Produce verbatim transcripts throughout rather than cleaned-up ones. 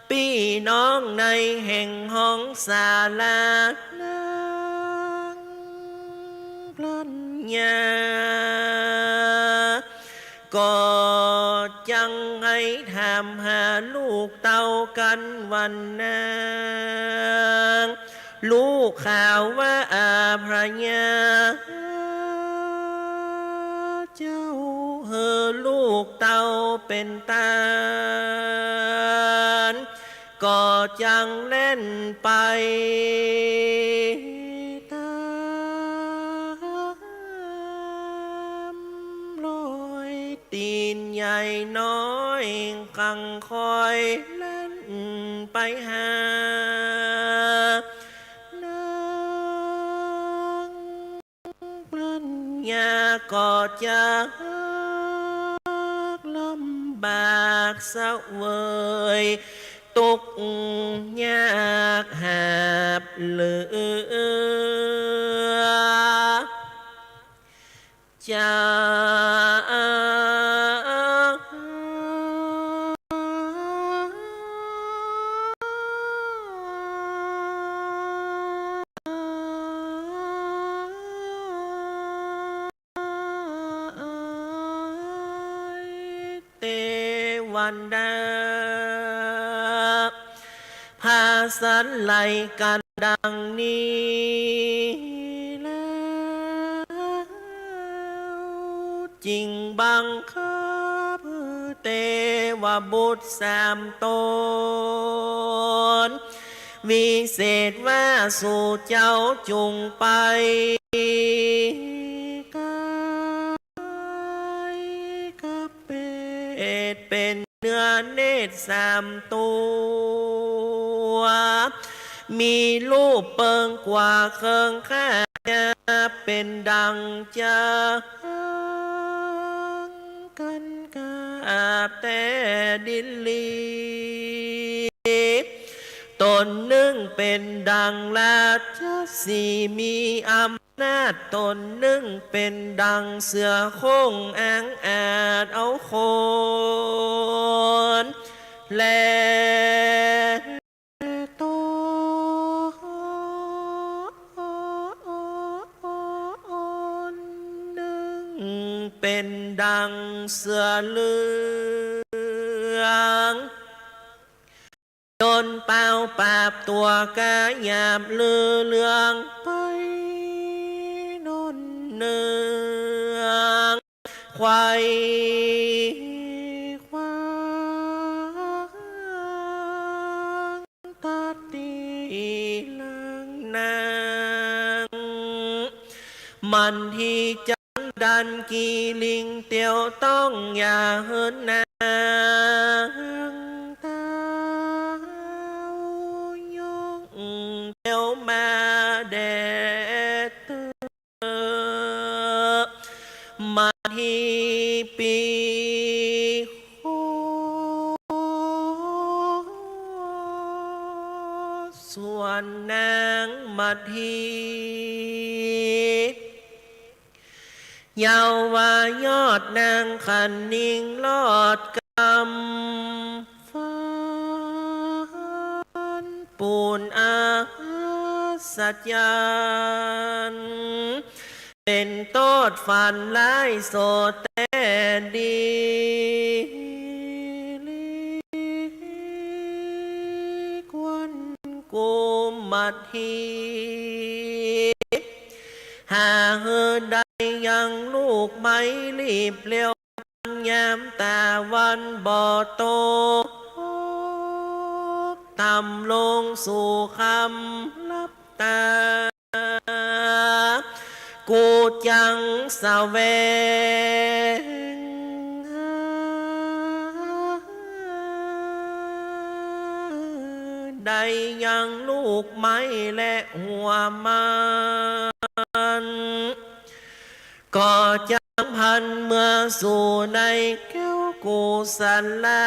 ปี้น้องในแห่งห้องศาลา นางพลัญญา ก็จักใค่ถามหาลูกเต้ากั๋นว่า นาง ฮู้ข่าวว่าอาพญาเจ้าหื้อลูกเต้าเป๋นต๋าน ก็จักแล่นไปต๋ามรอยตี๋นใหญ่น้อย กั๋งค่อยแล่นไปหา นางพลัญญาก็จักลำบากเสวย ตุ๊กข์ยากหาบเหลือ จะเตวดา ผาสันไหลกั๋นดังนี้แล้ว จึงบังคับเตวบุตรสามต๋น วิเศษว่า สูเจ้าจุ่งไป กายกับเปตเป๋นเนื้อเนตรสามตั๋ว มีรูปเปิงกว่าเคิงข้า เป๋นดังจางกั๋นกาบแต่ดินลี ต๋นนึ่งเป๋นดังราชสีห์มีอำนาจ ต๋นนึ่งเป๋นดังเสือโคร่งอันอาจเอาคน และต๋นนึ่งเป๋นดังเสือเหลือง ยนต์ปาวปราบตั๋วก๋าหยาบลือเลืองไปโน่นเนือง ไขว่คว้าตัดตี้หลังนาง มันทีจันดันกีลิงเตียวต้อง อย่าหื้อนางเต้ายกเตียวมาแด่เต๊อะ มาทีปีโค ส่วนนางมาที เยาว์ว่ายอดนางคะนิงรอดกำฟัน ปูนอัศจรรย์ เป๋นโต้ษฝันร้ายโสแต๊ดี ลีควรกุมมาที หาหื้อได้ยังลูกไม้รีบเร็ว ยามต๋าวันบ่ตก ต่ำลงสู่ค่ำลับต๋า กูจักแสวงหา ได้ยังลูกไม้และหัวมัน ก็จักพันเมือสู่ในแก้วกุศลา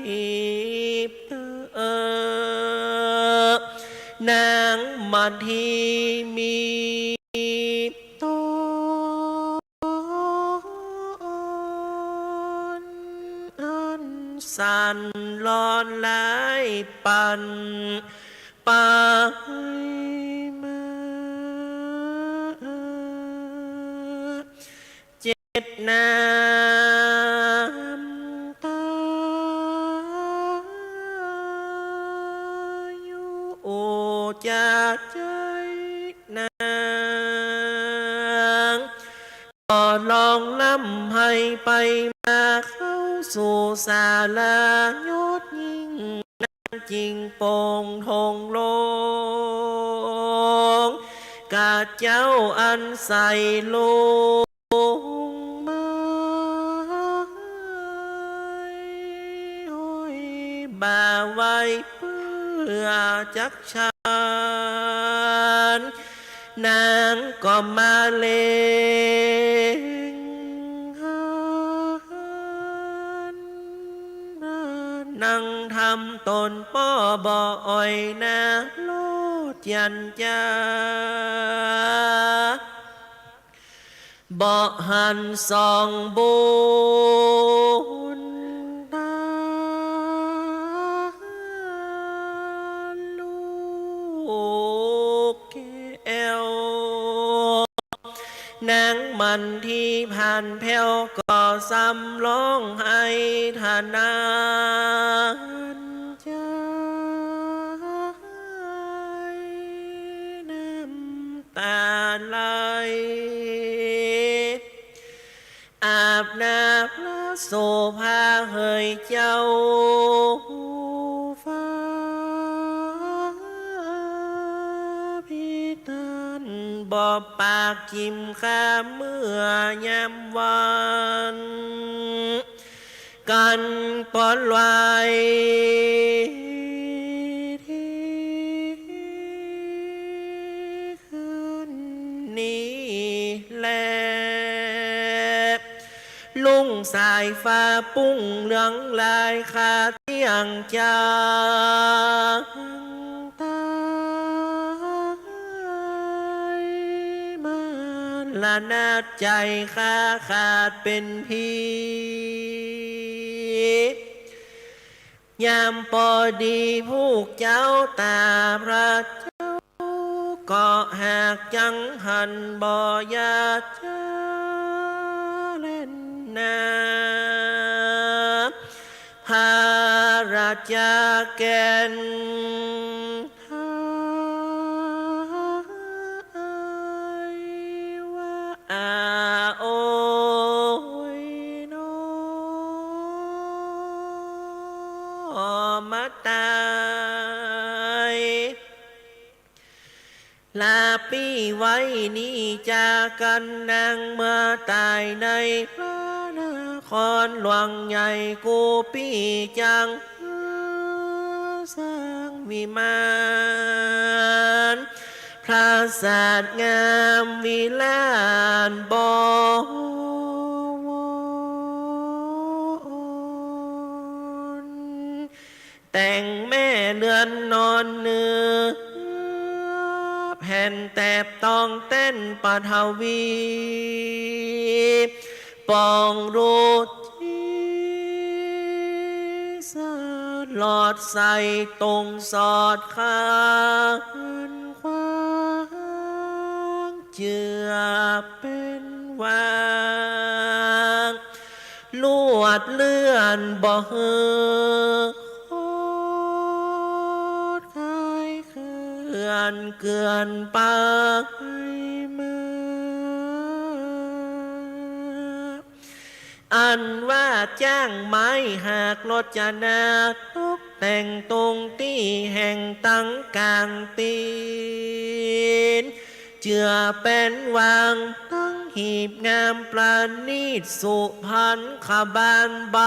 ลีบเต๊อะ นางมาทีมีต๋นอันสั่นร้อน ลายปันไปมา เจ็ดน้ำตาอยู่จะใจ้นาง ก็ลองลำไห้ไปมาเข้าสู่ศาลายอดยิ่ง นั้นจิ่งโป่งโถงโลง กาเจ้าอันใสลงมา ห้อยบ่าไหว้เปื้อจักฉัน นางก็มาเล็งหัน นั่งทำต๋นป้อบ่อ่อยนาโลดยันจา บ่หันส่องบุญตาลูกแก้ว นางมันทีผ่านแผ้วก็ซ้ำฮ้องไห้ทะนานจา น้ำตาไหล อาบน้ำพระโสภาเหยเจ้าฟ้า พี่ตันบ่ปากกิ๋มข้าเมื่อยามวัน กันปอนไหวที่คืนนี้แล ลุ่งสายฟ้าปุ้งเหลืองลายคาเตี้ยงจางตาย มรณะใจ๋ข้าขาดเป๋นผี ยามปอดีผู้เจ้าต๋าพระเจ้า ก็หากจังหันบ่อย่าจาเล่นนา พระราชาแก่น ว่าโอ้ยหนอ มาต๋าย ลาปี้ไว้นี้จากั๋น นางเมื่อต๋ายในพระนครหลวงใหญ่กู้ปี้จัง สร้างวิมาน ปราสาทงามวิลาศบ่วอน แต่งแม่เรือนนอนเนื้อแผ่นแถบตองแต้นปฐวี ปองรูปที่สลอดใสตรงสอดคาน ขวางเจือเป๋นวาง ลวดเลื่อนบ่หื้อคดคายเคลื่อนเกือนไปมา อันว่าจ้างไม้หากรจนาตกแต่งตรงตี้แห่งตังก๋างตี๋น เจือแป๋นวางตังหีบงามประณีตสุพรรณขบานใบ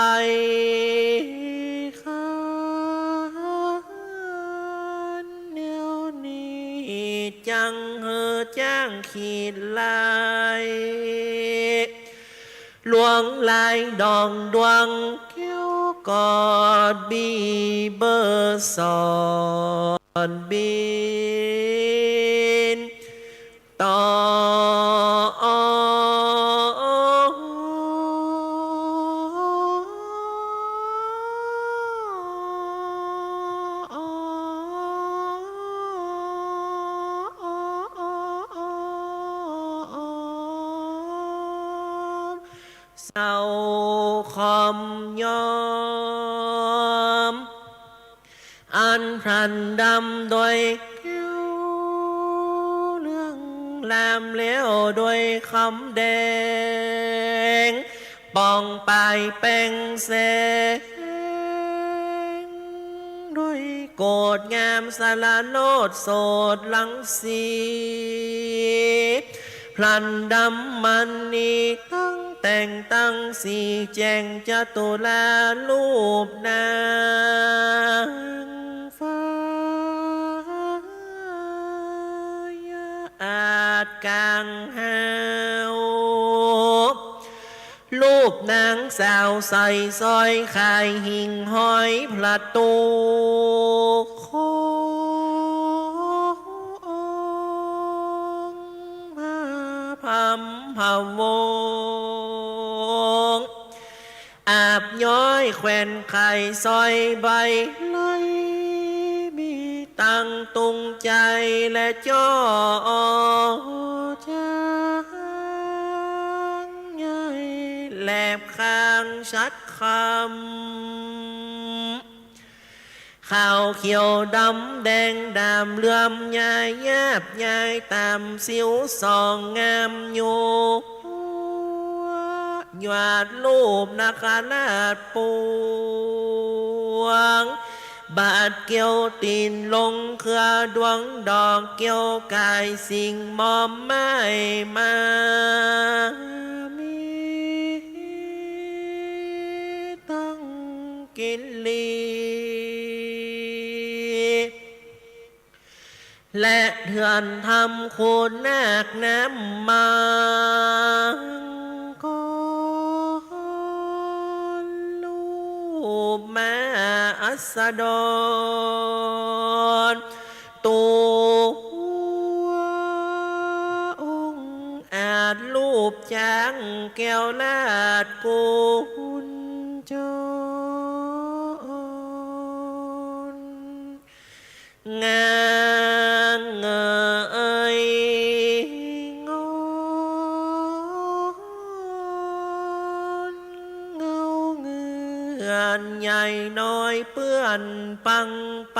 ขานแนวนี้จังหื้อจ้างขีดลาย ลวงลายดองดวงแก้วกอดบีเบอร์สอนบินต่อ เศร้าคอมยอม อันพลันดำโดยแก้วเหลือง แหลมแล้วโดยคำแดง ป่องไปแป๋งแสง โดยโกศงามสละโลดโสดรังสี พลันดำมณีตังแต่งตังสีแจ่งจตุรา รูปนางฟ้า อาจกางหาว รูปนางสาวใส่สร้อยคายหิ่งห้อยประตู โค้งพระพรหมพะวงศ์ อาบย้อยแขวนไข่สร้อยใบไล มีตังตุงใจ๋และจ้อจางใหญ่ แหลบคางชัดคำ ขาวเขียวดำแดงดำเหลื่อมยายยาบยายต๋ามสิวสองงามอยู่ หยาดรูปนาคราชปวง บาทเกี่ยวตี๋นลงเครือดวงดอก เกี่ยวก๋ายสิงห์มอมไม้มา มีตังกิริ และเถื่อนธรรมคูนาคน้ำมังกร รูปม้าอัสดร ตัวองค์อาจรูปจ๊างแก้วราชกุญจร งาเงยงอนเงาเงือนใหญ่น้อยเปื้อนปังไป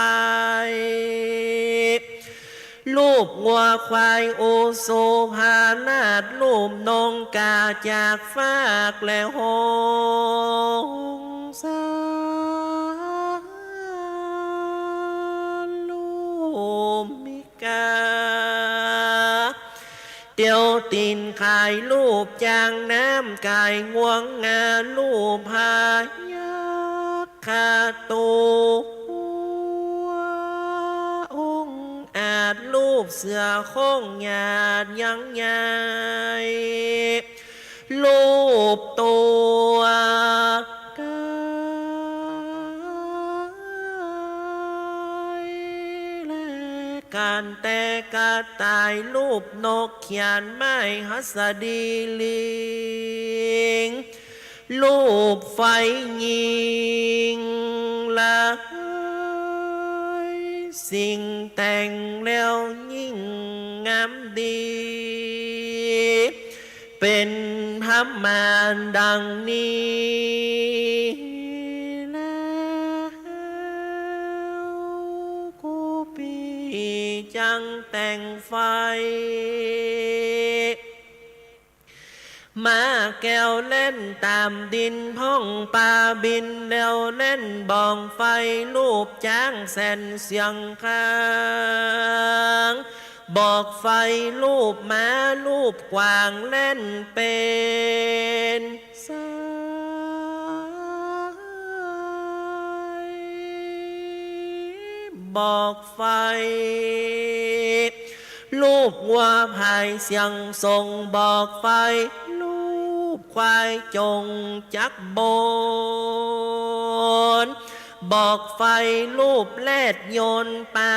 รูปงัวควายอุสุภาราช รูปนงกาจากฟากและหงสา รูปมิกา เตียวตี๋นขายรูปจ๊างน้ำก๋ายงวงงา รูปพญาคาตัวองค์อาจ รูปเสือโคร่งหยาดยังใหญ่ รูปตัวก๋ายและก๋านแต่กระต่าย รูปนกเขียนไม้หัสดีลิง รูปไฟยิงละ สิ่งแต่งแล้วยิ่งงามดี เป๋นพระมารดังนี้แล้ว กู้ปี้จังแต่งไฟ ม้าแก้วแล่นต๋ามดิน พ่องปาบินแล้วแล่น บ่องไฟรูปจ๊างแสนเสียงคาง บอกไฟรูปม้า รูปกวางแล่นเป๋นสาย บอกไฟ รูปงัวพายเสียงส่ง บอกไฟ รูปควายจงจักรบน บอกไฟ รูปแรดยนต์ปา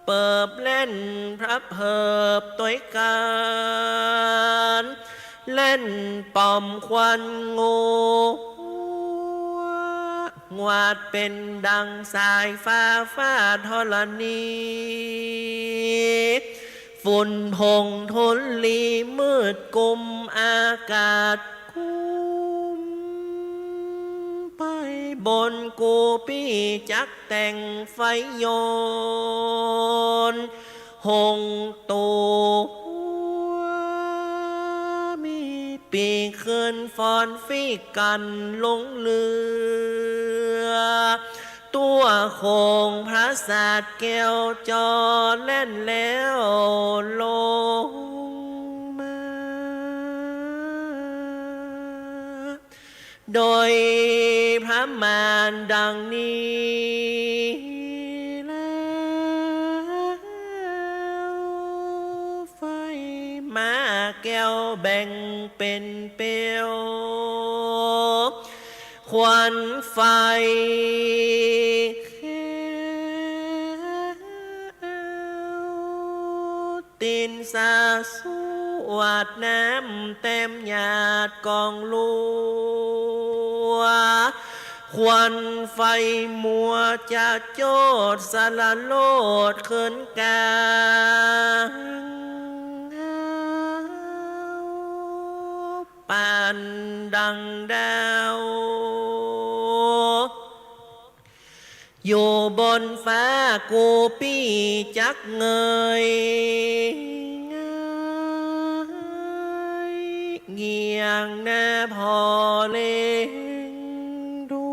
เปิบแล่นพระเผิบตวยกั๋น แล่นป๋อมควันงู งวาดเป๋นดังสายฟ้าฟาดธรณี ฝุ่นผงธุลีมืดกุมอากาศคลุมไป บนกูปี้จักแต่งไฟโยน หงตัว มีปีกขึ้นฟอนฟีกันลงเรือ ตั๋วโขงผราสาทแก้วจอแล่นแล้วลงมา โดยประมาณดังนี้แล้ว ไฟม้าแก้วแบ่งเป๋นเปลว ควันไฟแก้ว ตินสาสวดน้ำเต็มหยาดกองลัว ควันไฟมัวจะโจดสละโลดขึ้นกลาง ปานดังดาว อยู่บนฟ้ากูปี้จักเงย เงย เงี่ยงหน้าผ่อเล็งดู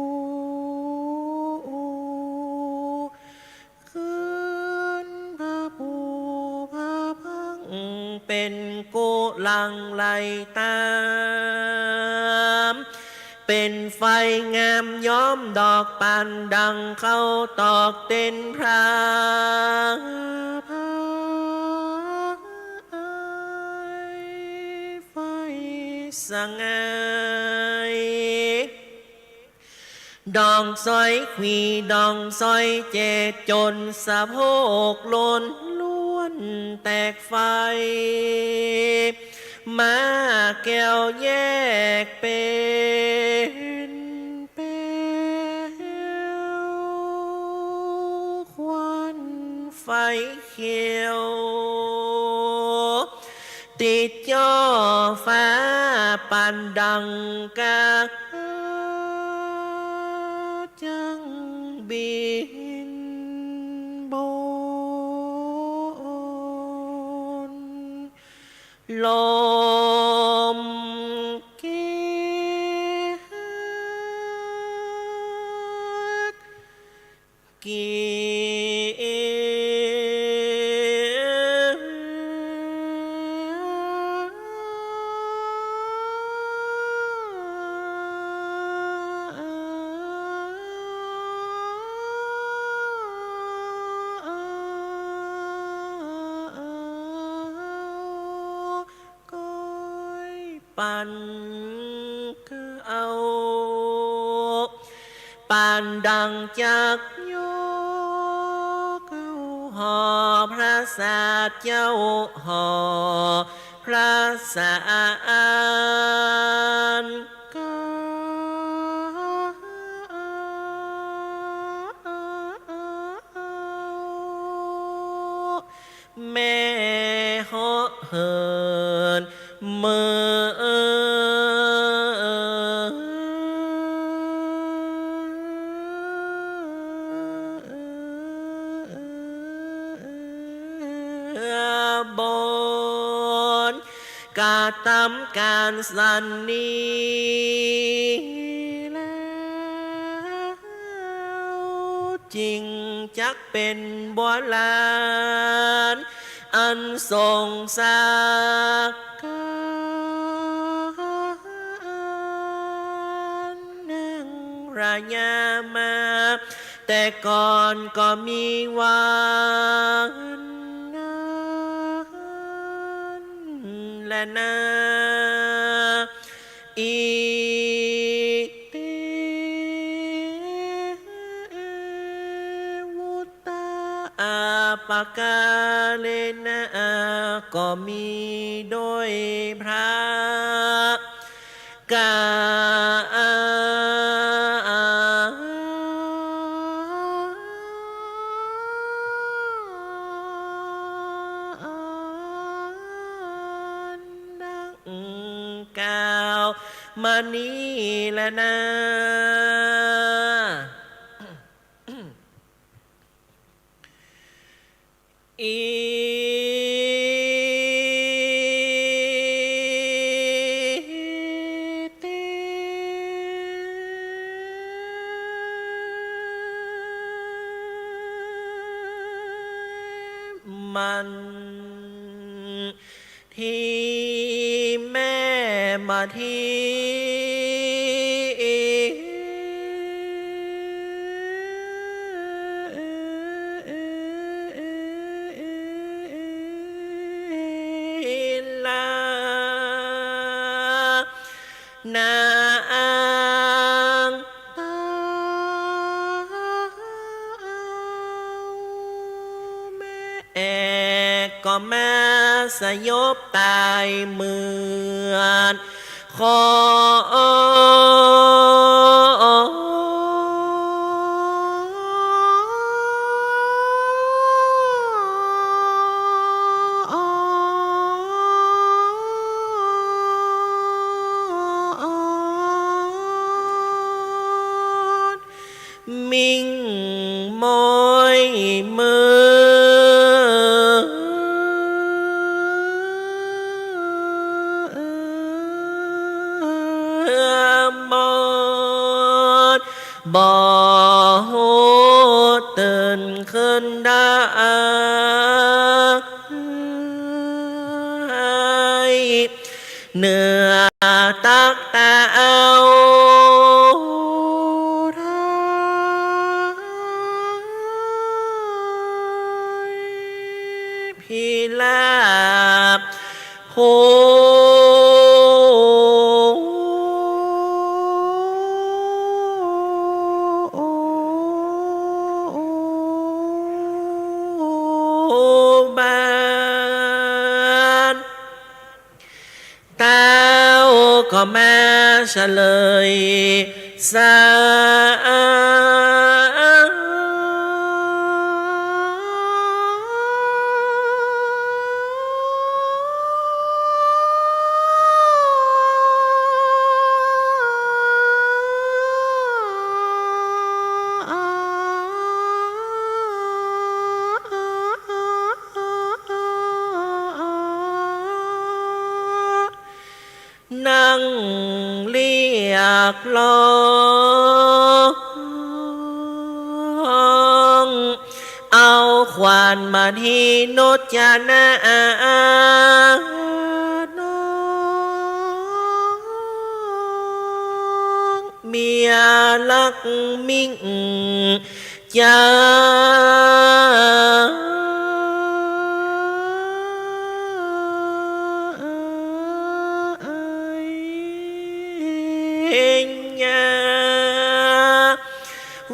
ขึ้นพระภูพระพัง เป๋นกุลังไหลตาม เป๋นไฟงามย้อมดอกปานดังเข้าตอกเต็นพระพักตร์ ไฟสงาย ดองสร้อยขวีดองสร้อยเจด จ๋นสะโพกหล่นล้วนแตกไฟ ม้าแก้วแยกเป๋นเปลว ควันไฟเขียว ติดจ้อฟ้าปานดังกา จั้งบินบน ลมเกด เกด ก้อยปันเกล้า ปานดังจักยกเกล้าห่อพระสาทเจ้า ห่อพระสาทเกล้า แม่เหาะเหินเมือ บน กระตำก๋านสันนี้แล้ว จึงจักเป๋นบัวหลาน อันทรงสักการะ นังระยะมา แต่ก่อนก็มีวันนั้นแลนา อิติ วุตตา อาปะกาเลนะ ก็มีโดยประก๋าน มานี้แลนา อิติ มัน ทีแม่มาที ลา นาง แม่ก็มาสยบต๋ายเหมือน ขอ มิ่งม้อยมือ มอน บ่ฮู้ตื่นขึ้นได้ เหนือตักตาว พิราบ โห บาล เต้าก็มาเฉลยสา นั่งเรียกร้องเอาขวัญมาทีนุจนาน้อง เมียรักมิ่ง จ๋า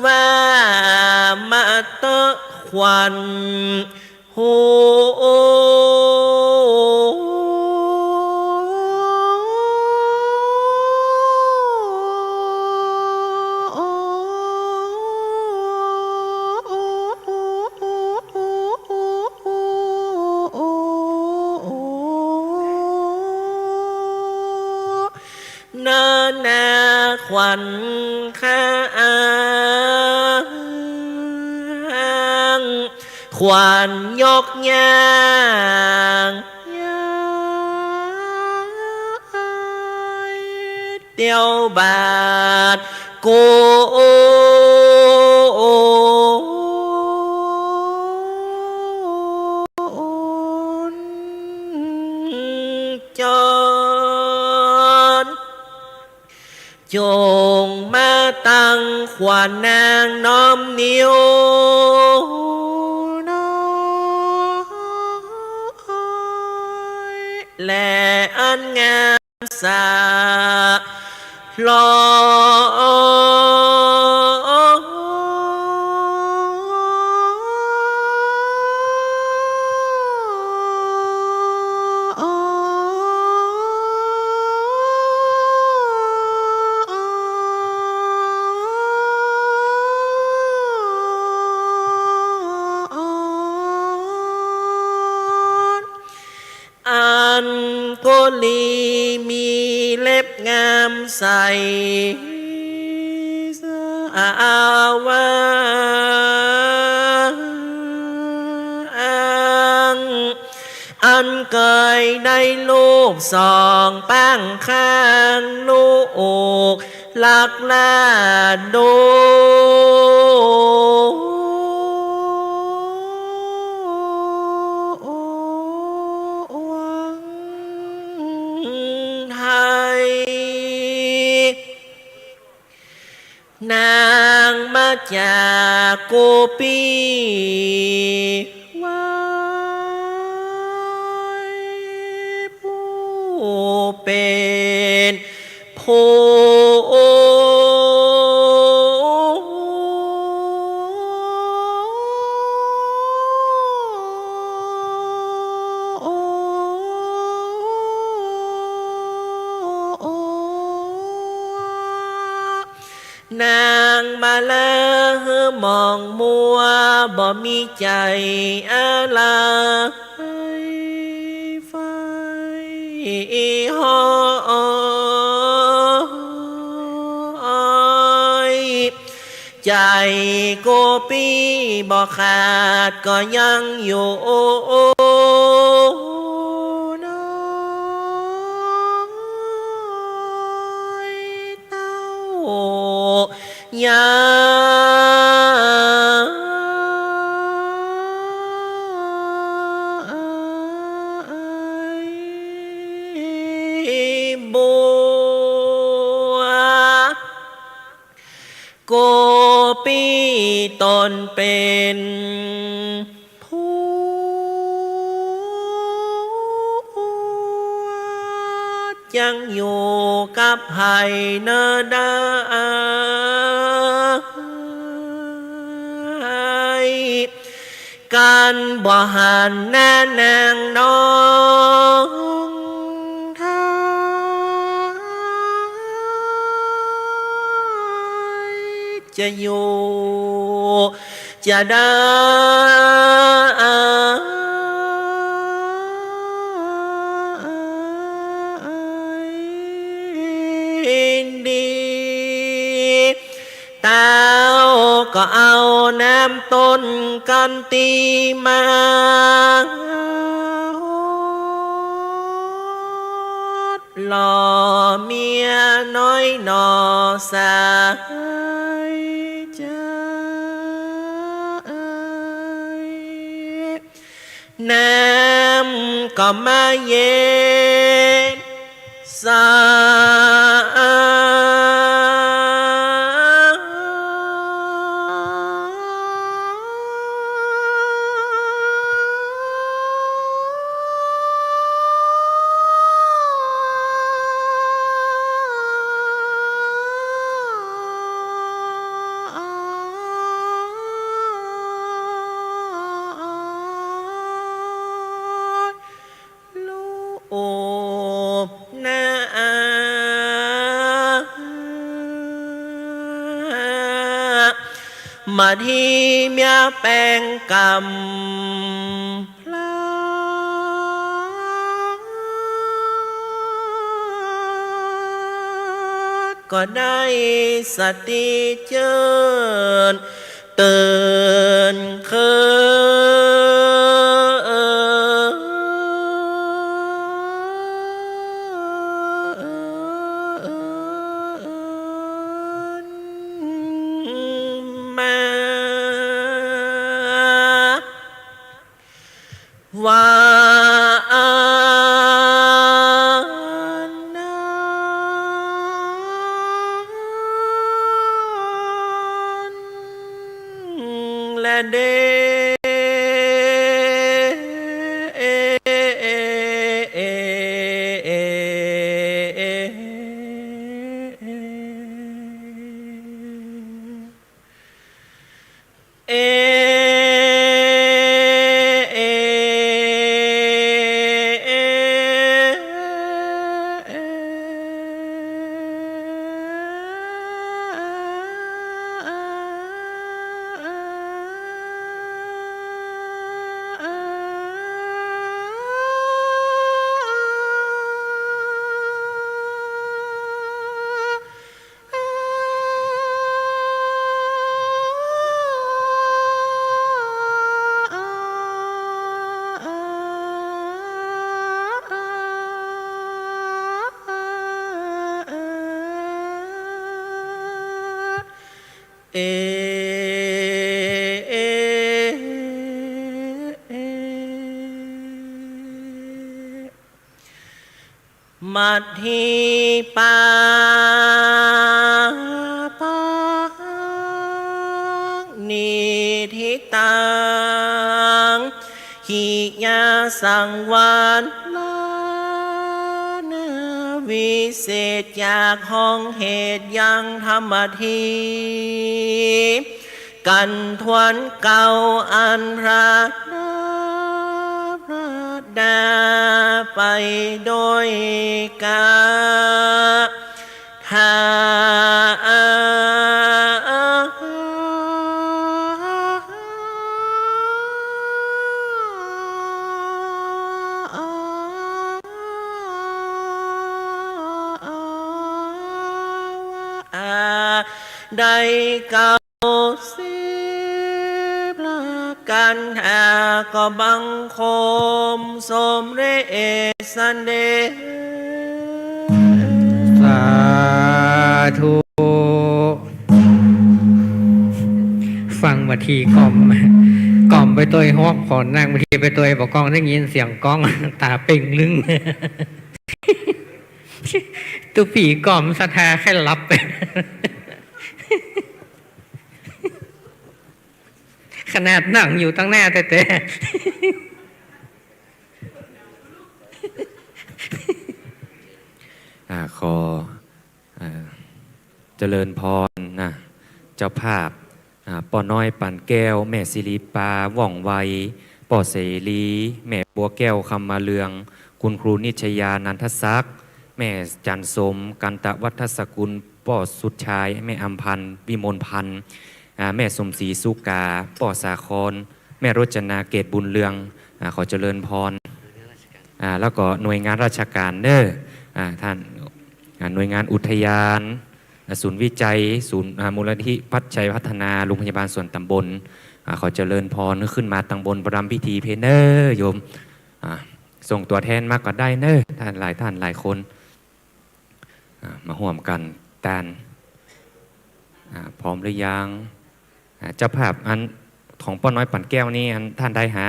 ว่ามาเต๊อะขวัญ โห เนินนาขวัญข้าง ขวัญยกย่าง เตียวบาดโกน จร จงมาตังขวัญนางน้อมนิวน้อย และอันงามสาลอ อันกุลีมีเล็บ งามใส สะอาด อันเกยได้ลูกสองป้างข้าง ลูกหลักล้านโด ไทย นางมาจากโกปี ไหว้ผู้เป๋นผู้ นางมาลาหื้อหมองมัว บ่มีใจ๋อะไรใฝ่ห้อย ใจ๋โกปีบ่ขาดก็ยังอยู่ น้อยเต้า ยาบัว โกปีต๋นเป๋น ผู้อวดยังอยู่กับใผเน่อได้ กั๋นบ่หันหน้านางน้องไทย จะอยู่จะได้ดี เต้าก็เอาน้ำต้นกั๋นตี้มา หล่อเมียน้อยหน่อสายจ๋าเอ๋ย น้ำก็มาเย็นสะอาด รูปหน้า มาทีเมียแป๋งกำพร้า ก็ได้สติเจิญ เติ่นเคินมา ว่าอันนั้นแลเด้ เอ เอ เอ สัทธิปาปัง นิฏฐิตัง ขิยะสังวารา วิเศษจากห้องเหตุยังธรรมะที กันทวนเก่าอันพระดาพระดาไปโดยกา ทา ได้เก้าสิบประการ หาก็บังคมสมเด็จเสด็จ สาธุ ฟังบ่าตี้ก้อม ก้อมไปตวยฮอก ผ่อนนั่งบ่าตี้ไปตวย บ่ก้องได้ยินเสียงก้อง ต๋าเป่งลึ้ง ตุ๊ปี้ก้อมศรัทธาแค่หลับไป ขนาดนั่งอยู่ตังหน้าแต๊ๆ อ่า ขอ อ่า เจริญพรนะ เจ้าภาพ อ่า ป้อน้อย ปานแก้ว แม่สิริปา ว่องไว ป้อเสรี แม่บัวแก้ว คำมาเรือง คุณครูนิชยา นันทศักดิ์ แม่จันทร์สม กันตวัฒนสกุล ป้อสุดชาย แม่อำพันธ์ วิมลพันธ์ อ่า แม่สมศรี สุกา ป้อสาคร แม่รจนา เกตบุญเรือง อ่า ขอเจริญพร อ่า แล้วก็หน่วยงานราชการเน้อ อ่า ท่าน อ่า หน่วยงานอุทยาน อ่า ศูนย์วิจัย ศูนย์ อ่า มูลนิธิพัฒน์ชัยพัฒนา โรงพยาบาลส่วนตำบล อ่า ขอเจริญพรขึ้นมาตังบนประรำพิธีเพเน้อโยม อ่า ส่งตั๋วแทนมาก็ได้เน้อ ท่านหลายท่านหลายคน อ่า มาฮ่วมกั๋นตาน อ่า พร้อมหรือยัง อ่า เจ้าภาพอันของป้อน้อย ปานแก้ว นี่ อันต้านได้หา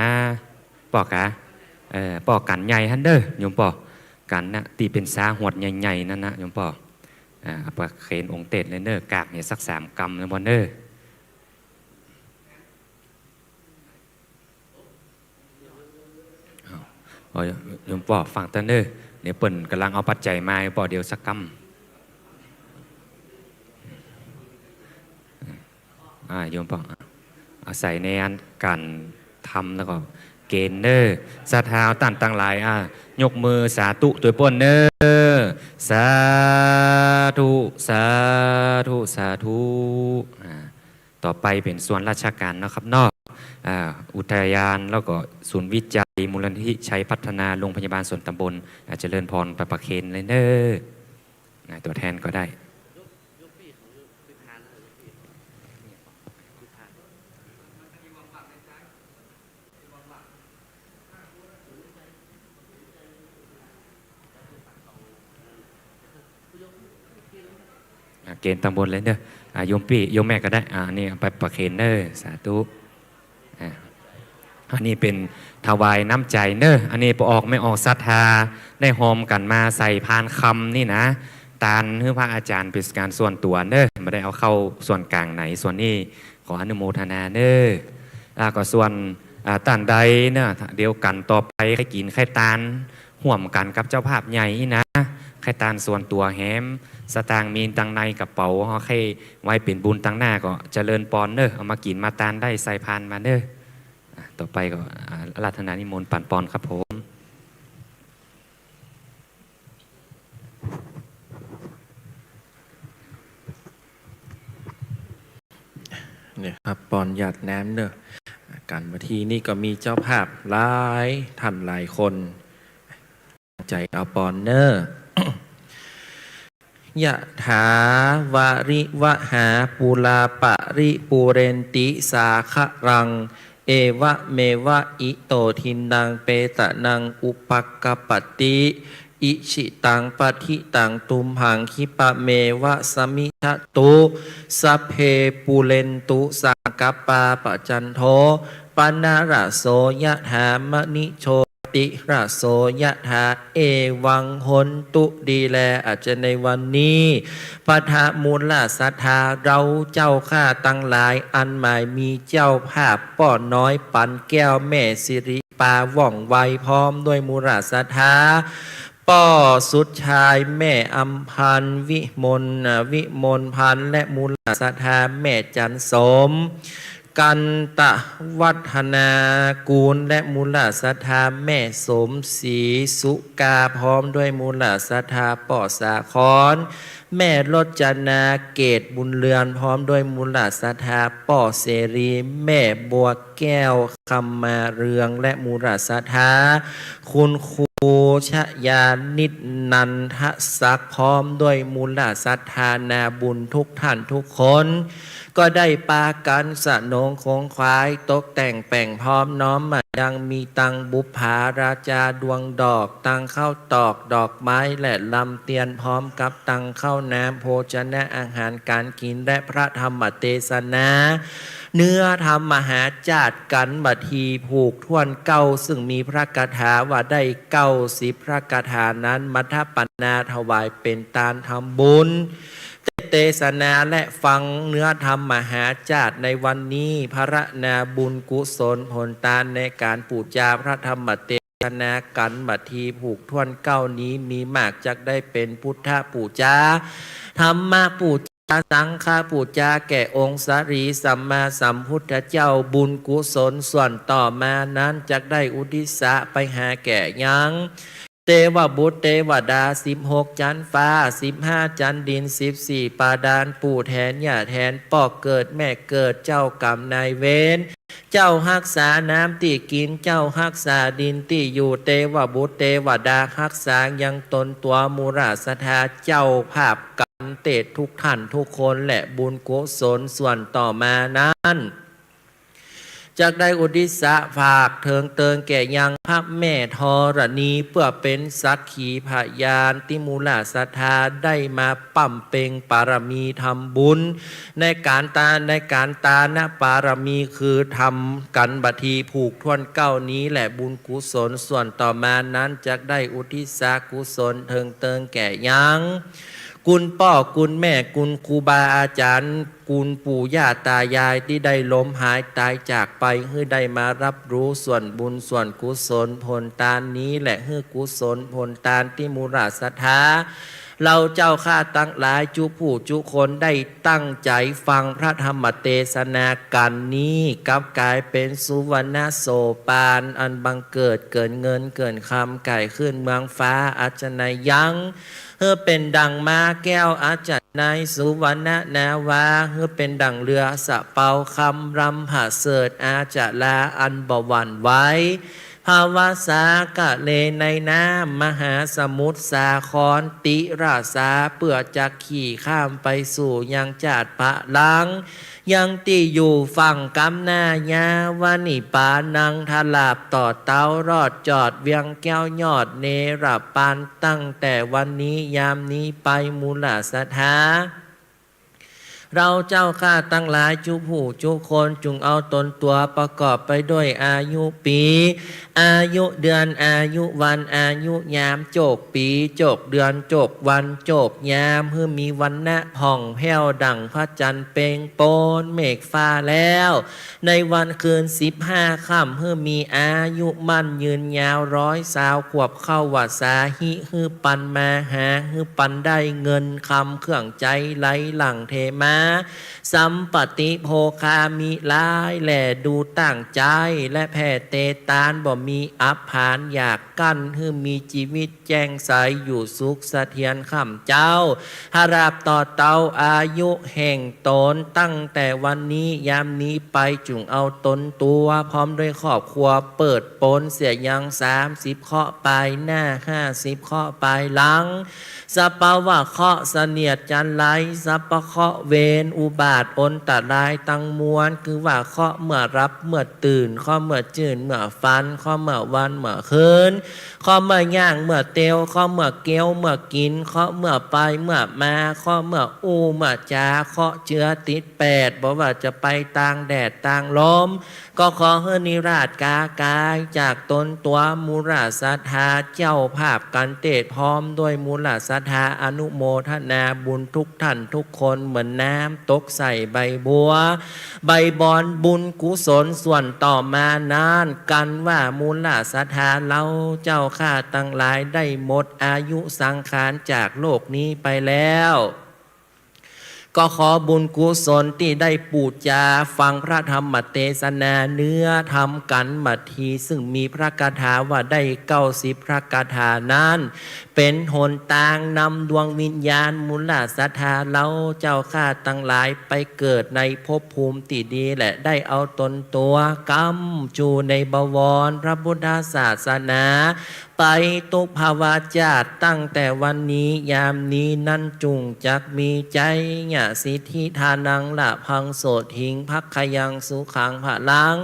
ป้อกา เอ่อ ป้อกั๋นใหญ่หั้นเน้อ โยมป้อ กั๋นนะ ตี้เป๋นสาหวดใหญ่ๆ นั่นนะ โยมป้อ อ่า เอาประเคนองค์เตสเลยเน้อ กากเนี่ยสักสามกำนะป้อเน้อ อ้าว อ๋อ โยมป้อฟังตะเน้อ เดี๋ยวเปิ้นก่ำลังเอาปัจจัยมา โยมป้อ เดี๋ยวสักกำ อ่า โยมป้อ อ่ะ เอาใส่ในอันกั๋นทำแล้วก็เกณฑ์เน้อ ศรัทธาต้านตังหลาย อ่ะ ยกมือสาธุตวยเปิ้นเน้อ สาธุ สาธุ สาธุ อ่า ต่อไปเป๋นส่วนราชการเนาะครับเนาะ อ่า อุทยาน แล้วก็ศูนย์วิจัย มูลนิธิชัยพัฒนา โรงพยาบาลส่วนตำบล อ่า เจริญพรไปประเคนเลยเน้อ นะ ตั๋วแทนก็ได้ อ่ะ เกณฑ์ตังบนเลยเน้อ อ่ะ โยมปี้โยมแม่ก็ได้ อ่ะ อันนี้เอาไปประเคนเน้อ สาธุ อ่ะ อันนี้เป๋นถวายน้ำใจ๋เน้อ อันนี้ป้อออกแม่ออกศรัทธาได้ฮอมกั๋นมาใส่พานคำนี่นะ ตานหื้อพระอาจ๋ารย์เป๋นก๋านส่วนตั๋วเน้อ บ่ได้เอาเข้าส่วนก๋างไหน ส่วนนี้ ขออนุโมทนาเน้อ อ่า ก็ส่วน อ่า ต้านใดเนาะ เดี๋ยวกั๋นต่อไปใค่กิ๋นใค่ตานฮ่วมกั๋นกับเจ้าภาพใหญ่นี่นะ ใค่ตานส่วนตั๋วแหม สตางค์มีตังในกระเป๋า เฮาใค่ไว้เป๋นบุญตังหน้าก็เจริญปอนเน้อ เอามากิ๋นมาตานได้ใส่พานมาเน้อ อ่า ต่อไปก็ อ่า อาราธนานิมนต์ปั๋นปอนครับผม เนี่ยครับ ปอนหยาดน้ำเน้อ กั๋นบ่าตี้นี่ก็มีเจ้าภาพหลายต้านหลายคน ใจ๋เอาปอนเน้อ ยะถา วาริวะหา ปูรา ปะริปูเรนติ สาคะรัง เอวะเมวะ อิโต ทินนัง เปตะนัง อุปะกัปปะติ อิชิตัง ปะฏิตัง ตุมหัง คิปะเมวะ สะมิชฌะตุ สัพเพ ปูเรนตุ สังกัปปา ปะจันโท ปะนะระโส ยะถา มะณิโช ติระโสยถา เอวัง โหนตุ ดีแล อาจจะในวันนี้ พัทธมูลศรัทธา เฮาเจ้าข้าตังหลาย อันหมายมีเจ้าภาพป้อน้อยปันแก้ว แม่สิริปาว่องไว พร้อมด้วยมูลศรัทธา ป้อสุดชาย แม่อำพันธ์ วิมล อ่า วิมลพันธ์ และมูลศรัทธา แม่จันทร์สม กันตะวัฒนากูล และมูลศรัทธา แม่สมศรีสุกา พร้อมด้วยมูลศรัทธา ป้อสาคร แม่รจนา เกตบุญเรือน พร้อมด้วยมูลศรัทธา ป้อเสรี แม่บัวแก้ว คำมาเรือง และมูลศรัทธา คุณครูชยานิต นันทศักดิ์ พร้อมด้วยมูลศรัทธานาบุญทุกท่านทุกคน ก็ได้ปากั๋นสนงขงขวาย ตกแต่งแป๋งพร้อมน้อมมา ยังมีตังบุปผาราจาดวงดอก ตังข้าวตอกดอกไม้และลำเตียน พร้อมกับตังข้าวน้ำโภชนะอาหารก๋านกิ๋น และพระธรรมเตสนา เนื้อธรรมมหาจาดกั๋นบัดทีผูกถ้วนเก้า ซึ่งมีพระคาถาว่าได้เก้าสิบพระคาถานั้น มาถปัณณาถวายเป๋นตานทำบุญ เตสนาและฟังเนื้อธรรมมหาจาดในวันนี้ พระนาบุญกุศลผลตานในก๋านปู๋จาพระธรรมเตสนากั๋นบัดทีผูกถ้วนเก้านี้มีมาก จักได้เป๋นพุทธปู๋จา ธรรมปู๋จา สังฆปู๋จาแก่องค์สรีสัมมาสัมพุทธเจ้า บุญกุศลส่วนต่อมานั้น จักได้อุทิศะไปหาแก่ยัง เตวบุตรเตวดาสิบหกจั๊นฟ้า สิบห้าจั๊นดิน สิบสี่บาดาล ปู่แทนย่าแทน ป้อเกิดแม่เกิด เจ้ากรรมนายเวร เจ้าฮักษาน้ำตี้กิ๋น เจ้าฮักษาดินตี้อยู่ เตวบุตรเตวดาฮักษายังต๋นตั๋ว มูลศรัทธาเจ้าภาพกั๋นเตศทุกท่านทุกคน และบุญกุศลส่วนต่อมานั้น จักได้อุทิศะฝากเถิงเติงแก่ยังพระแม่ธรณี เปื้อเป๋นสักขีพยานตี้มูลศรัทธาได้มาบำเพ็งปารมีทำบุญ ในก๋านตา ในก๋านตานปารมีคือทำกั๋นบัดทีผูกถ้วนเก้านี้ และบุญกุศลส่วนต่อมานั้น จักได้อุทิศะกุศลเถิงเติงแก่ยัง คุณป้อคุณแม่ คุณครูบาอาจ๋ารย์ คุณปู่ย่าตายายตี้ได้ล้มหายต๋ายจากไป หื้อได้มาฮับรู้ส่วนบุญส่วนกุศลผลตานนี้ และหื้อกุศลผลตานตี้มูลศรัทธา เฮาเจ้าข้าตังหลายจุผู้จุคนได้ตั้งใจ๋ฟังพระธรรมเตสนากั๋นนี้ กลับก๋ายเป๋นสุวรรณโสภาอันบังเกิดเกิ๋นเงินเกิ๋นคำ ก๋ายขึ้นเมืองฟ้า อาจจะในยัง หื้อเป๋นดั่งม้าแก้ว อาจจะในสุวรรณนาวา หื้อเป๋นดั่งเฮือสะเปาคำลำผะเสริฐ อาจจะลาอันบ่หวั่นไหว ภาวะสากะเลในน้ำมหาสมุทรสาคร ติราสาเปื้อจักขี่ข้ามไปสู่ยังจาติปะลัง ยังตี้อยู่ฝั่งก้ำหน้ายาวนิพพานัง ถลาบต่อเต๊ารอดจอดเวียงแก้วยอดเนรปาน ตั้งแต่วันนี้ยามนี้ไปมูลศรัทธา เฮาเจ้าข้าตังหลายจุผู้จุคน จุ่งเอาต๋นตั๋วประกอบไปด้วยอายุปี๋ อายุเดือน อายุวัน อายุยาม โจกปี๋ โจกเดือน โจกวัน โจกยาม หื้อมีวรรณะผ่องแผ้วดั่งพระจันทร์เพ็งโป๊นเมฆฟ้าแล้ว ในวันคืนสิบห้าค่ำ หื้อมีอายุมั่นยืนยาวร้อยซาวขวบ เข้าวัสสาหิ หื้อปันมาหา หื้อปันได้เงินคำเครื่องใจ๊ไหลหลั่งเทมา สัมปติโภคามิหลายแล ดูตั้งใจ๊ และแผ่เตตานบ่มีอับผานอยากกั้น หื้อมีจีวิตแจ้งใสอยู่สุขเสถียรค่ำเจ๊า ถลาบต่อเต๊าอายุแห่งต๋น ตั้งแต่วันนี้ยามนี้ไป จุ่งเอาต๋นตั๋วพร้อมด้วยครอบครัวเปิดปนเสียยังสามสิบเคราะห์ปายหน้า ห้าสิบเคราะห์ปายหลัง สัพพะเคราะห์เสนียดจัญไร สัพพะเคราะห์เว รอุบาทอันตรายตังมวล คือว่าเคราะห์เมื่อหลับเมื่อตื่น เคราะห์เมื่อจื้นเมื่อฝัน เคราะห์เมื่อวันเมื่อคืน เคราะห์เมื่อย่างเมื่อเตียว เคราะห์เมื่อเคี้ยวเมื่อกิ๋น เคราะห์เมื่อไปเมื่อมา เคราะห์เมื่ออู้เมื่อจ๋า เคราะห์เจือติดแปด บ่ว่าจะไปตางแดดตางลม ก็ขอหื้อนิราศกากายจากต๋นตั๋วมูลศรัทธาเจ้าภาพกั๋นเตศ พร้อมด้วยมูลศรัทธาอนุโมทนาบุญทุกท่านทุกคน เหมือนน้ำตกใส่ใบบัว ใบบอน บุญกุศลส่วนต่อมานั้น กันว่ามูลศรัทธาเฮาเจ้าข้าตังหลายได้หมดอายุสังขารจากโลกนี้ไปแล้ว ก็ขอบุญกุศลตี้ได้ปู๋จาฟังพระธรรมเตสนาเนื้อธรรมกั๋นมาที ซึ่งมีพระคาถาว่าได้เก้าสิบพระคาถานั้น เป๋นหนตางนำดวงวิญญาณมูลศรัทธาเฮาเจ้าข้าตังหลายไปเกิดในภพภูมิตี้ดี และได้เอาต๋นตั๋วก๋ำจู่ในบวรพระพุทธศาสนา ไปตุ๊ภวชาติ ตั้งแต่วันนี้ยามนี้นั้นจุ่งจักมี ชัยยะสิทธิธานัง ละภัง โสตถิง ภักขยัง สุขัง พลัง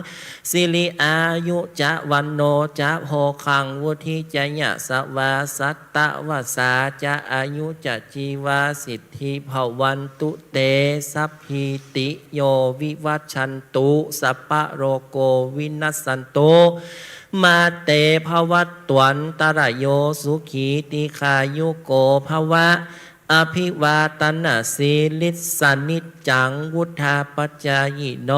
สิริอายุจะ วัณโณจะ โภคัง วุฒิจะ ยะสะวา สัตตะวัสสาจะ อายุจะ จีวา สิทธิภวันตุ เต สัพพีติโย วิวัชชันตุ สัพพะโรโค วินัสสันตุ มา เต ภวัตวันตะระโย สุขี ทีฆายุโก ภวะ อภิวาตะนะสีลิสสะ นิจจัง วุฑฒาปะจายิโน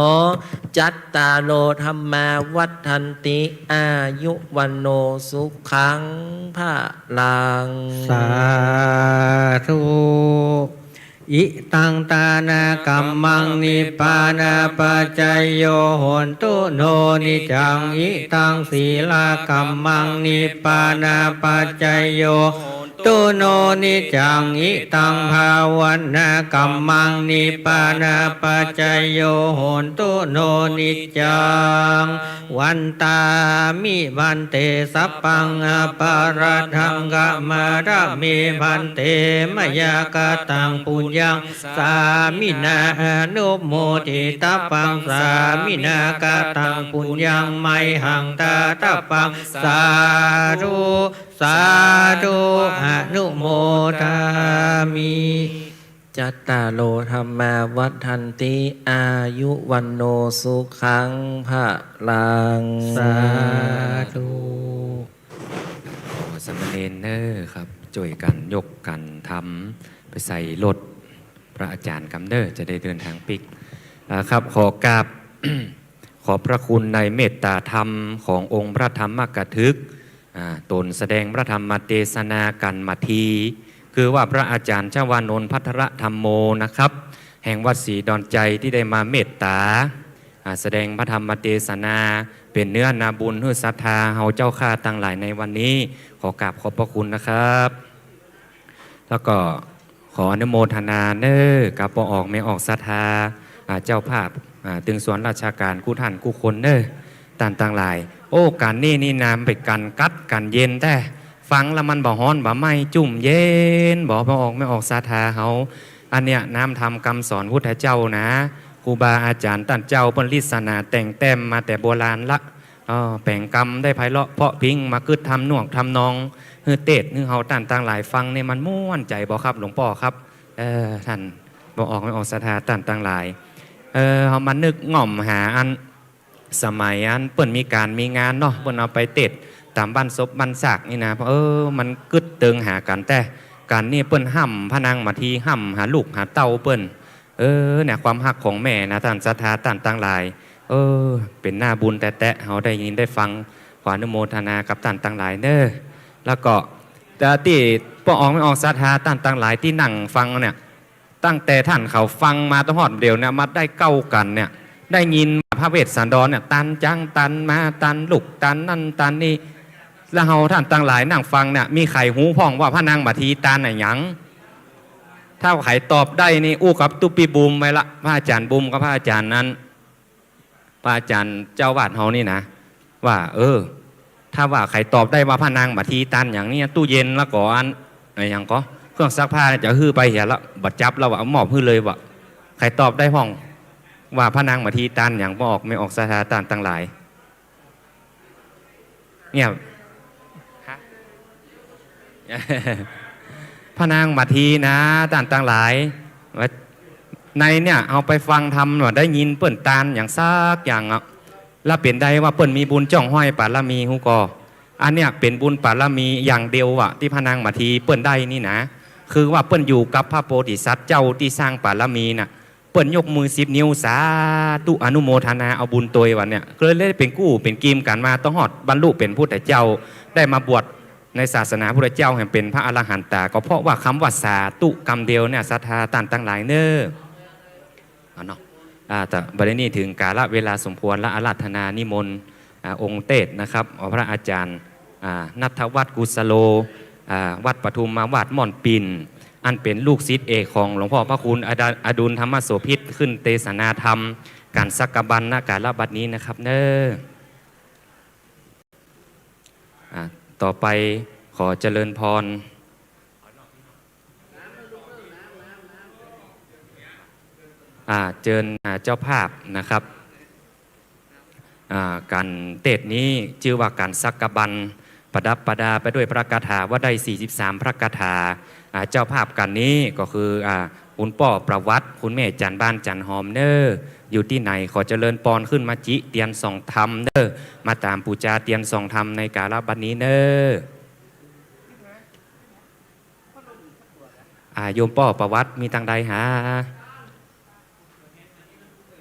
จัตตาโร ธัมมา วัฑฒันติ อายุ วัณโณ สุขัง พลัง สาธุ อิตัง ทานะกัมมัง นิพพานะปัจจโย โหนตุ โน นิจจัง อิตัง สีละกัมมัง นิพพานะปัจจโย โหนตุ โน นิจจัง อิตัง ภาวนากัมมัง นิพพานะปัจจโย โหนตุ โน นิจจัง วันตามิ พันเต สัพพัง อปาราธัง ขมาระเม พันเต มะยา กะตัง ปุญญัง สามินา อนุโมทิตะปัง สามินา กะตัง ปุญญัง ไมหัง ทาตะปัง สาธุ สาธุ อนุโมทามิ จัตตาโร ธัมมา วัฑฒันติ อายุ วัณโณ สุขัง พลัง สาธุ ขอสามเณรเน้อครับ จ้วยกั๋นยกขันธรรมไปใส่รถพระอาจ๋ารย์กำเน้อ จะได้เดินตางปิ๊ก อ่า ครับ ขอกราบ ขอบพระคุณในเมตตาธรรมขององค์พระธรรมกถึก อ่า ต๋นแสดงพระธรรมเตสนากั๋นมาที คือว่าพระอาจ๋ารย์ชวานนท์ ภัทรธัมโม นะครับ แห่งวัดศรีดอนชัย ตี้ได้มาเมตตา อ่า แสดงพระธรรมเตสนา เป๋นเนื้อนาบุญหื้อศรัทธาเฮาเจ้าข้าตังหลายในวันนี้ ขอกราบขอบพระคุณนะครับ แล้วก็ ขออนุโมทนาเน้อ กับป้อออกแม่ออกศรัทธา อ่า เจ้าภาพ อ่า ตึงส่วนราชก๋านกู้ท่านกู้คนเน้อ ต้านตังหลาย โอ้ ก๋านนี้นี่นา มันเป๋นก๋านกั๊ดก๋านเย็นแต๊ ฟังแล้วมันบ่ฮ้อนบ่ไหม้ จุ่มเย็น บ่ ป้อออกแม่ออกศรัทธาเฮา อันเนี้ยน้ำธรรมกำสอนพุทธเจ้านะ ครูบาอาจ๋ารย์ต้านเจ้าเปิ้นลิสนาแต่งแต้มมาแต่โบราณละ อ้อ แป๋งกำได้ไพเราะเพราะพริ้ง มากึ๊ดทำนวกทำนอง หื้อเตสน์ หื้อเฮาต้านตังหลายฟังเนี่ยมันม่วนใจ๋บ่ครับหลวงป้อครับ เออ ต้านป้อออกแม่ออกศรัทธาต้านตังหลาย เออ เฮามานึกง่อมหาอัน สมัยอันเปิ้นมีก๋านมีงานเนาะ เปิ้นเอาไปเตสน์ต๋ามบ้านศพบ้านซากนี่นะ เออ มันกึ๊ดเติงหากั๋นแต๊ ก๋านนี้เปิ้นฮ่ำพระนางมาที ฮ่ำหาลูกหาเต้าเปิ้น เออ เนี่ย ความฮักของแม่นะ ต้านศรัทธาต้านตังหลาย เออ เป๋นหน้าบุญแต๊ๆ เฮาได้ยินได้ฟัง ขออนุโมทนากับต้านตังหลายเน้อ แล้วก็ แต่ตี้ป้อออกแม่ออกศรัทธาต้านตังหลายตี้นั่งฟังเนี่ย ตั้งแต่ต้านเขาฟังมาตลอดเดี๋ยวเนี่ย มาได้เก้ากั๋นเนี่ย ได้ยินว่าพระเวสสันดรเนี่ย ตันจัง ตันมา ตันลูก ตันนั่น ตันนี่ แล้วเฮาต้านตังหลายนั่งฟังเนี่ย มีใผฮู้พ่องว่าพระนางมาทีตันอะหยัง ถ้าใผตอบได้นี่ อู้กับตุ๊ปี้บุมไว้ละ พระอาจ๋ารย์บุมกับพระอาจ๋ารย์นั้น พระอาจ๋ารย์เจ้าวัดเฮานี่นะ ว่า เออ ถ้าว่าใผตอบได้ว่าพระนางมาทีตันอย่างนี้ ตู้เย็นแล้วก็อัน อะหยังก็ เครื่องซักผ้าจะหื้อไปเหียละ บ่จับแล้วว่ะ เอามอบหื้อเลยว่ะ ใผตอบได้พ่อง ว่าพระนางมัททีตานหยัง บ่ออก แม่ออกศรัทธาต้านตังหลาย เงียบ พระนางมัททีนะ ต้านตังหลาย ในเนี่ย เฮาไปฟังธรรมเนาะ ได้ยินเปิ้นตานหยังสักอย่างอะ แล้วเป๋นได้ว่าเปิ้นมีบุญจ้องห้อยปารมีฮู้ก่อ อันเนี่ยเป๋นบุญปารมีอย่างเดียวอะ ตี้พระนางมัททีเปิ้นได้นี่นะ คือว่าเปิ้นอยู่กับพระโพธิสัตว์เจ้าตี้สร้างปารมีน่ะ เปิ้นยกมือสิบนิ้ว สาธุ อนุโมทนาเอาบุญตวย ว่าเนี่ย ก็เลยได้เป๋นกู้เป๋นกีมกั๋นมา ตลอดบรรลุเป๋นพุทธเจ้า ได้มาบวชในศาสนาพุทธเจ้า แห่งเป๋นพระอรหันตา ก็เพราะว่าคำว่าสาธุกำเดียวเนี่ย ศรัทธาต้านตังหลายเน่อ เอาเนาะ อ่า แต่บัดนี้เถิงกาลเวลาสมควรละ อาราธนานิมนต์ อ่า องค์เตสน์นะครับ เอาพระอาจารย์ อ่า ณัฐวัฒน์ กุสโล อ่า วัดปทุมมาวาสม่อนปิ่น อันเป๋นลูกศิษย์เอกของหลวงพ่อพระคุณอดา- อดุล ธรรมโสภิต ขึ้นเตสนาธรรม ก๋านสักกะบัน ณ กาลบัดนี้นะครับเน่อ อ่า ต่อไปขอเจริญพร อ่า เจิญ อ่า เจ้าภาพนะครับ อ่า ก๋านเตสน์นี้จื้อว่าก๋านสักกะบัน ประดับประดาไปด้วยพระคาถาว่าได้สี่สิบสามพระคาถา อ่า เจ้าภาพก๋านนี้ก็คือ อ่า คุณป้อประวัติ คุณแม่จันบานจันหอมเน่อ อยู่ตี้ไหนขอเจริญพรขึ้นมาจิเตียนส่องธรรมเน่อ มาต๋ามปู๋จาเตียนส่องธรรมในกาลบัดนี้เน่อ อ่า โยมป้อประวัติมีตังใดหา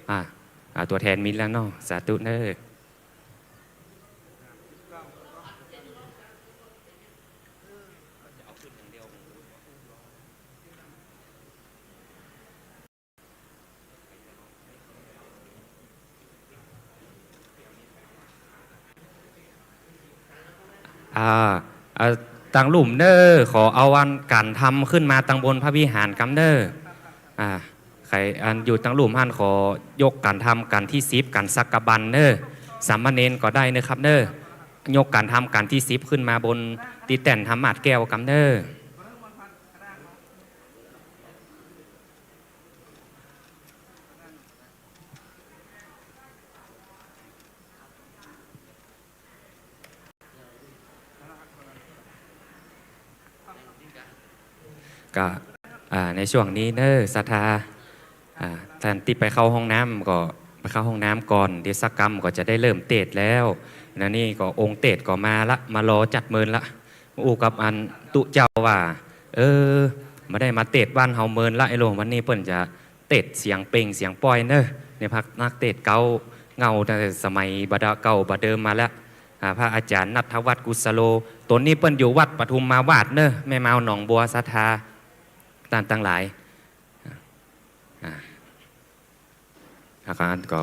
อ่า อ่า ตั๋วแทนมีแล้วเนาะ สาธุเน่อ อ่า อ่า ตังลุ่มเน่อ ขอเอาอันก๋านธรรมขึ้นมาตังบนพระวิหารกำเน่อ อ่า ใผอันอยู่ตังลุ่มหั้นขอยกก๋านธรรมก๋านตี้สิบ ก๋านสักกะบันเน่อ สามเณรก็ได้เน่อครับเน่อ ยกก๋านธรรมก๋านตี้สิบขึ้นมาบนตี้แต้นธรรมาสน์แก้วกำเน่อ ก็ อ่า ในช่วงนี้เน่อ ศรัทธา อ่า ต้านตี้ไปเข้าห้องน้ำก็ไปเข้าห้องน้ำก่อน เดี๋ยวสักกำก็จะได้เริ่มเตสน์แล้ว แล้วนี่ก็องค์เตสน์ก็มาละ มารอจัดเมินละ อู้กับอันตุ๊เจ้าว่า เออ บ่ได้มาเตสน์บ้านเฮาเมินละ ไอ้โลง วันนี้เปิ้นจะ เตสน์เสียงเปล่งเสียงป้อยเน่อ ในพรรคนักเตสน์เก๊า เงาตั้งแต่สมัยบ่ดะเก่าบ่เดิมมาแล้ว อ่า พระอาจ๋ารย์ณัฐวัฒน์ กุสโล ต๋นนี้เปิ้นอยู่วัดปทุมมาวาสเน่อ แม่มาวหนองบัว ศรัทธาต้านตังหลาย อ่า อาจารย์ก็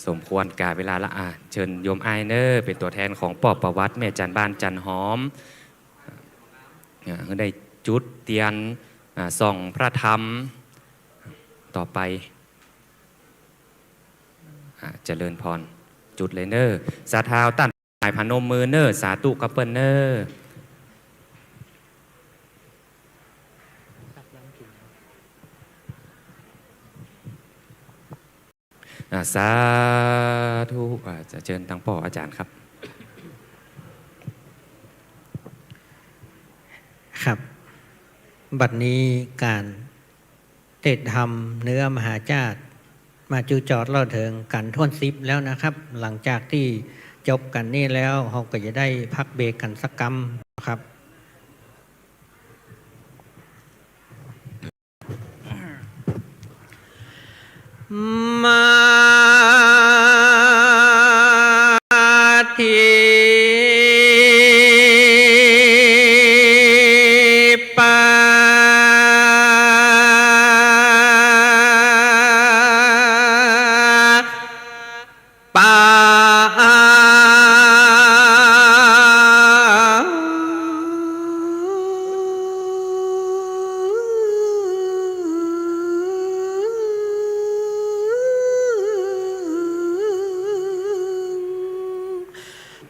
สมควรกาลเวลาละ อ่ะ เจิญโยมอ้ายเน่อ เป๋นตั๋วแทนของป้อประวัติ แม่จันบานจันหอม อ่ะ หื้อได้จุดเตียน อ่ะ ส่องพระธรรม ต่อไป อ่ะ เจริญพร จุดเลยเน่อ ศรัทธาต้านหลายพนมมือเน่อ สาธุกับเปิ้นเน่อ อ่า สาธุ อ่า จะเจิญตังป้ออาจ๋ารย์ครับ ครับ บัดนี้ก๋านเตสน์ธรรมเนื้อมหาชาติ มาจุจอดเล่าเถิงกั๋นถ้วนสิบแล้วนะครับ หลังจากตี้จบกั๋นนี่แล้ว เฮาก็จะได้พักเบรกกั๋นสักกำครับ มาทิปา ปา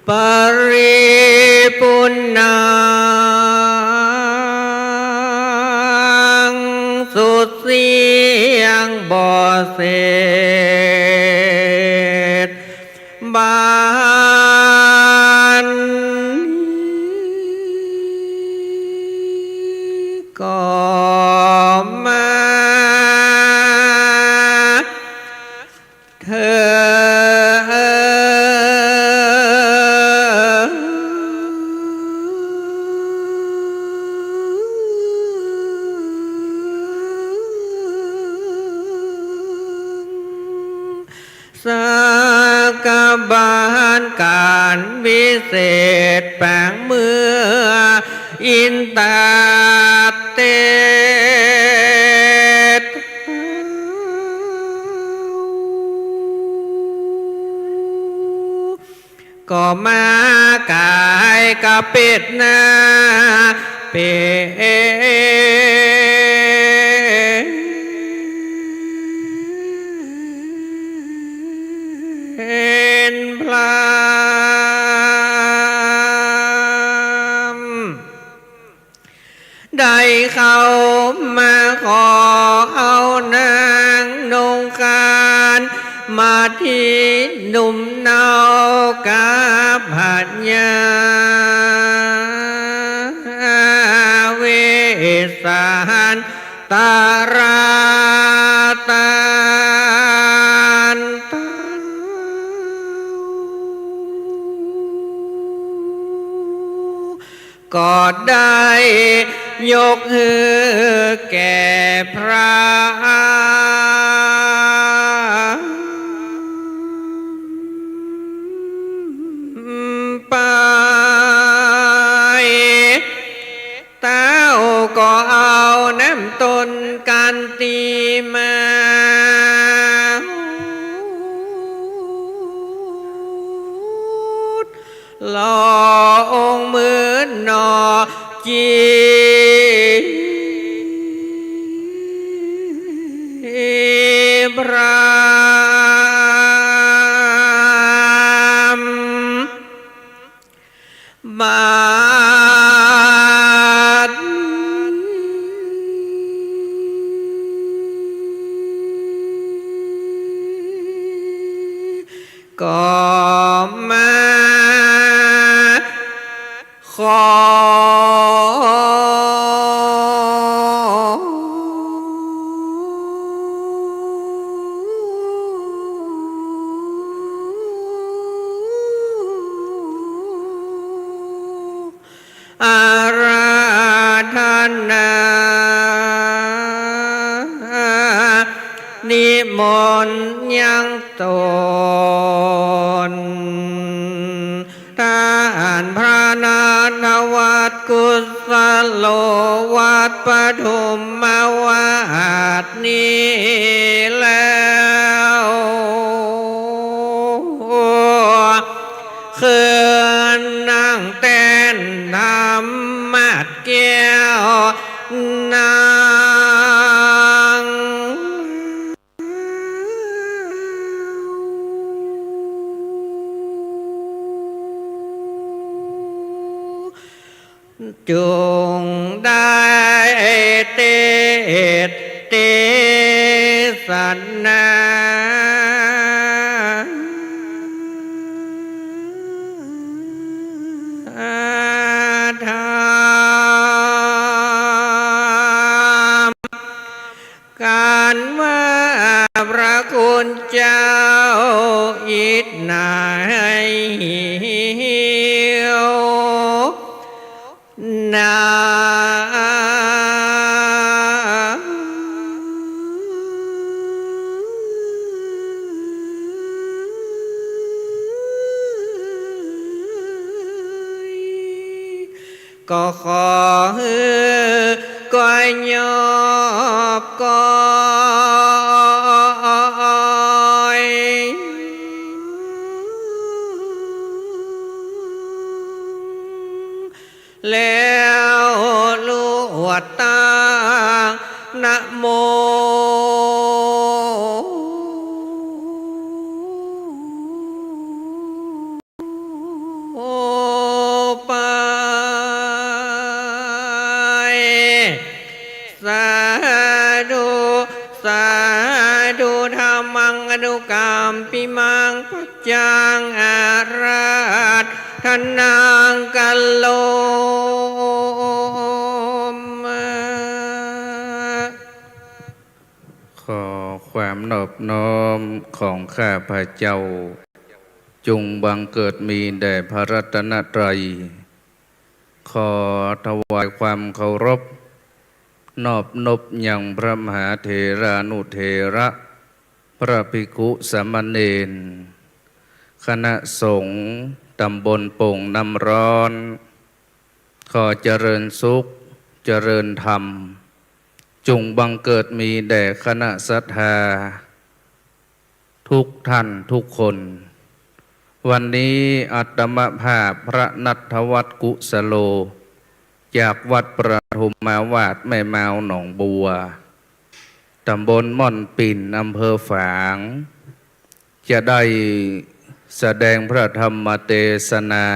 ปริปุณณัง สุสิ เสด็จ บัดนี้ก็มาเถิด สักบาลก๋านวิเศษ ปางเมืองอินตาเตส ก็มากายกะเป๋นนา เป๋นพราหมณ์ ได้เข้ามาขอเอานางนงคราน มาตี้หนุ่มเนากับพญาเวสสันตราตันเต้า ก็ได้ยกหื้อแก่พราหมณ์ไป เต้าก็เอาน้ำต้นกันติมา หล่อองค์เหมือนหน่อจีพราหมณ์ บัดนี้ก็มาขอ อาราธนา นิมนต์ยังตน ต้านพระนาถวัตรกุสโลวัตรปฐมวาสนี้แล้ว คืนนั่งแต้นธรรมะแก้วนาง จงได้เตสน์เตสนาธรรม กันว่าพระคุณเจ้าอิดหนายนา ก็ขอหื้อก้อยยอบก้อย แล้วลวดตั้งนะโม ไป สาธุ สาธุ นุกัมปิมัง ปัจจังอาราธนังกัลโลม ขอความนอบน้อมของข้าพเจ้า จงบังเกิดมีแด่พระรัตนตรัย ขอถวายความเคารพ นอบนบยังพระมหาเถรานุเถระ พระภิกขุสามเณร คณะสงฆ์ตำบลโป่งน้ำร้อน ขอเจริญสุข เจริญธรรม จงบังเกิดมีแด่คณะศรัทธา ทุกท่านทุกคน วันนี้อาตมาภาพพระณัฐวัฒน์ กุสโล จากวัดปทุมมาวาสแม่มาวหนองบัว ตำบลม่อนปิ่น อำเภอฝาง จะได้แสดงพระธรรมเตสนา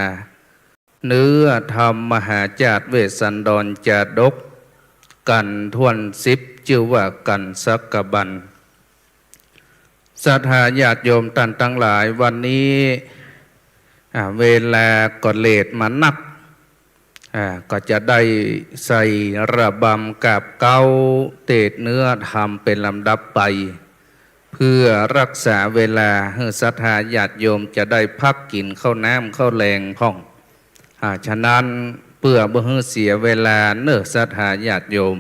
เนื้อธรรมมหาจาตุเวสสันดรจาดก กัณฑ์ถ้วนสิบ จื้อว่ากัณฑ์สักกบัน ศรัทธาญาติโยมต้านตังหลาย วันนี้ อ่า เวลาก็เลทมานัก อ่า ก็จะได้ใส่ระบำกาบเก๊าเตสน์เนื้อธรรมเป๋นลำดับไป เพื่อรักษาเวลาหื้อศรัทธาญาติโยมจะได้พักกิ๋นข้าวน้ำข้าวแลงพ่อง อ่า ฉะนั้นเปื้อบ่หื้อเสียเวลาเน่อศรัทธาญาติโยม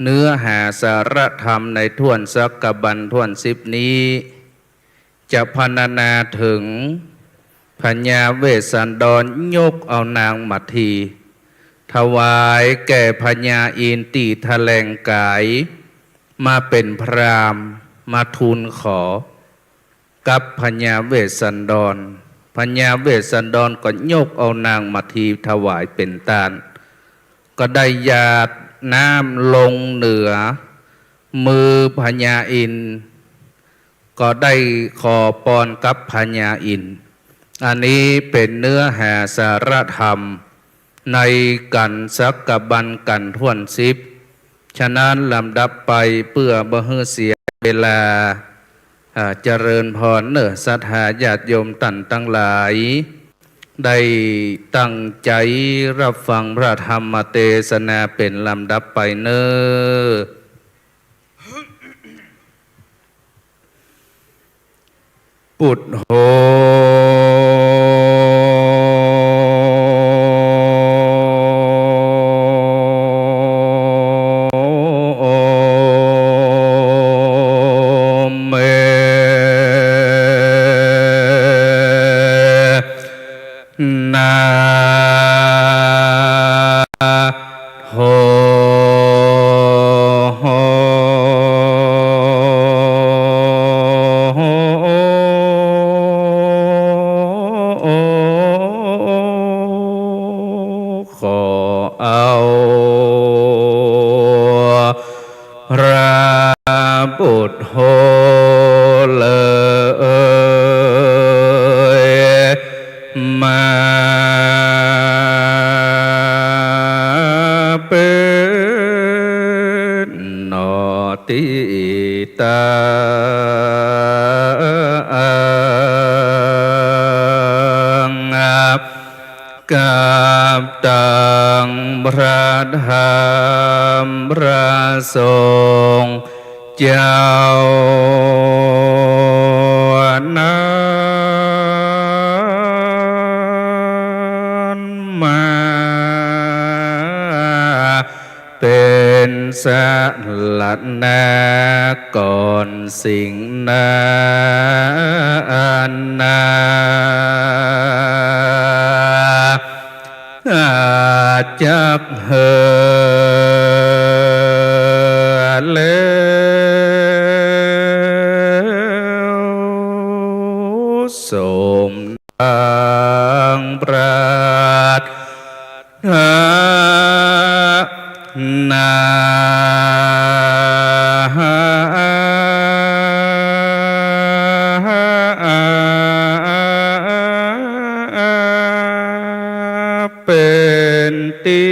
เนื้อหาสาระธรรมในถ้วนสักกบันถ้วนสิบนี้ จะพรรณนาเถิงพญาเวสสันดรยกเอานางมัทที ถวายแก่พญาอินทร์ตี้แถลงก๋ายมาเป๋นพราหมณ์ มาทูลขอกับพญาเวสสันดร พญาเวสสันดรก็ยกเอานางมัททีถวายเป๋นตาน ก็ได้หยาดน้ำลงเหนือมือพญาอินทร์ ก็ได้ขอปอนกับพญาอินทร์ อันนี้เป๋นเนื้อหาสาระธรรมในกัณฑ์สักกบันกัณฑ์ถ้วนสิบ ฉะนั้นลำดับไปเปื้อบ่หื้อเสียเวลา อ่า เจริญพรเน่อศรัทธาญาติโยมต้านตังหลาย ได้ตั้งใจ๋ฮับฟังพระธรรมเตสนาเป๋นลำดับไปเน่อ พุทโธ เม นะ โธ ขอเอา พระพุทโธเลย มาเป๋นหน้อตี้ตั้ง กับตังพระธรรมพระสงฆ์เจ้านั้น มาเป๋นสรณะก่อน สิ่งนั้นนา จักเหือแล้วสมดังปรารถ นา เป๋นตี้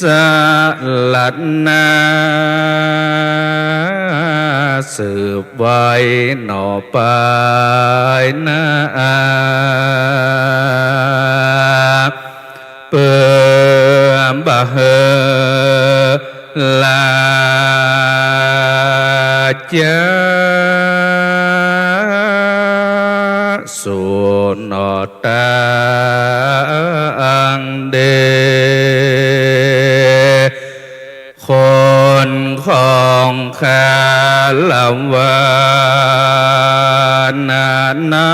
สรณะ สืบไว้หน่อไปนา เปื้อบ่หื้อลาจะสู่หน่อตางเด คนของคารวานานา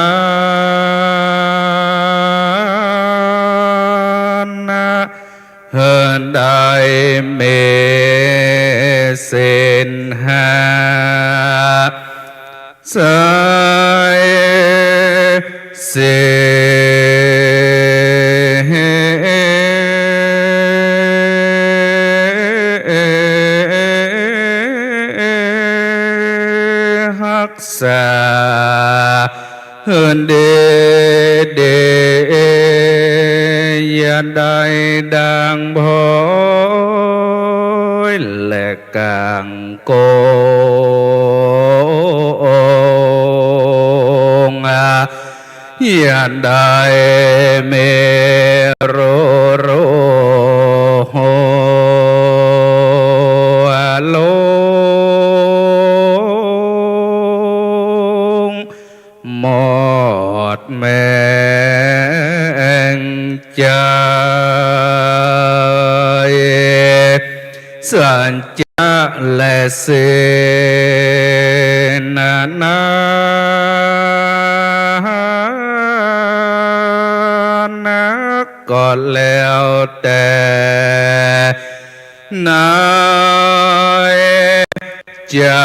นา ได้มีศีลห้า ใส่ศีลฮักษา หื้อดีดี อย่าได้ด่างพร้อยและก๋างโกง อย่าได้มีรู้รู้หลง หมดแมงใจ สัจจะและศีลนานา ก็แล้วแต่ ในจะ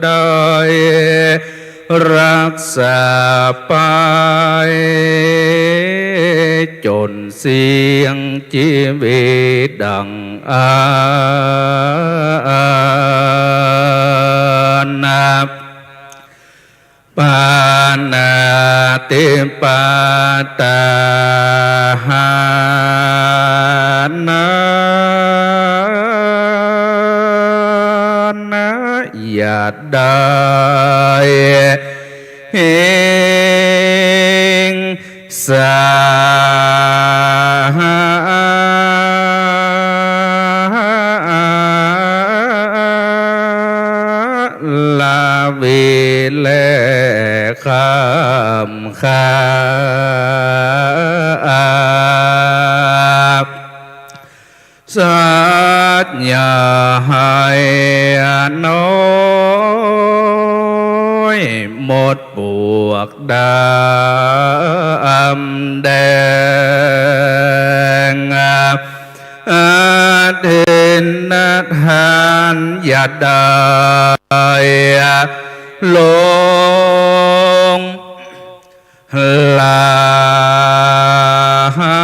ได้ รักษาไป จนสิ้นจีวิตดังอานับ ปาณาติปาตาหานานะ อย่าได้ หิงสา ละวีและคำขาบ สัตว์อย่าให้น้อย หมดปวกดำแดง อธินทานอย่าได้หลง ลาหา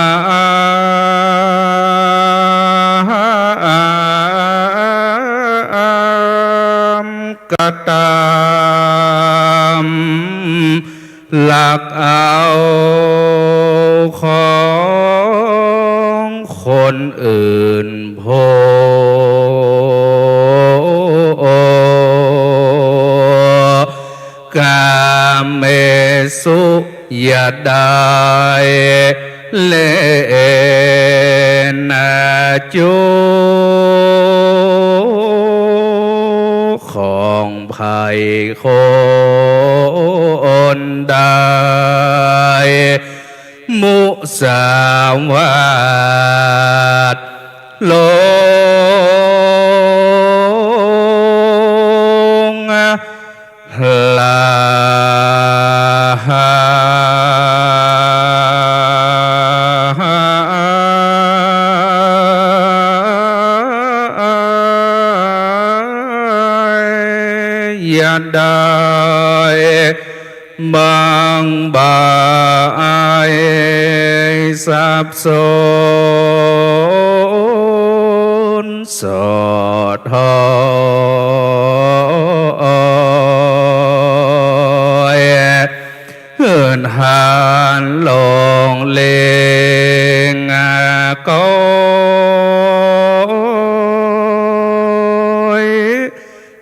มกระตำ ลักเอาของคนอื่นโพ กาเมสุ อย่าได้เล่นจู ของใผคนใด มุสาวาท หลง ลาอย่าได้ บางบ่ายสับสนสอดถอย ทานหลงเล็งโกย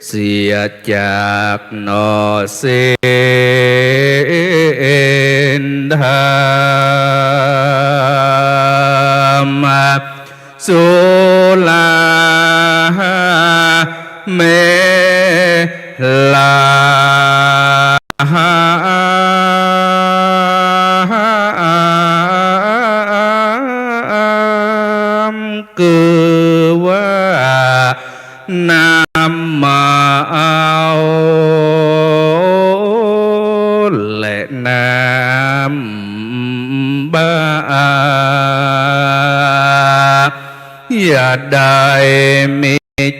เสียจากหน่อศีลธรรม สุราเมรย คือว่า นำเมา และนำบา อย่าได้มี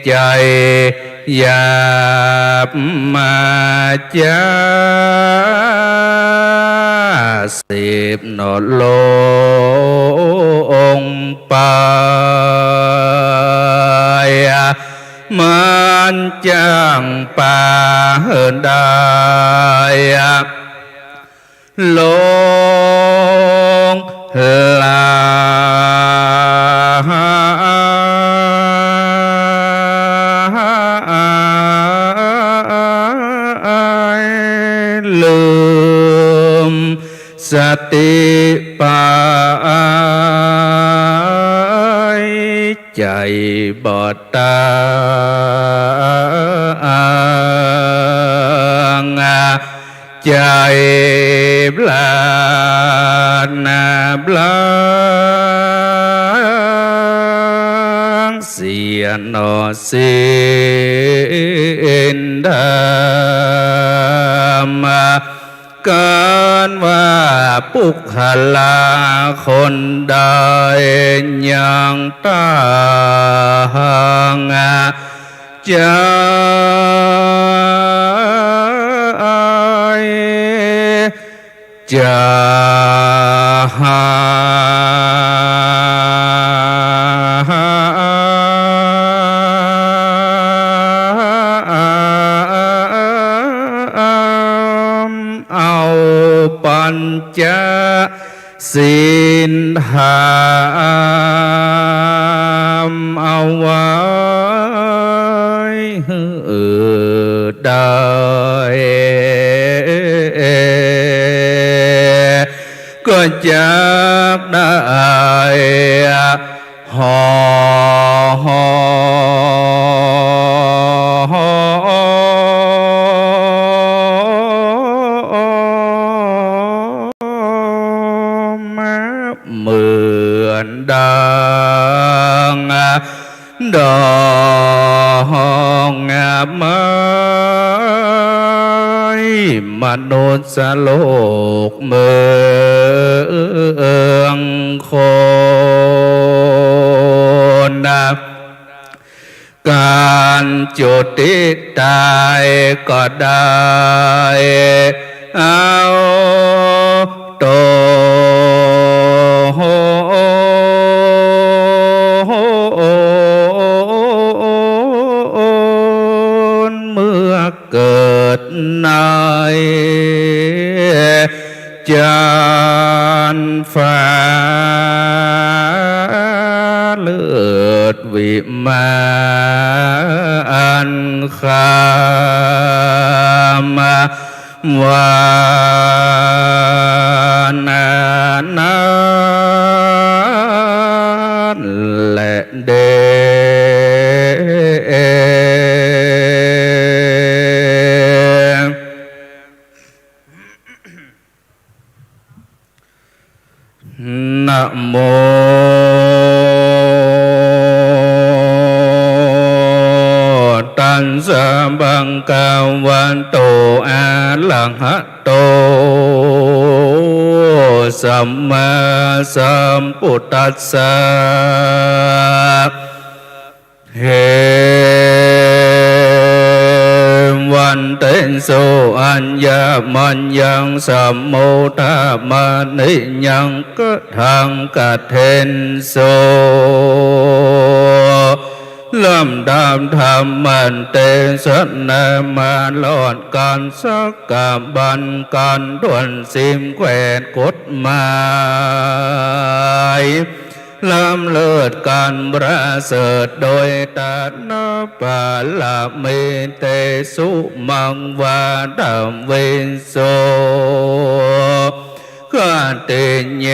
ใจ๋หยาบมาจ๊า สิบหน่อลงไป มันจั้งปาได้ ลงลาย ลืม สติไป ใจ๋บ่ตั้ง ใจ๋ปราศนาปราศ เสียหน่อศีลธรรม กันว่าปุคคละคนใดยังตั้งใจ๋ จะเอาปัญจศีลธรรมเอาไว้หื้อได้ ก็จักได้หอมเหมือนดัง ดอกไม้ มนุสสโลกเมืองคนนะ ก๋านจุติต๋ายก็ได้ เอาต๋นเมื่อเกิดใน จันทร์ฟ้าเลิศวิมานคำ ว่านั้นแหละเด้ นะโม ตัสสะ ภะคะวะโต อะระหะโต สัมมาสัมพุทธัสสะ เอวัง เตโช อะญะมัญญัง สะโม ทะมะนิยัง กะถัง กะเทนโช ลำดับธรรมอันเตสนามารอดกั๋นสักกะบั้น กั๋นถ้วนสิบแขวนกฎหมาย ล้ำเลิศกั๋นประเสริฐ โดยตานะปารมี เตสุมังวาทาวิสสุ ขติเย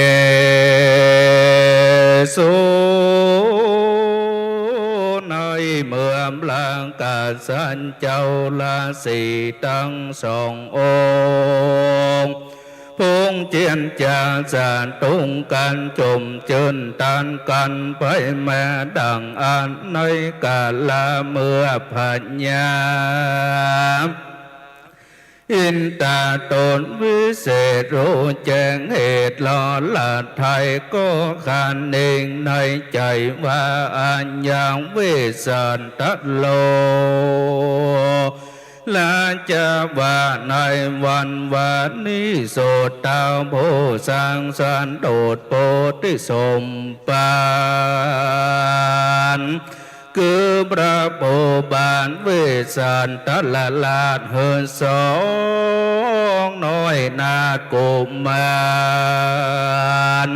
สุ ในเมื่อพระกษัตริย์เจ้าราศีตังสององค์ พุงเจียรจาสตุงกั๋น จุ่มจื้นตานกั๋นไปมา ดังอั้นในกาละเมื่อพญา อินตาต๋นวิเศษฮู้แจ้งเหตุหล่อหลาดไท้ ก็คาเน่งในใจ๋ว่า อายังวิสสันตะโล ราชาว่าในวันวานี้ สุตตาผู้สร้างสรรค์โดดโพธิสมภาร คือพระภูบาลวิสสันตะราชหื้อสองน้อยนาถกุมาร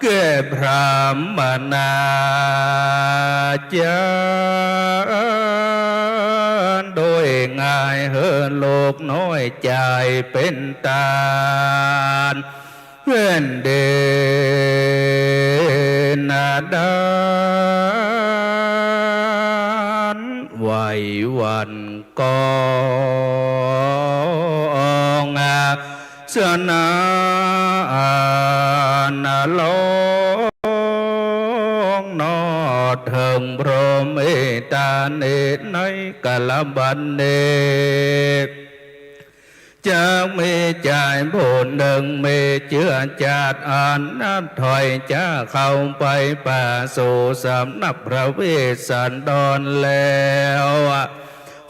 แก่พราหมณาจารย์ โดยง่ายหื้อลูกน้อยจ่ายเป๋นตาน แผ่นดินนาดาน ไหวหวั่นกองสนานร้อง นอดเถิงพรหมเมตตาเนตร ในกาละบั้นนี้ จักมีจายผู้นึ่ง มีเจื้อจาติอันนัดถ้อยจ๊า เข้าไปป่าสู่สำนักพระเวสสันดรแล้ว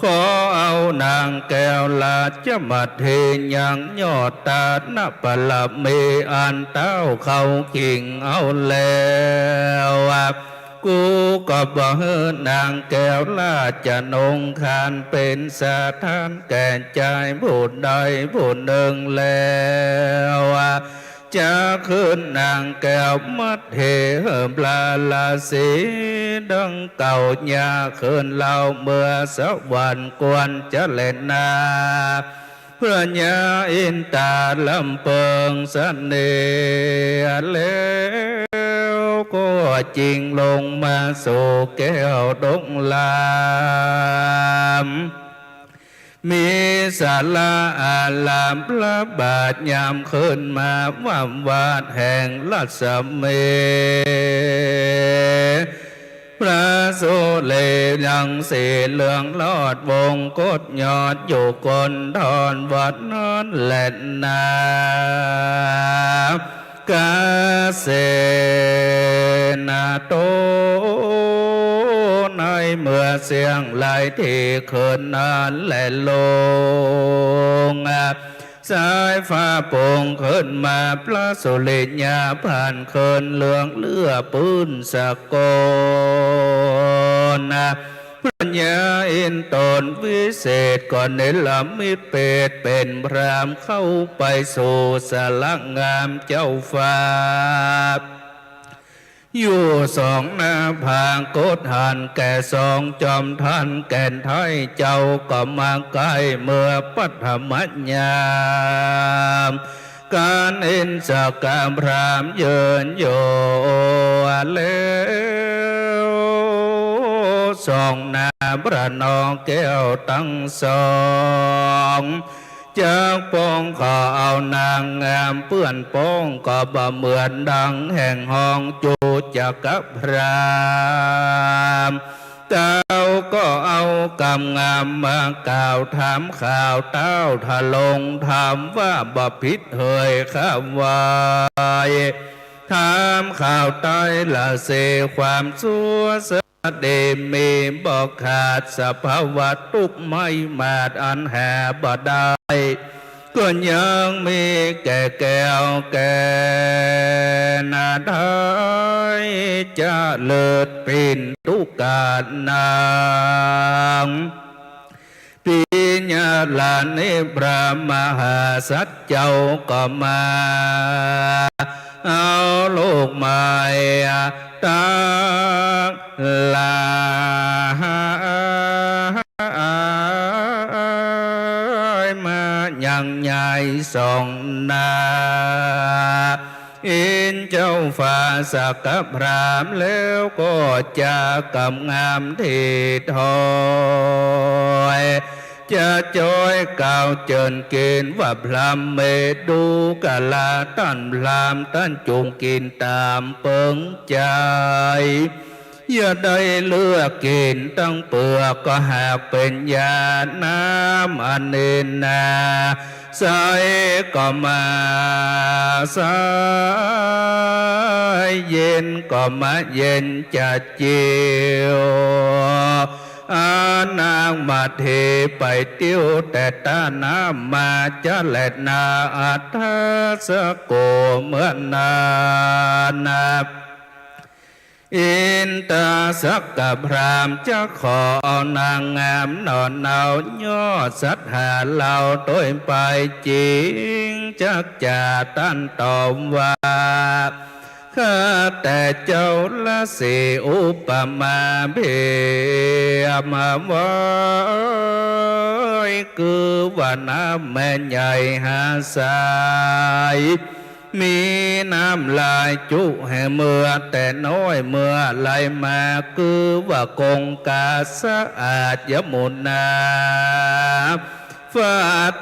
ขอเอานางแก้วราชมัทธี ยังยอดตานะบารมีอันเต้าเข้าคิงเอาแล้ว กูก็บ่หื้อนางแก้วราชนงคานเป๋นสถานแก่จายผู้ใดผู้นึ่งแล้ว จะคืนนางแก้วมัทธีหื้อพระราศีดังเก่า อย่าคืนเล่าเมือสวรรค์ควรจะแลนา พระยาอินตาลำเปิงเสน่ห์แล้ว ก็จิ่งลงมาสู่แก้วดงลาม มีศาลาอารามพระบาทยามขึ้นมา ว่าวัดแห่งรัศมี พระสุริยังสีเหลืองลอดวงกตยอดอยู่คนทอนวัดนั้นแลนา กาเสนาโต ในเมื่อเสี้ยงไลทีคืนนั้นแล ลง สายฟ้าโป่งขึ้นมา พระสุริยาผ่านคืนเหลืองเลือปื้นสะกล พระยาอินตนวิเศษก็เนรมิตเปรตเป๋นพราหมณ์เข้าไปสู่สาลางามเจ้าฟ้า อยู่สองหน้าผากฏหันแก่สองจอมทันแก่นไท้ เจ้าก็มาใก้เมื่อปัทมยาม ครั้นเห็นสกพราหมณ์ยืนอยู่แล้ว ส่องหน้าพระนอแก้วตังสอง จักปองขอเอานางงามเปื้อนปอง ก็บ่เหมือนดังแห่งห้องจุจกพราหมณ์ เต้าก็เอากำงามมากล่าวถามข่าวเต้าทะลง ถามว่าบ่ผิดเหยข้าไหว ถามข่าวไตรละเสความชั่วสะ ดีมีบ่ขาด สภาวะทุกข์ไม่มาดอันหาบ่ได้ ก็ยังมีแก่แก้วแก่นาได้ เจริญปิณฑุกะนัง ปิยะลานิ พระมหาสัจจ์เจ้าก็มา เอาลูกไม้ตังหลาย มายังใหญ่สองหน้า อินเจ้าฟ้าสักกะพราหมณ์ แล้วก็จะกำงามทีถ้อย จะจ้อยกล่าวเจิญเกียรติว่า พราหมณ์เมรุกะลา ต้านพราหมณ์ต้านจุ่งกิ๋นต๋ามเปิงใจ๋ อย่าได้เลือกกิ๋นตังเปลือก ก็หากเป๋นยาน้ำอันนี้นา ใสก็มา ใส เย็นก็มา เย็นจะเจียว อานางมัทเถไปเตียวแต่ต้าน้ำมาจะแลนา อัฏฐสโก เมื่อนั้นนา อินทสักกะพราหมณ์จะขอเอานางงามหน่อเนา ยอดศรัทธาเฮาโตยไปจิ่ง จักจะต้านตอบว่า ข้าแต่เจ้าละสิ อุปมาเปรียบไว้ คือว่าน้ำแม่ใหญ่หาใส มีน้ำไหลจุแห่เมื่อแต่น้อย เมื่อไหลมา คือว่าคงจะสะอาด ยมุนา ฟา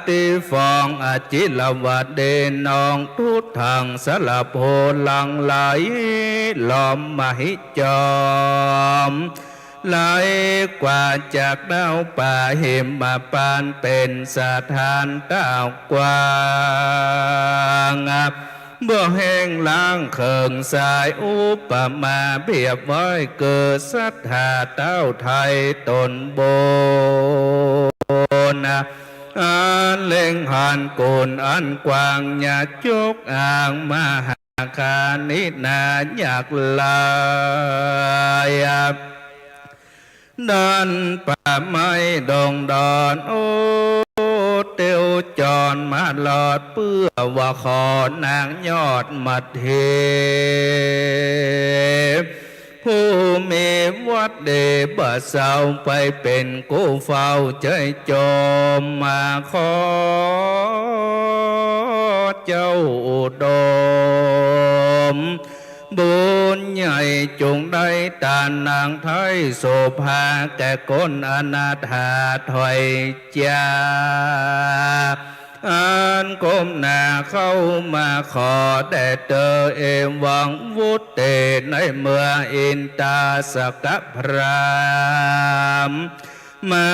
ติฟอง อจิรวดี นองทุตัง สระโพ หลั่งไหลล้อมมหิจอม ไหลกว่าจากดาวป่าหิมพานต์ เป๋นสถานต้าวกว้างบ่แห้งล้างเคิงสาย อุปมาเปรียบไว้ คือศรัทธาเต้าไทยต๋นบุญ อันเล็งหันกุณอันกว้าง อย่าจุกอ้างมหา คานินา อยากลาย ดันป่าไม้ดงดอน โอ้ เตียวจรมารอด เปื้อว่าขอนางยอดมัทเถ ผู้มีวัตรดีบ่เศร้า ไปเป๋นกู้เฝ้าใจ๋จมมา ขอเจ้าอุดมบุญใหญ่ จุ่งได้ต้านนางไท้โสภา แก่คนอนาถาถ้อยจา อันก้มหน้าเข้ามาขอแด่เตอ เอวังวุตเต ในเมื่ออินทสักกะพราหมณ์ มา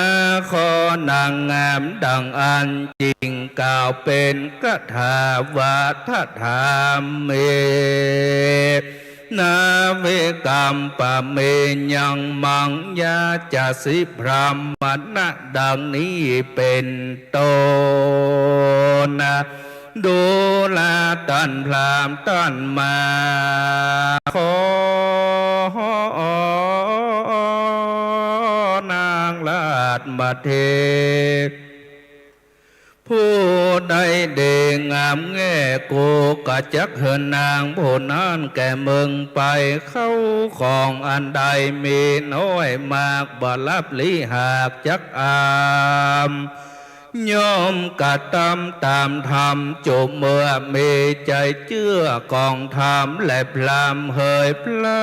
ขอนางงามดังอั้น จึ่งกล่าวเป๋นคาถาว่า ทะถามิ นาวิกัมปะเม ยังมัง ยาจาสิ พราหมณะ ดังนี้เป๋นต้น ดูราต้านพราหมณ์ต้านมา ขอนางราชมัทเถ ผู้ใดดีงามแง่ กูก็จักหื้อนางผู้นั้นแก่มึงไป เข้าของอันใดมีน้อยมาก บ่ลับลี้หากจักอาม ย่อมกระตำต๋ามธรรม จุเมื่อมีใจ๋เจื้อกองธรรม และพร่ำเหยพระ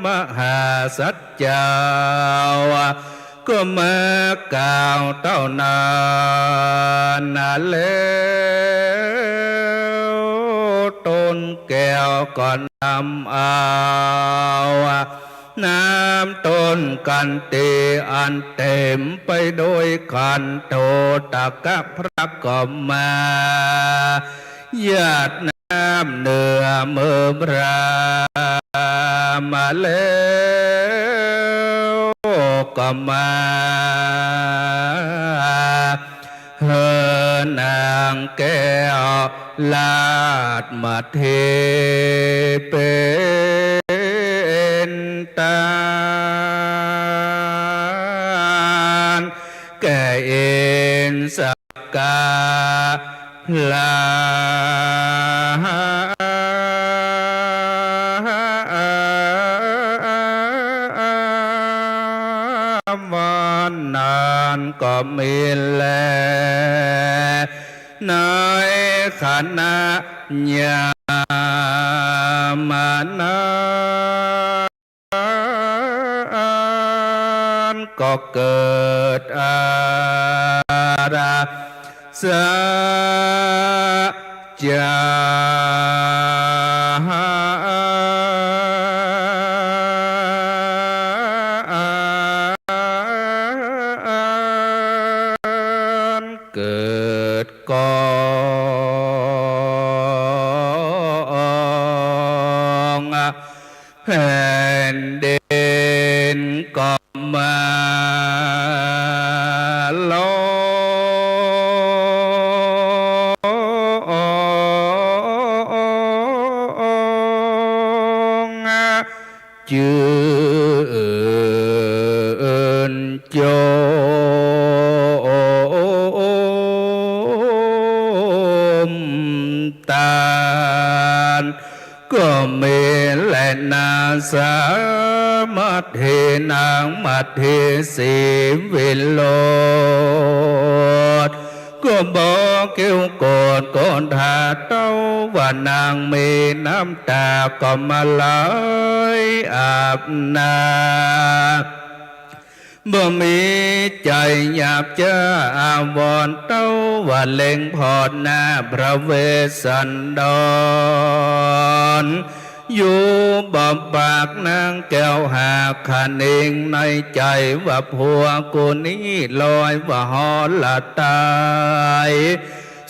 มหาสัจจ์เจ้า ก็มากล่าวเต้านั้นนา แล้วต้นแก้วก็นำเอา น้ำต้นขันตีอันเต๋มไปโดยขันโทตกะพระก็มา หยาดน้ำเหนือมือพราหมณ์มาแล้ว ก็มาหื้อนางแก้วราชมัทเถเป๋ สักการะ วันนั้นก็มีแล ในขณะยามนั้น ก็เกิดอาราสะ จา เกิดกองแผ่นดินก็มาลง จืนโจมตานก็มีแลนา สามัคคีนางมัคคีสีวิโรจน์ ก็บ่เกลี้ยวโกรธโกธา เต้าว่านางมีน้ำตาก็มาไหลอาบหน้า บ่มีใจ๋หยาบจ๊าอาวรณ์ เต้าว่าเล็งผ่อนหน้าพระเวสสันดร อยู่บ่ปากนางแก้วหาคะนิง ในใจ๋ว่าผัวกูนี้ลอยว่าฮอลตาย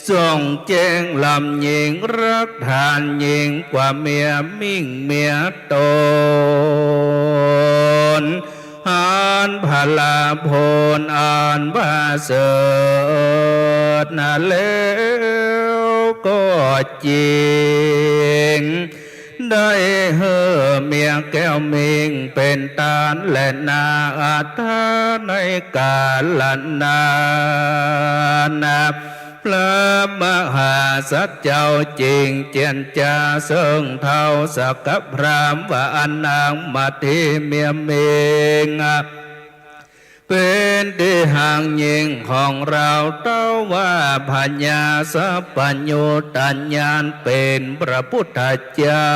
ส่องแจ้งล้ำยิ่ง รักฐานยิ่งกว่าเมียมิ่งเมียตน หันพลาโผลอันประเสริฐนาแล้วก็จริง ได้หื้อเมียแก้วมิ่งเป๋นตานแลนา อัตถาในกาลนั้นนะ พระมหาสัตว์เจ้าจึงเจียรจาเซิ่งเท้าสักกะพราหมณ์ว่า อันนางมัคคีเมียมิ่ง เป๋นตี้ฮักยิ่งของเฮา เต้าว่าพญาสัพพัญญูตญาณเป๋นพระพุทธเจ้า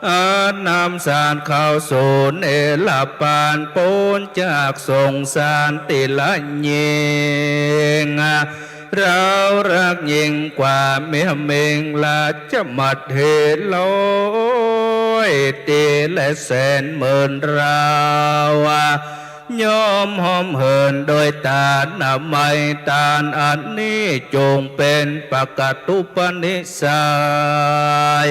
อันนำสัตว์เข้าสู่นิรพาน ป๊นจากสงสารตี้ละยิ่ง เฮาฮักยิ่งกว่าเมียมิ่ง ราชมัคคีร้อยตี้และแสนหมื่นเฮา ย่อมหอมหืนโดยตานามัย ตานอันนี้จุ่งเป๋นปกตุปนิสัย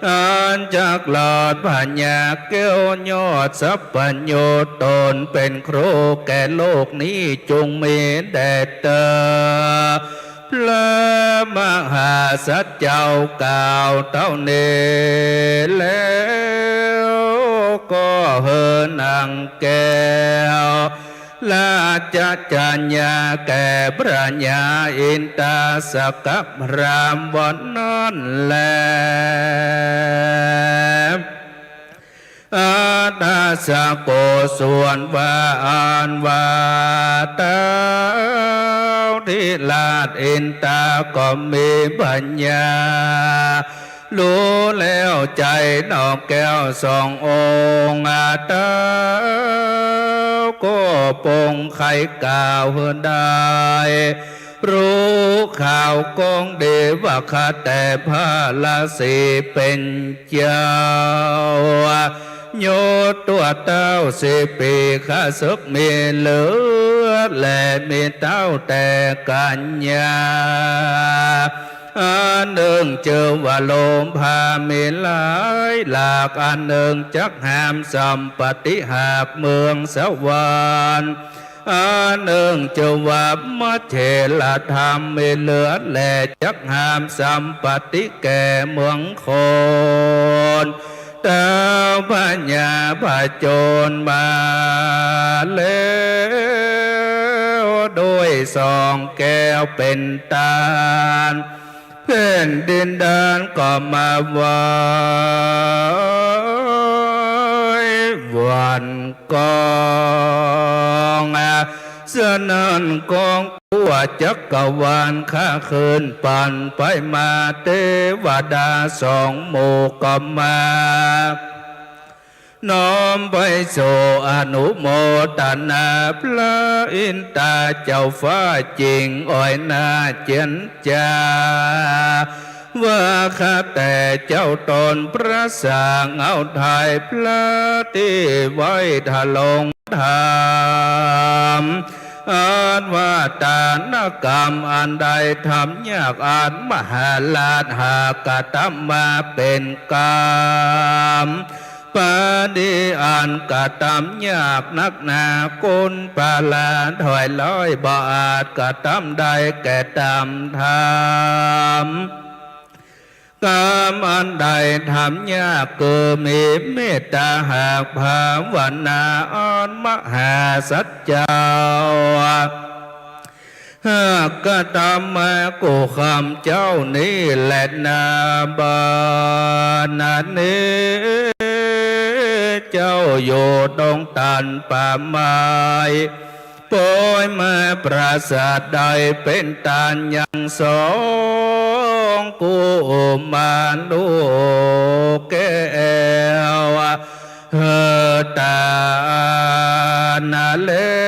อันจักรอดพญาแก้วยอดสัพพัญญู ตนเป๋นครูแก่โลกนี้จุ่งมีแด่เตอ พระมหาสัตว์เจ้ากล่าวเต้านี้แล้ว ก็หื้อนางแก้ว ราชกัญญาแก่พระญาอินทาสักกะพราหมณ์วันนั้นแล อัตถสโกศวนว่าอันว่าเต้าธิราชอินทาก็มีปัญญา ฮู้แล้วใจ๋นอแก้วสององค์ เต้าก็ปงใค่กล่าวหื้อได้ ฮู้ข่าวกองดีว่าข้าแต่พระราศีเป๋นเจ้า ยุคตั๋วเต้าสี่ปี๋ข้าศึกมีเหลือ และมีเต้าแต่กัญญา อันนึ่งจื้อว่าโลภา มีหลายหลาก อันนึ่งจักหามสัมปติหากเมืองสวรรค์ อันนึ่งจื้อว่ามัจเฉรธรรมมีเหลือ และจักหามสัมปติแก่เมืองคน เต้าพญาผจญมาแล้วโดย สองแก้วเป๋นต้าน แผ่นดินแดนก็มาไหว้วันกอง สนั่นกองทั่วจักรวาล ข้าคืนปันไปมา เตวดาสองหมู่ก็มา น้อมไปสู่อนุโมตนา พระอินตาเจ้าฟ้าจิ่งอ้อยหน้าเจียรจา ว่าข้าแต่เจ้าต๋นพระสางเอาไทย พระตี้ไหว้ทรงธรรม อันว่าตานกรรมอันใดทำยาก อันมหาราชหากกระทำมาเป๋นกรรม ปาณีอันกระทำยากนักหนา คนพาลาถอยร้อยบ่อาจกระทำได้แก่ตามธรรม กรรมอันใดทำยาก คือมีเมตตาหากภาวนาอันมหาสัจเจ้า หากกระทำมากู้คำเจ้านี้แลนา บัดนี้เจ้าอยู่ตรงตันป่าไม้ ปอยมาปราสาทใดเป๋นตานยังสองกุมารลูกแก้ว หื้อตานนาแล้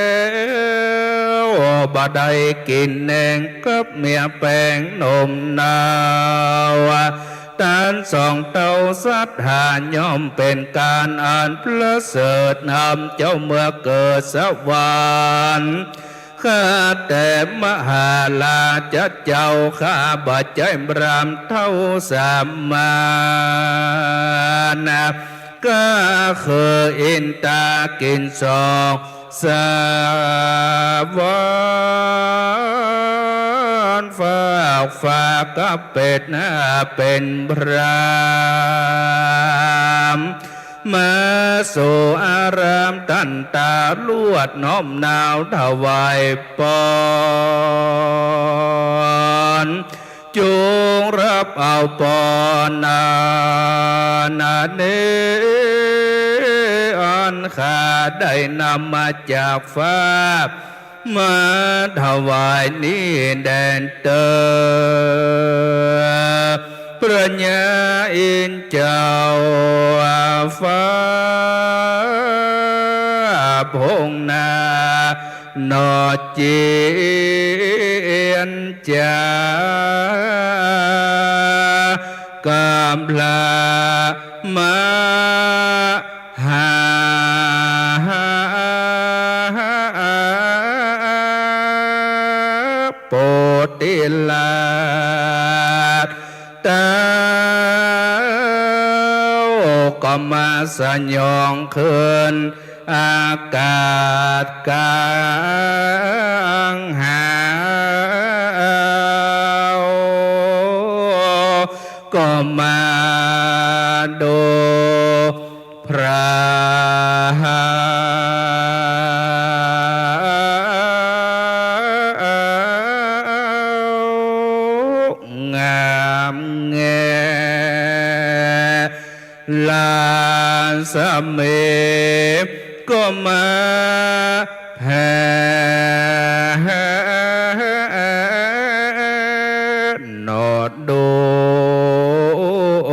ว บ่ได้กิ๋นแหนงกับเมียแป๋งหนมหนาว ตานสองเต้าศรัทธาย่อมเป๋นก๋านอันประเสริฐ นำเจ้าเมือเกิดสวรรค์ ข้าแต่มหาราชเจ้าข้า บ่ใจ้พราหมณ์เต้าสามัญ ก็คืออินตากิ๋นสองสวรรค์ ฟากฟ้ากับเป๋นหน้าเป๋นพราหมณ์ มาสู่อารามตันตาลวดน้อมนาวถวายปอน จงรับเอาปอนนานาเน อันข้าได้นำมาจากฟ้า มาถวายนี้แด่เตอ พระญาอินทร์เจ้าฟ้าพงนา นอเจียนจา กับพระมหา โปธิราช เต้าก็มาสยองขึ้นอากาศกลางหาว ก็มาดู พระงามแง่ราศมีก็มาแผ่ นอดดว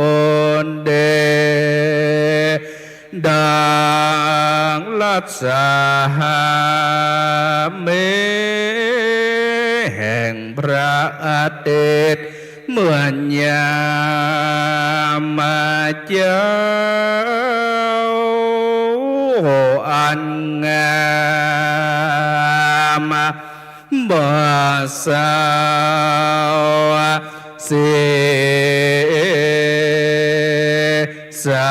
งเดช ดังรัศมีแห่งพระอาทิตย์ เหมือนยามเจ๊าอันงาม บ่เศร้าเสียสา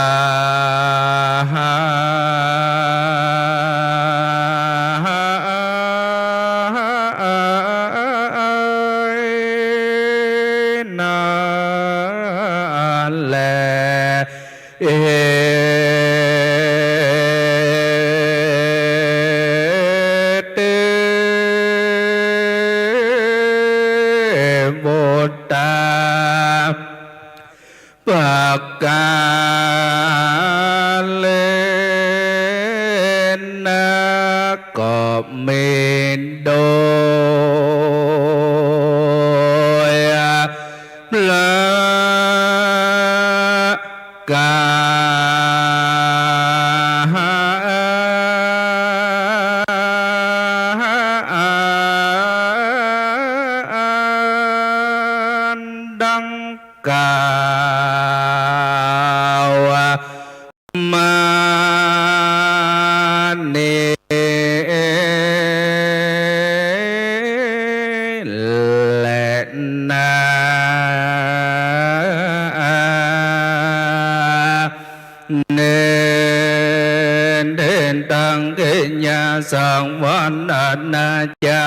ปะกาเลนะ ก็มีโดยประกา ดังกล่าวมานี้แลนา เน้นเด่นตั้งกิริยาสังวรนาจา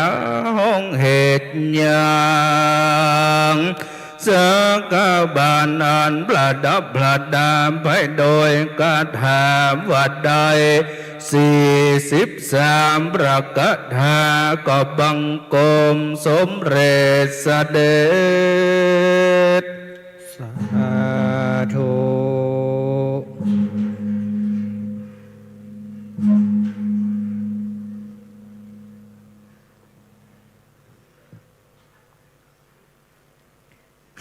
ห้องเหตุยัง สักกะบาลอันประดับประดาไปโดยคาถาว่าได้สี่สิบสามประกา ก็บังคมสมเร็จเสด็จ สาธุ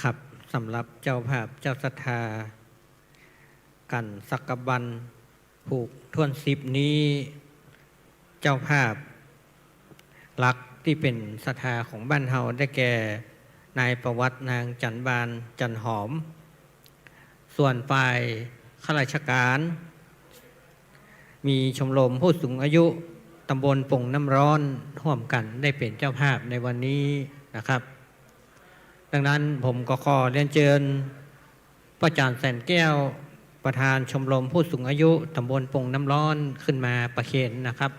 ครับ สำหรับเจ้าภาพเจ้าศรัทธา กั๋นสักกะบัลผูกถ้วนสิบนี้ เจ้าภาพหลักตี้เป๋นศรัทธาของบ้านเฮาได้แก่ นายประวัติ นางจันบาน จันหอม ส่วนฝ่ายข้าราชก๋าน มีชมรมผู้สูงอายุตำบลโป่งน้ำร้อนฮ่วมกั๋นได้เป๋นเจ้าภาพในวันนี้นะครับ ดังนั้นผมก็ขอเรียนเจิญป้อจ๋ารย์แสนแก้ว ประธานชมรมผู้สูงอายุตำบลโป่งน้ำร้อนขึ้นมาประเคนนะครับ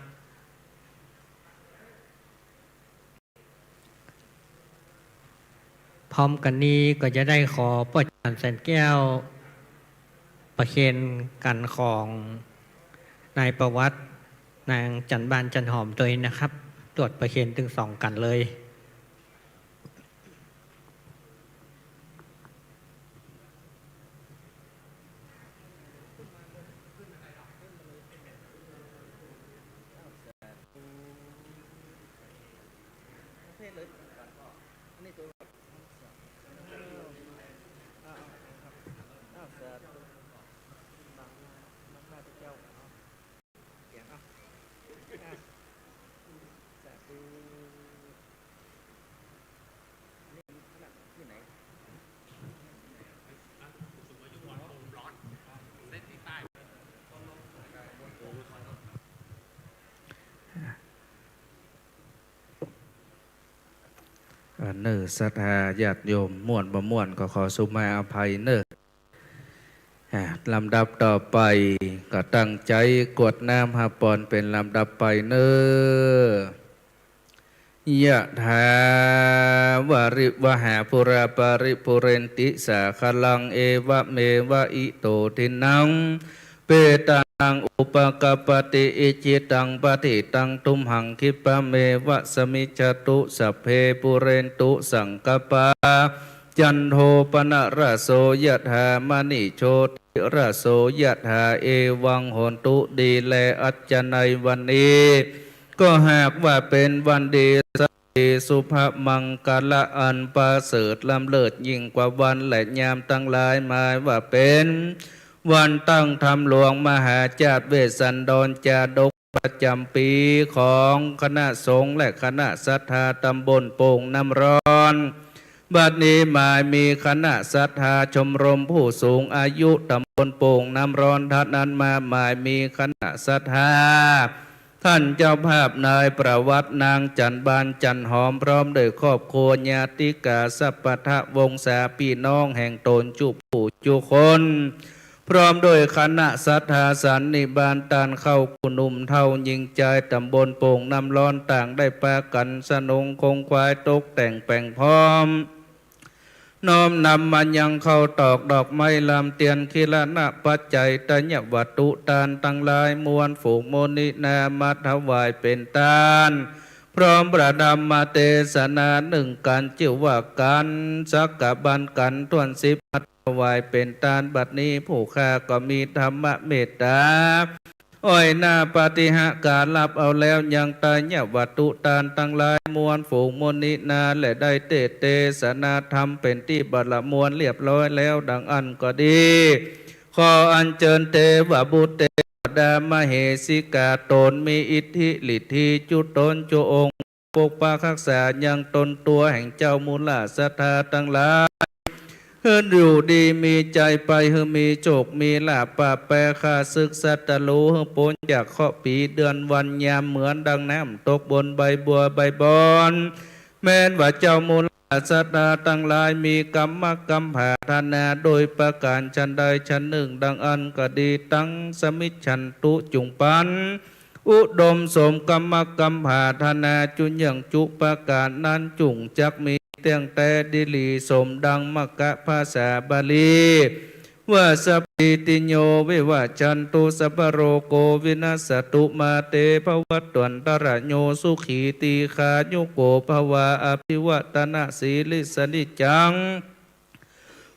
พร้อมกั๋นนี้ก็จะได้ขอป้อจ๋ารย์แสนแก้ว ประเคนกั๋นของนายประวัติ นางจันบาน จันหอมตวยนะครับ ตรวจประเคนตึงสองกั๋นเลย อ่า เน่อ ศรัทธาญาติโยม ม่วนบ่ม่วนก็ขอสุมาอภัยเน่อ อ่า ลำดับต่อไปก็ตั้งใจ๋กรวดน้ำหาปอนเป๋นลำดับไปเน่อ ยะถา วาริวะหา ปูรา ปาริ ปูเรนติ สาคะลัง เอวะเมวะ อิโต ทินนัง เปตานัง อุปะกัปปะติ อิจฉิตัง ปัตถิตัง ตุมหัง คิปปะเมวะ สะมิชฌะตุ สัพเพ ปูเรนตุ สังกัปปา จันโท ปะนะระโส ยะถา มะณิ โชติระโส ยะถา เอวัง โหนตุ ดีแล อัจจะในวันนี้ ก็หากว่าเป๋นวันดี สันติ สุภะ มังคะละ อันประเสริฐล้ำเลิศยิ่งกว่าวันและยามตังหลาย หมายว่าเป๋นวันตั้งธรรมหลวงมหาชาติเวสสันดรจาดกประจ๋ำปี๋ของคณะสงฆ์และคณะศรัทธาตำบลโป่งน้ำร้อน บัดนี้หมายมีคณะศรัทธาชมรมผู้สูงอายุตำบลโป่งน้ำร้อน เท่านั้นมาหมายมีคณะศรัทธา ท่านเจ้าภาพนายประวัติ นางจันบาน จันหอม พร้อมด้วยครอบครัวญาติกาสัพพะทะวงศาพี่น้องแห่งต๋นจุผู้จุคน พร้อมด้วยคณะศรัทธาสันนิบาตต้านเข้า กู้หนุ่มเฒ่าญิงจายตำบลโป่งน้ำร้อน ต่างได้ปากั๋นสนงคงควายตกแต่งแป๋งพร้อม น้อมนำมายังข้าวตอกดอกไม้ลำเตียน คิลณะปัจจัย ธัญญวัตถุ ตานตังหลายมวล ฝูงมนินามาถวายเป๋นตาน พร้อมพระธรรมเตสนานึ่งกั๋น จื้อว่ากั๋นสักกะบัลกั๋นถ้วนสิบ ถวายเป๋นตานบัดนี้ ผู้ข้าก็มีธรรมเมตต๋า อ้อยหน้าปาฏิหาริย์รับเอาแล้ว ยังไตรยวัตถุตานตังหลายมวล ฝูงมุนีนา และได้เตศน์เตสนาธรรมเป๋นตี้บรรมวลเรียบร้อยแล้ว ดังอั้นก็ดี ขออัญเจิญเตวบุตรเตวดามเหสีกา ต๋นมีอิทธิฤทธิจุตนจุองค์ ปกปักฮักษายังตนตั๋วแห่งเจ้ามูลศรัทธาตังหลาย หื้ออยู่ดีมีชัยไป หื้อมีโชคมีลาภ ปราบแปรข้าศึกศัตรู หื้อป๊นจากเคราะห์ผีเดือนวันยาม เหมือนดังน้ำตกบนใบบัวใบบอน แม้นว่าเจ้ามูลศรัทธาตังหลายมีกำมักกำผาถนาโดยประก๋านฉันใดฉันนึ่ง ดังอั้นก็ดี ตังสมิชชันตุ จุ่งปัน อุดมสมกำมักกำผาถนาจุ่งเยื่องจุประก๋านนั้น จุ่งจักมีเตี้ยงแต๊ดีหลี สมดังมัคคะภาษาบาลีว่า สัพพีติโยวิวัชชันตุ สัพพะโรโกวินัสสะตุ มาเตภวัตวันตะระโย สุขีตีฆายุโกภะวา อะภิวะทะนะสีลิสสะนิจจัง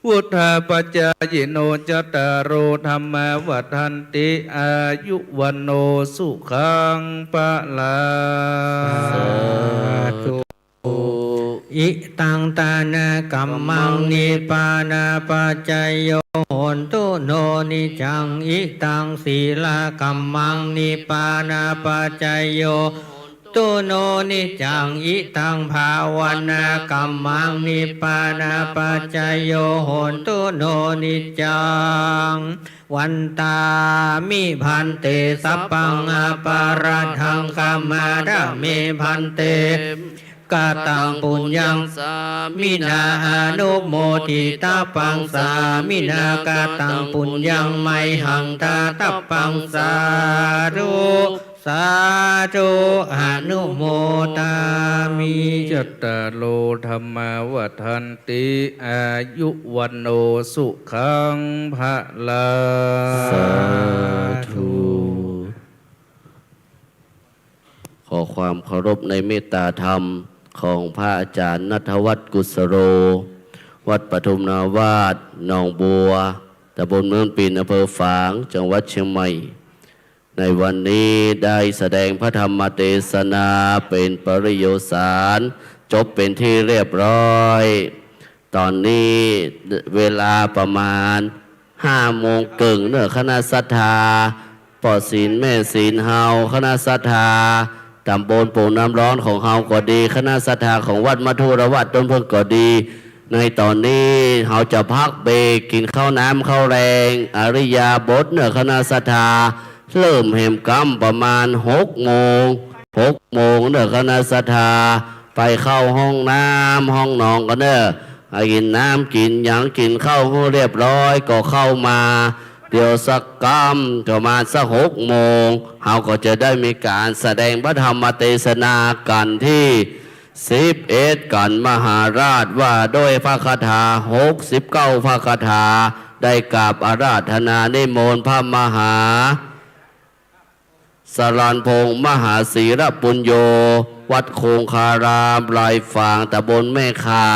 วุฑฒาปะจายิโน จัตตาโรธัมมาวัฑฒันติ อายุวัณโณสุขังพะลัง สาธุ อิตังตานะกัมมัง นิพพานะปัจจโย โหนตุโนนิจจัง อิตังสีละกัมมัง นิพพานะปัจจโย ตุโนนิจจัง อิตังภาวนากัมมัง นิพพานะปัจจโย โหนตุโนนิจจัง วันตามิภันเต สัพพังอปาราธัง ขมาทะเมภันเต กตังปุญญัง สามินา อนุโมทิตะปัง สามินา กตังปุญญัง ไมหัง ทะตะปัง สาธุ สาธุ อนุโมทามิ จัตตาโรธัมมาวัฑฒันติ อายุวัณโณสุขังพะลัง สาธุ ขอความเคารพในเมตตาธรรมของพระอาจารย์ณัฐวัฒน์ กุสโล วัดปทุมนาวาส หนองบัว ตำบลเมืองปิ่น อำเภอฝาง จังหวัดเชียงใหม่ ในวันนี้ได้แสดงพระธรรมเตสนาเป๋นปริโยสาร จบเป๋นที่เรียบร้อย ต๋อนนี้เวลาประมาณห้าโมงเกิ่งเน่อ คณะศรัทธา ป้อศีลแม่ศีลเฮา คณะศรัทธาตำบลโป่งน้ำร้อนของเฮาก็ดี คณะศรัทธาของวัดมัทุรวาสต้นเพิ่งก็ดี ในต๋อนนี้เฮาจะพักเบรกกิ๋นข้าวน้ำข้าวแรง อิริยาบถเน่อ คณะศรัทธา เริ่มแหมกำประมาณหกโมง หกโมงเน่อ คณะศรัทธา ไปเข้าห้องน้ำห้องนองกั๋นเน่อ กิ๋นน้ำกิ๋นหยังกิ๋นข้าวหื้อเรียบร้อยก็เข้ามา เดี๋ยวสักกำประมาณสักหกโมง เฮาก็จะได้มีก๋านแสดงพระธรรมเตสนากั๋นตี้สิบเอ็ดกั๋นมหาราช ว่าด้วยพระคาถาหกสิบเก้าพระคาถา ได้กราบอาราธนานิมนต์พระมหา สรัญพงษ์มหาศีลปุญโญ วัดคงคาราม ลายฝาง ตำบลแม่ข่า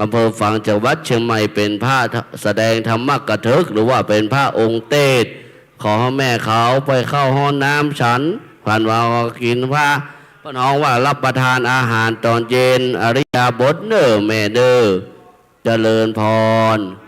อำเภอฝาง จังหวัดเชียงใหม่ เป๋นพระแสดงธรรมกถึก หรือว่าเป๋นพระองค์เตสน์ ขอหื้อแม่เขาไปเข้าห้องน้ำฉัน พันว่ากิ๋นพระ เปิ้นฮ้องว่ารับประทานอาหารต๋อนเย็น อิริยาบถเน่อแม่เน่อ เจริญพร เ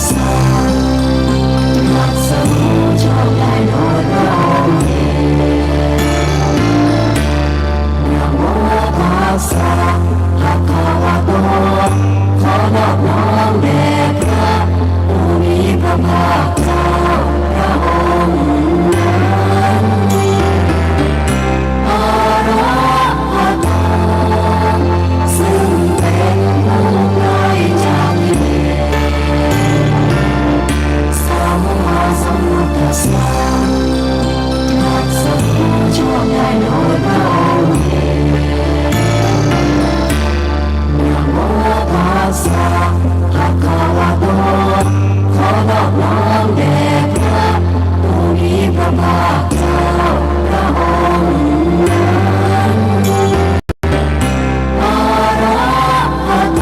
สัง ตรัสรู้ชอบได้โดยพระองค์เอง นะโมตัสสะ ภะคะวะโต ขอนอบน้อมแด่พระผู้มีพระภาคเจ้าพระองค์นั้น อะระหะโต ซึ่งเป็นผู้ไกลจากกิเลส สัมมาสัมพุทธัสสะ ตรัสรู้ชอบได้โดยพระองค์เอง นะโมตัสสะ ภะคะวะโต ขอนอบน้อมแด่พระผู้มีพระภาคเจ้าพระองค์นั้น อะระหะโต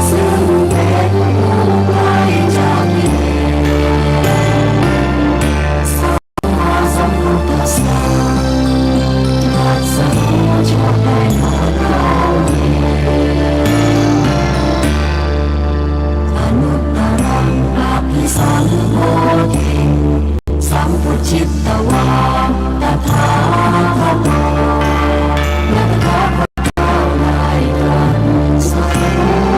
ซึ่งเป็นผู้ไกลจากกิเลส สัมมาสัมพุทธัสสะ ตรัสรู้ชอบได้โดยพระองค์เอง อนุตตรังอภิสัมโพธิง สัมปุชฌิตวา ตถาคโต และตถาคตเจ้าได้ตรัสรู้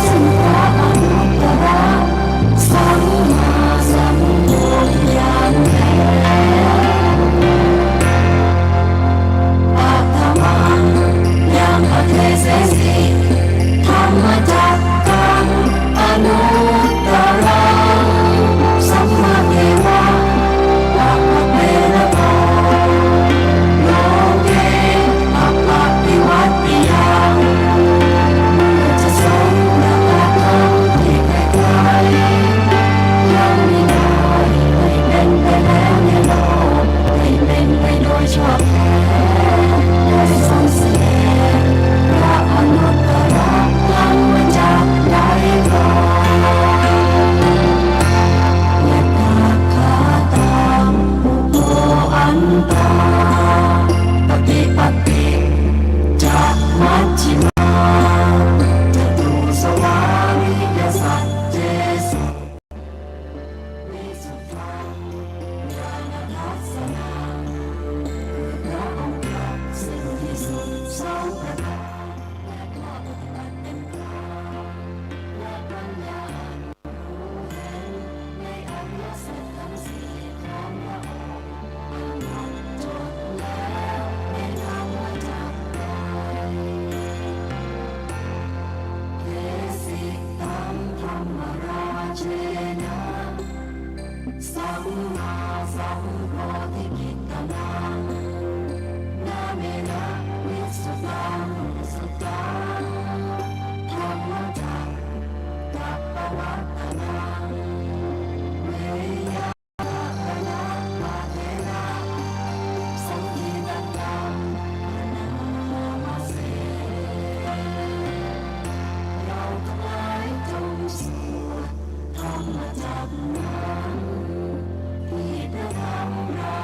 ซึ่งพระอนุตตรสัมมาสัมโพธิญาณแล้ว ปัทมัง ยัง อเทเสสิ ธัมมจักกัง อนุตตรัง สัมมาเทวะ ปะปะเทระโต โลเก อปปะติวัตติยัง เมื่อจะทรงประกาศธรรมที่ใครๆ ยังมิได้ ให้เป็นไปแล้วในโลก ให้เป็นไปโดยชอบแท้ ได้ทรงแสดงพระอนุตตรธรรมจักรได้ก่อน ยะถาคาตัง อุโพ อันตา ปะติปัตติ จะ มัชฌิมา จตุสวาริยสัจเจสุ วิสุทธัง ญาณทัสสนัง คือพระองค์ตรัสซึ่งที่สุดสองประการ และข้อปฏิบัติเป็นกลาง และปัญญาอันรู้เห็นในอริยสัจทั้งสี่ของพระองค์ อันหมดจดแล้วในธรรมจักรไตร เทสิตังธัมมราเชนะ สัมมาสัมโพธิกิตตนัง นะเมนะวิสสุตังวิสุทธัง ธัมมจักกัปปวัตตนัง เวยยา เราทั้งหลายจงสวดธรรมจักรนั้น ที่พระธรรมเรา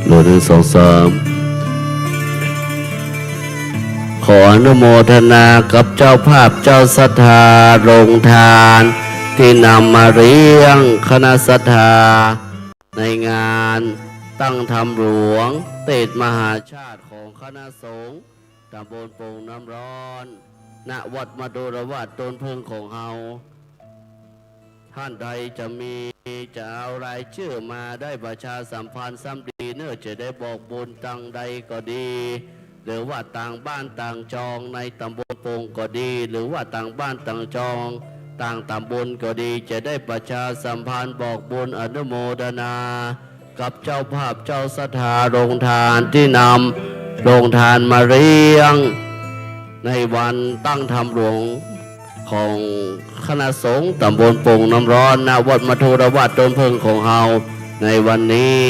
โหลด หนึ่ง สอง สาม ขออนุโมทนากับเจ้าภาพเจ้าศรัทธาโรงทานตี้นำมาเลี้ยงคณะศรัทธาในงานตั้งธรรมหลวงเทศน์มหาชาติของคณะสงฆ์ตำบลโป่งน้ำร้อน ณ วัดมธุรวาสต้นเผิ้งของเฮา ท่านใดจะมี จะเอารายจื้อมาได้ประชาสัมพันธ์ซ้ำดีเน่อ จะได้บอกบุญตางใดก็ดี หรือว่าต่างบ้านต่างจองในตำบลโป่งก็ดี หรือว่าต่างบ้านต่างจองต่างตำบลก็ดี จะได้ประชาสัมพันธ์บอกบุญอนุโมทนา กับเจ้าภาพเจ้าศรัทธาโรงทานตี้นำโรงทานมาเลี้ยง ในวันตั้งธรรมหลวงของคณะสงฆ์ตำบลโป่งน้ำร้อน ณ วัดมธุรวาสต้นเผิ้งของเฮาในวันนี้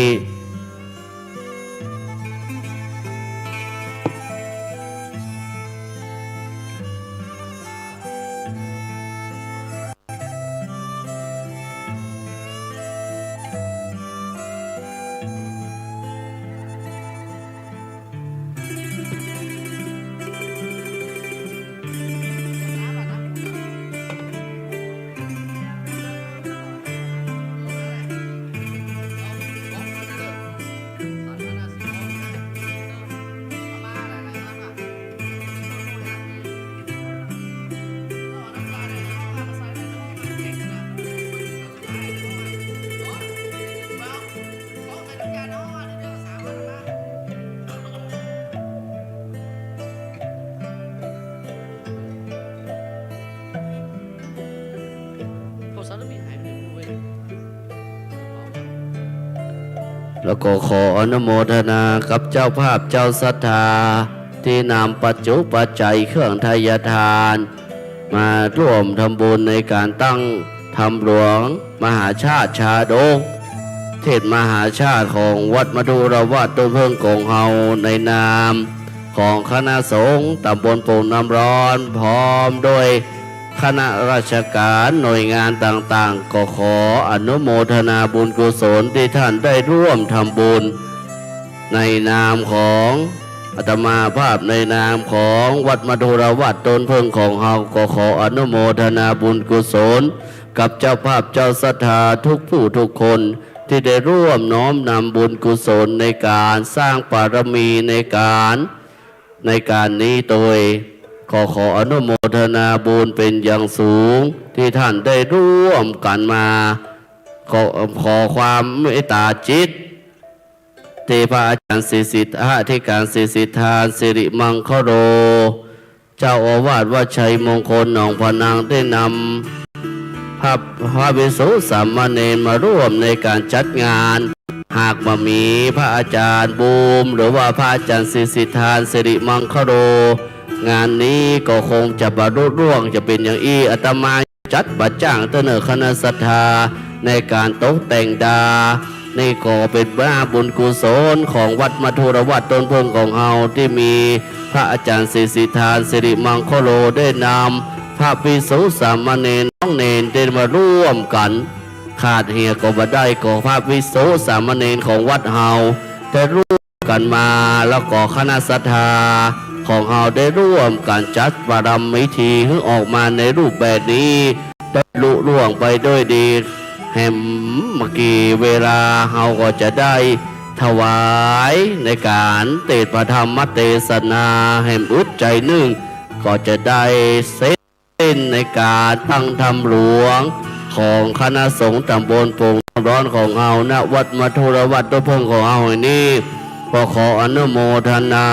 แล้วก็ขออนุโมทนากับเจ้าภาพเจ้าศรัทธาตี้นำปัจจุปัจจัยเครื่องไทยทาน มาร่วมทำบุญในการตั้งธรรมหลวงมหาชาติชาดก เทศน์มหาชาติของวัดมธุรวาสต้นเผิ้งของเฮา ในนามของคณะสงฆ์ตำบลโป่งน้ำร้อน พร้อมด้วยคณะราชการหน่วยงานต่างๆ ก็ขออนุโมทนาบุญกุศลตี้ท่านได้ร่วมทำบุญ ในนามของอาตมาภาพ ในนามของวัดมธุรวาสต้นเผิ้งของเฮา ก็ขออนุโมทนาบุญกุศลกับเจ้าภาพเจ้าศรัทธาทุกผู้ทุกคน ตี้ได้ร่วมน้อมนำบุญกุศลในการสร้างบารมีในการ ในการนี้โดย ขอ ขออนุโมทนาบุญเป็นอย่างสูง ตี้ท่านได้ร่วมกั๋นมา ขอ ขอความเมตตาจิต ตี้พระอาจารย์สิทธิ อธิการสิทธิทาน สิริมังคโล เจ้าอาวาสวัดชัยมงคลหนองผานัง ได้นำพระ พระภิกษุสามเณรมาร่วมในการจัดงาน หากบ่มีพระอาจารย์บูม หรือว่าพระอาจารย์สิทธิทาน สิริมังคโล งานนี้ก็คงจะบ่ลุล่วง จะเป๋นอย่างอี้ อาตมา จัดบ่าจ้างเต๊อะเน่อคณะศรัทธาในการตกแต่งดา นี่ก็เป๋นว่าบุญกุศลของวัดมธุรวาสต้นเผิ้งของเฮา ตี้มีพระอาจารย์สิทธิทาน สิริมังคโล ได้นำพระภิกษุสามเณรน้องเณรได้มาร่วมกั๋น ขาดเหียก็บ่ได้ ก็พระภิกษุสามเณรของวัดเฮาได้ร่วม กั๋นมา แล้วก็คณะศรัทธาของเฮาได้ร่วมกั๋นจัดประรำพิธีหื้อออกมาในรูปแบบนี้ ได้ลุล่วงไปด้วยดี แหมเมื่อกี้เวลาเฮาก็จะได้ถวายในการเตสน์พระธรรมเตสนา แหมอึดใจ๋นึ่งก็จะได้เสร็จ สิ้นในการตั้งธรรมหลวงของคณะสงฆ์ตำบลโป่งน้ำร้อนของเฮา ณ วัดมธุรวาสต้นเผิ้งของเฮานี้ ก็ขออนุโมทนา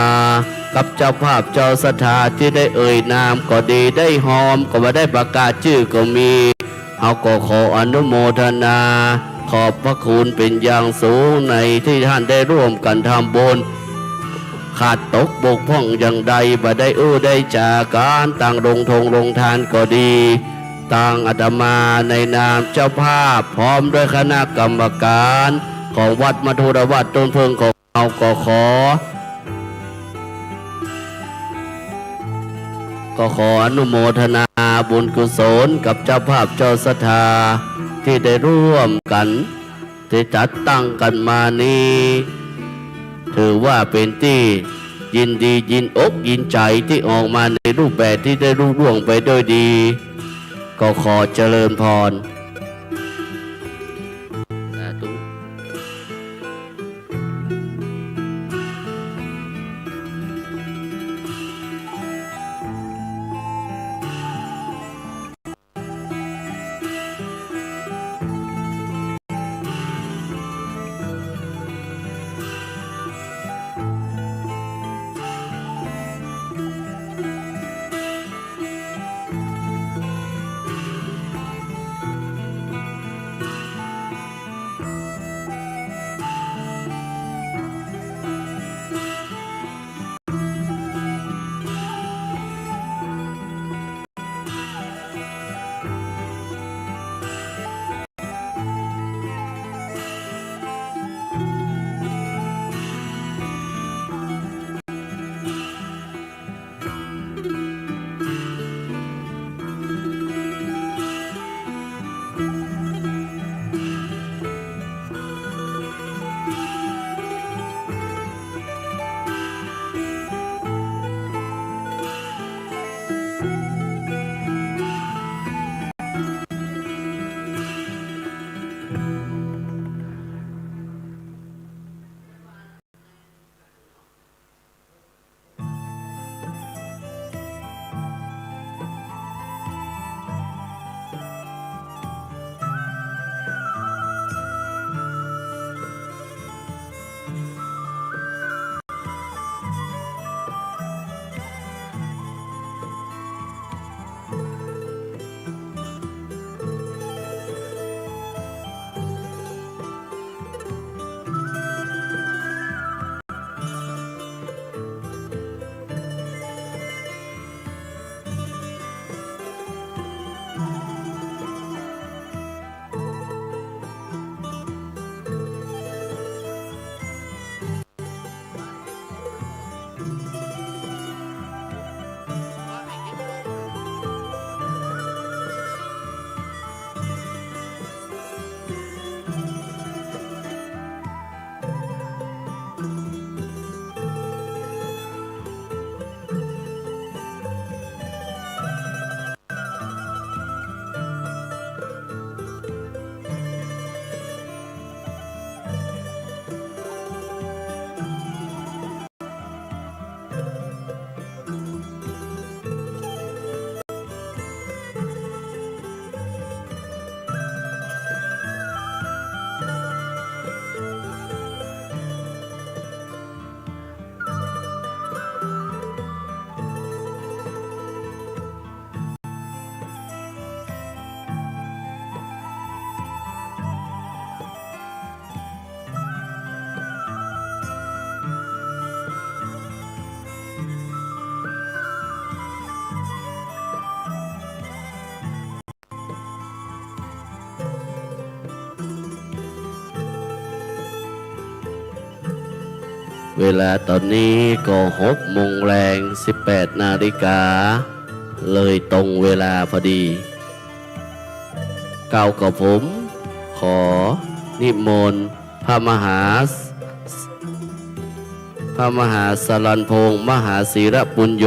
กับเจ้าภาพเจ้าศรัทธาตี้ได้เอ่ยนามก็ดี ได้ฮอมก็บ่ได้ประกาศจื้อก็มี เฮาก็ขออนุโมทนา ขอบพระคุณเป๋นอย่างสูงในตี้ท่านได้ร่วมกั๋นทำบุญ ขาดตกบกพร่องอย่างใด บ่ได้อู้ได้จ๋ากั๋น ตางโรงทงโรงทานก็ดี ตางอาตมาในนามเจ้าภาพ พร้อมด้วยคณะกรรมการของวัดมธุรวาสต้นเผิ้งของเฮาก็ขอ ก็ขออนุโมทนาบุญกุศลกับเจ้าภาพเจ้าศรัทธาตี้ได้ร่วมกั๋น ตี้จัดตั้งกั๋นมานี้ ถือว่าเป๋นตี้ยินดียินอกยินใจ๋ตี้ออกมาในรูปแบบตี้ได้ลุล่วงไปด้วยดี ก็ขอเจริญพร สาธุเวลาต๋อนนี้ก็หกโมงแลง สิบแปดนาฬิกา เลยตรงเวลาพอดี เก้ากระผมขอนิมนต์พระมหา พระมหาสรัญพงษ์ มหาศิรปุญโญ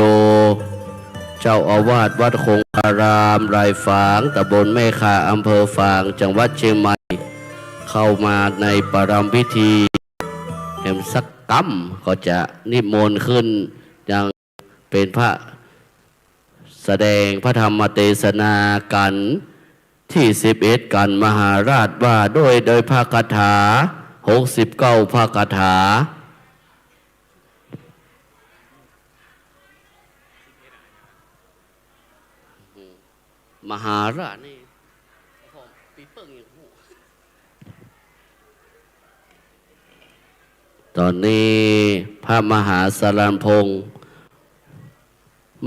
เจ้าอาวาสวัดคงคาราม ลายฝาง ตำบลแม่ข่า อำเภอฝาง จังหวัดเชียงใหม่ เข้ามาในประรำพิธี แหมสักกำก็จะนิมนต์ขึ้น ยังเป๋นพระแสดงพระธรรมเตสนากัณฑ์ตี้สิบเอ็ดกัณฑ์มหาราชว่าโดย โดยพระคาถาหกสิบเก้าพระคาถา มหาราชนี่ ต๋อนนี้พระมหาสรัญพงษ์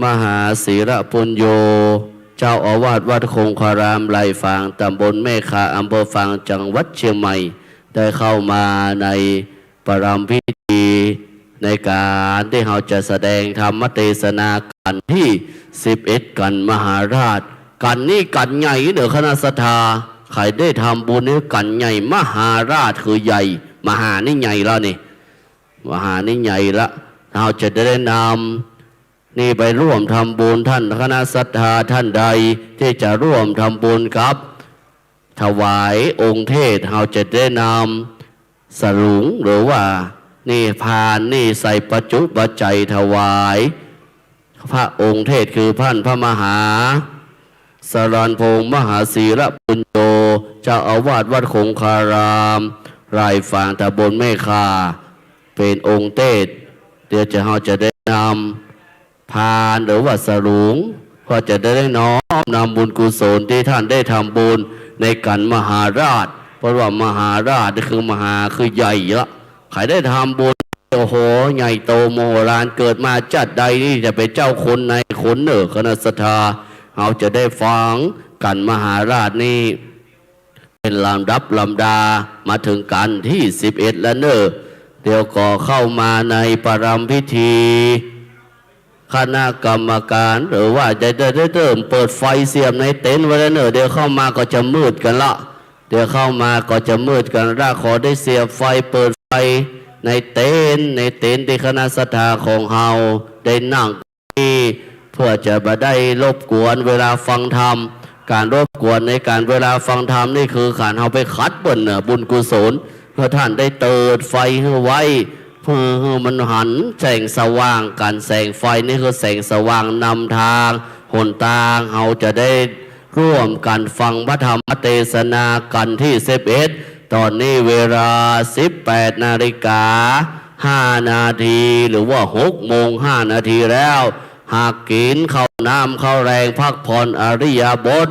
มหาศิรปุญโญ เจ้าอาวาสวัดคงคาราม ลายฝาง ตำบลแม่ข่า อำเภอฝาง จังหวัดเชียงใหม่ ได้เข้ามาในประรำพิธี ในก๋านตี้เฮาจะแสดงธรรมเตสนากัณฑ์ตี้สิบเอ็ดกัณฑ์มหาราช กัณฑ์นี้กัณฑ์ใหญ่เน่อคณะศรัทธา ใผได้ทำบุญในกัณฑ์ใหญ่ มหาราชคือใหญ่ มหานี่ใหญ่แล้วนี่ มหานี่ใหญ่ละ เฮาจะได้นำนี่ไปร่วมทำบุญ ท่านคณะศรัทธาท่านใดตี้จะร่วมทำบุญกับ ถวายองค์เทศ เฮาจะได้นำสลุงหรือว่านี่พานนี่ใส่ปัจจุปัจจัยถวาย พระองค์เทศคือท่านพระมหา สรัญพงษ์ มหาธีรปุญโญ เจ้าอาวาสวัดคงคาราม รายฝางตำบลแม่ข่า เป๋นองค์เทศ เดี๋ยวจะ เฮาจะได้นำ พานหรือว่าสลุง ก็จะได้น้อมนำบุญกุศลตี้ท่านได้ทำบุญในกั๋นมหาราช เพราะว่ามหาราชนี่คือมหาคือใหญ่ละ ใผได้ทำบุญ โอ้โห ใหญ่โตมโหฬาร เกิดมาจ๊าดใดนี่จะเป๋นเจ้าคนนายคนเน่อ คณะศรัทธา เฮาจะได้ฟังกั๋นมหาราชนี่ เป๋นลำดับลำดา มาเถิงกั๋นตี้สิบเอ็ดแล้วเน่อ เดี๋ยวก็เข้ามาในประรำพิธี คณะกรรมการ หรือว่าจะได้ ได้เริ่มเปิดไฟเสียบในเต็นท์ไว้แล้วเน่อ เดี๋ยวเข้ามาก็จะมืดกั๋นละ เดี๋ยวเข้ามาก็จะมืดกั๋นละ ขอได้เสียบไฟเปิดไฟในเต็นท์ ในเต็นท์ตี้คณะศรัทธาของเฮาได้นั่ง นี่เพื่อจะบ่ได้รบกวนเวลาฟังธรรม ก๋านรบกวนในก๋านเวลาฟังธรรมนี่คือก๋านเฮาไปขัดเปิ้นเน่อบุญกุศล เพื่อท่านได้เติดไฟหื้อไว้ เพื่อหื้อมันหันแสงสว่าง ก๋านแสงไฟนี่คือแสงสว่างนำตาง หนตาง เฮาจะได้ร่วมกั๋นฟังพระธรรมเตสนากั๋นตี้สิบเอ็ด ต๋อนนี้เวลาสิบแปดนาฬิกาห้านาที หรือว่าหกโมงห้านาทีแล้ว หากกิ๋นข้าวน้ำข้าวแลงพักผ่อนอิริยาบถ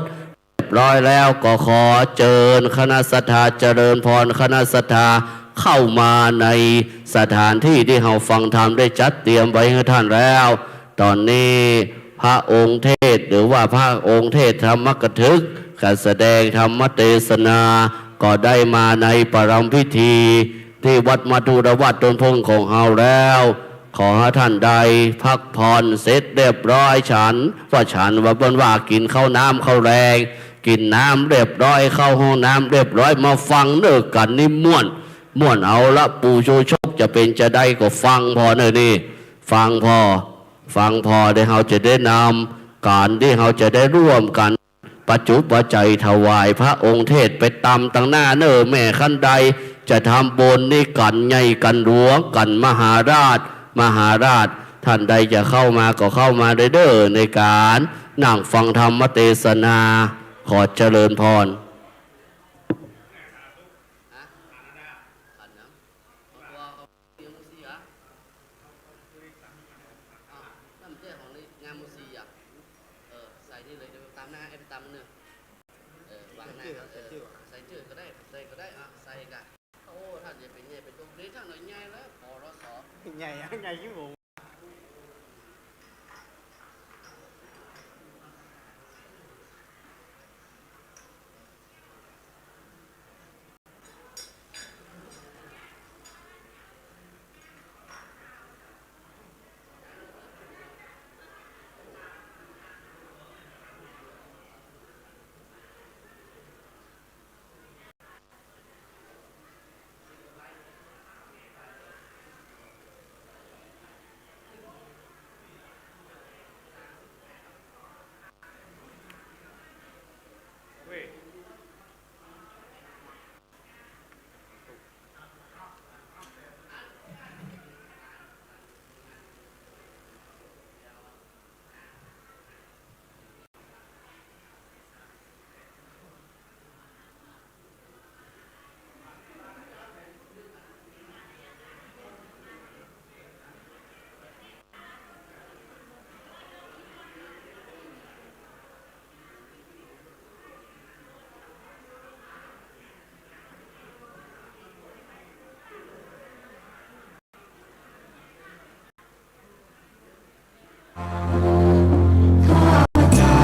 เรียบร้อยแล้ว ก็ขอเจิญคณะศรัทธาเจริญพร คณะศรัทธาเข้ามาในสถานตี้ตี้เฮาฟังธรรมได้จัดเตรียมไว้หื้อท่านแล้ว ต๋อนนี้พระองค์เทศน์ หรือว่าพระองค์เทศน์ธรรมกถึก ก๋านแสดงธรรมเตสนา ก็ได้มาในประรำพิธีตี้วัดมัธุรวาสต้นเพิ่งของเฮาแล้ว ขอหื้อท่านได้พักผ่อนเสร็จเรียบร้อย ฉัน ว่าฉัน ว่าเปิ้นว่ากิ๋นข้าวน้ำข้าวแลง กิ๋นน้ำเรียบร้อย เข้าห้องน้ำเรียบร้อย มาฟังเน่อกั๋นนี่ม่วน ม่วนเอาละ ปู่ชูชกจะเป๋นจาใดก็ฟังผ่อเน่อนี่ ฟังผ่อ ฟังผ่อ เดี๋ยวเฮาจะได้นำก๋านตี้เฮาจะได้ร่วมกั๋น ปัจจุปัจจัยถวายพระองค์เทศน์ไปต๋ามตังหน้าเน่อ แม่คันใดจะทำบุญนี่กั๋นใหญ่กั๋นหลวงกั๋นมหาราช มหาราช ท่านใดจะเข้ามาก็เข้ามาได้เน่อ ในก๋านนั่งฟังธรรมเตสนา ขอเจริญพร อ้าว นั่นมันใจ้ของในงานหมู่สี่อ่ะ เออ ใส่นี่เลย เดี๋ยวต๋ามหน้า ไอ้ไปต๋ามมันเน่อ เออ วางหน้า เออ ใส่จื้อก็ได้ ใส่ก็ได้ อ่ะ ใส่กะ โอ้ ท่านจะเป๋นใหญ่เป๋นโต เดี๋ยวท่านหน่อยใหญ่แล้ว ปรส ใหญ่อะ ใหญ่ยิ่งกว่า ข้าพเจ้า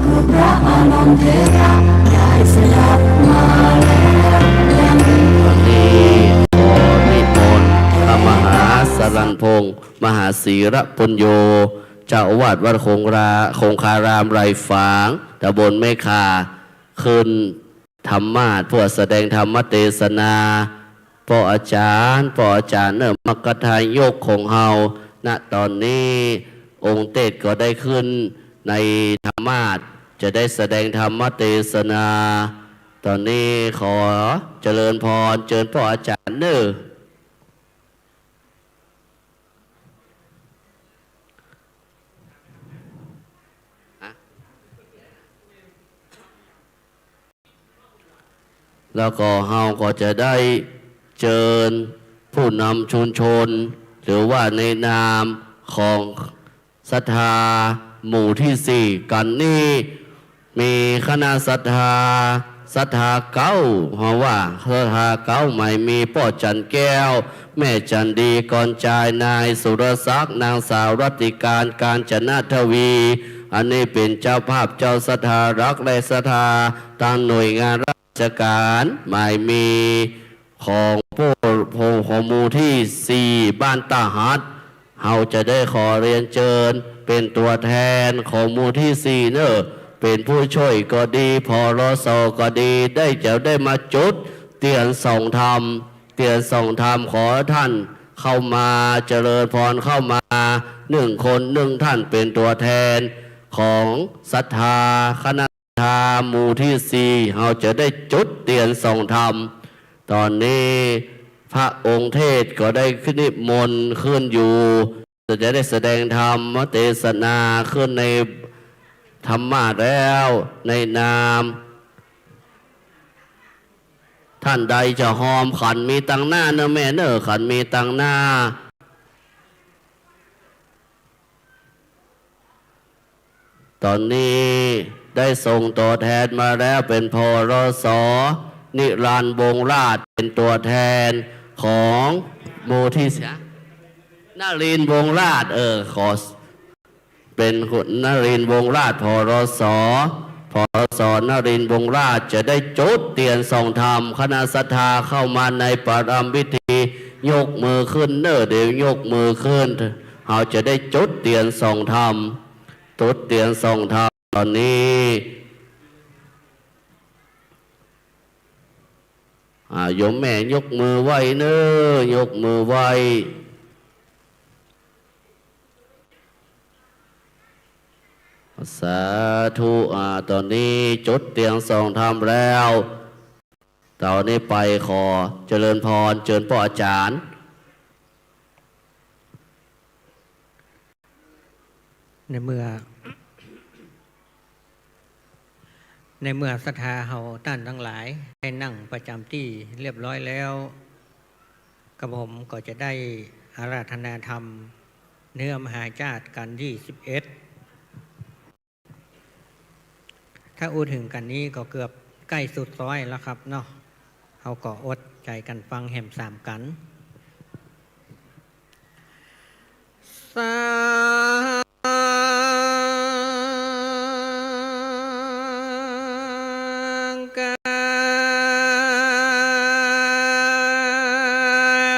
คือพระอานนทเถระได้สดับมาแล้วดังนี้ วันนี้ขอนิมนต์พระมหาสรัญพงษ์ มหาธีรปุญโญ เจ้าอาวาสวัดคงรา คงคารามไร่ฝาง ตำบลแม่ข่า ขึ้นธรรมาสน์เพื่อแสดงธรรมเตสนา ป้ออาจ๋ารย์ ป้ออาจ๋ารย์เน่อ มรรคทายกของเฮา ณ ต๋อนนี้ องค์เตสก็ได้ขึ้นในธรรมาสน์ จะได้แสดงธรรมเตสนา ต๋อนนี้ขอเจริญพร เจิญป้ออาจ๋ารย์เน่อ แล้วก็เฮาก็จะได้เจิญผู้นำชุมชน หรือว่าในนามของศรัทธาหมู่ตี้สี่กั๋นนี้ มีคณะศรัทธา ศรัทธาเก๊า เฮาว่าศรัทธาเก๊า หมายมีป้อจันแก้ว แม่จันดี กรจาย นายสุรศักดิ์ นางสาวรัตติการ กาญจนทวี อันนี้เป๋นเจ้าภาพ เจ้าศรัทธาหลัก และศรัทธาตางหน่วยงานราชการ หมายมีของผู้ ของหมู่ตี้สี่บ้านต้าฮัด เฮาจะได้ขอเรียนเจิญเป๋นตั๋วแทนของหมู่ตี้สี่เน่อ เป๋นผู้ช่วยก็ดี ผอ รอ สอ ก็ดี ได้จะได้มาจุดเตียนส่องธรรม เตียนส่องธรรม ขอต้านเข้ามาเจริญพรเข้ามา นึ่งคนนึ่งต้านเป๋นตั๋วแทนของศรัทธา คณะศรัทธาหมู่ตี้สี่ เฮาจะได้จุดเตียนส่องธรรม ต๋อนนี้พระองค์เตสก็ได้ขึ้นนิมนต์ขึ้นอยู่ จะได้แสดงธรรมเตสนาขึ้นในธรรมาสน์แล้ว ในนาม ต้านใดจะฮอม ขันมีตังหน้าเน่อแม่เน่อ ขันมีตังหน้า ต๋อนนี้ได้ส่งตั๋วแทนมาแล้ว เป๋น ผอ รอ สอ นิรันดร์ วงศ์ราช เป๋นตั๋วแทนของหมู่ตี้สี่ นรินทร์ วงศ์ราช เออ ขอ เป๋นคุณนรินทร์ วงศ์ราช ผอ รอ สอ ผอ รอ สอ นรินทร์ วงศ์ราช จะได้จุดเตียนส่องธรรม คณะศรัทธาเข้ามาในประรำพิธี ยกมือขึ้นเน่อ เดี๋ยวยกมือขึ้น เฮาจะได้จุดเตียนส่องธรรม จุดเตียนส่องธรรม ต๋อนนี้ อ่า โยมแม่ยกมือไหว้เน่อ ยกมือไหว้ สาธุ อ่า ต๋อนนี้จุดเตียนส่องธรรมแล้ว ต๋อนนี้ไปขอเจริญพร เจิญป้ออาจ๋ารย์ ในเมื่อ ในเมื่อศรัทธาเฮาต้านตังหลายได้นั่งประจ๋ำตี้เรียบร้อยแล้ว กระผมก็จะได้อาราธนาธรรมเนื้อมหาชาติกัณฑ์ตี้สิบเอ็ด ถ้าอู้เถิงกัณฑ์นี้ก็เกือบใก้สุดซ้อยแล้วครับเนาะ เฮาก็อดใจ๋กั๋นฟังแหมสามกัณฑ์ สังฆั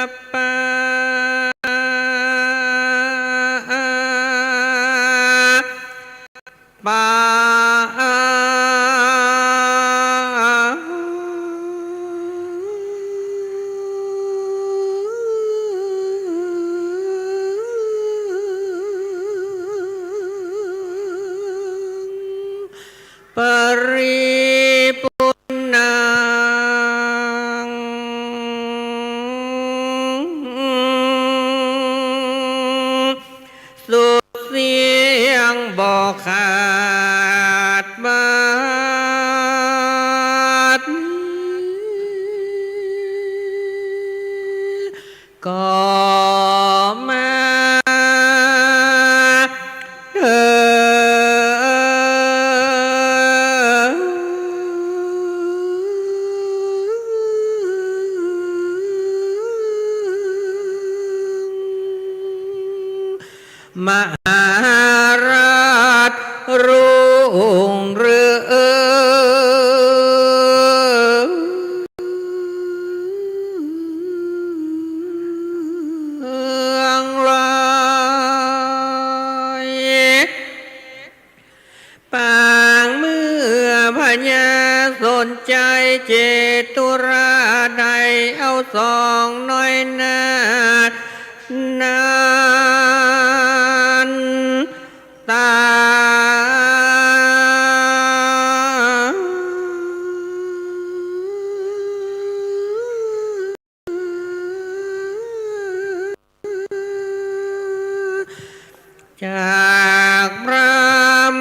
ปปะ ปะ ปริปุณณัง สุดเสี้ยงบ่ขาดบาด ก็มาเถิง มหาราชรุ่งเรือง เรืองรอยปางเมื่อพญาสนชัยเจตุราช ไถ่เอาสองน้อยนานั้น ตา จากพระ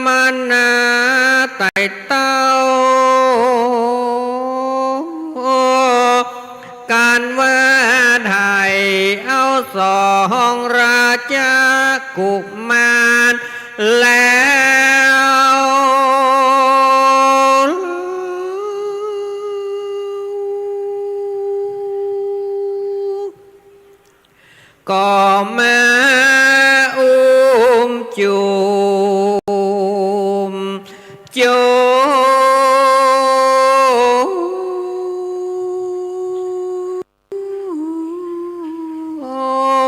มหาไถ่เต้า กันว่าไถ่เอาสองราชกุมารแล้ว ก็มาอุ้มจุ่มจุ่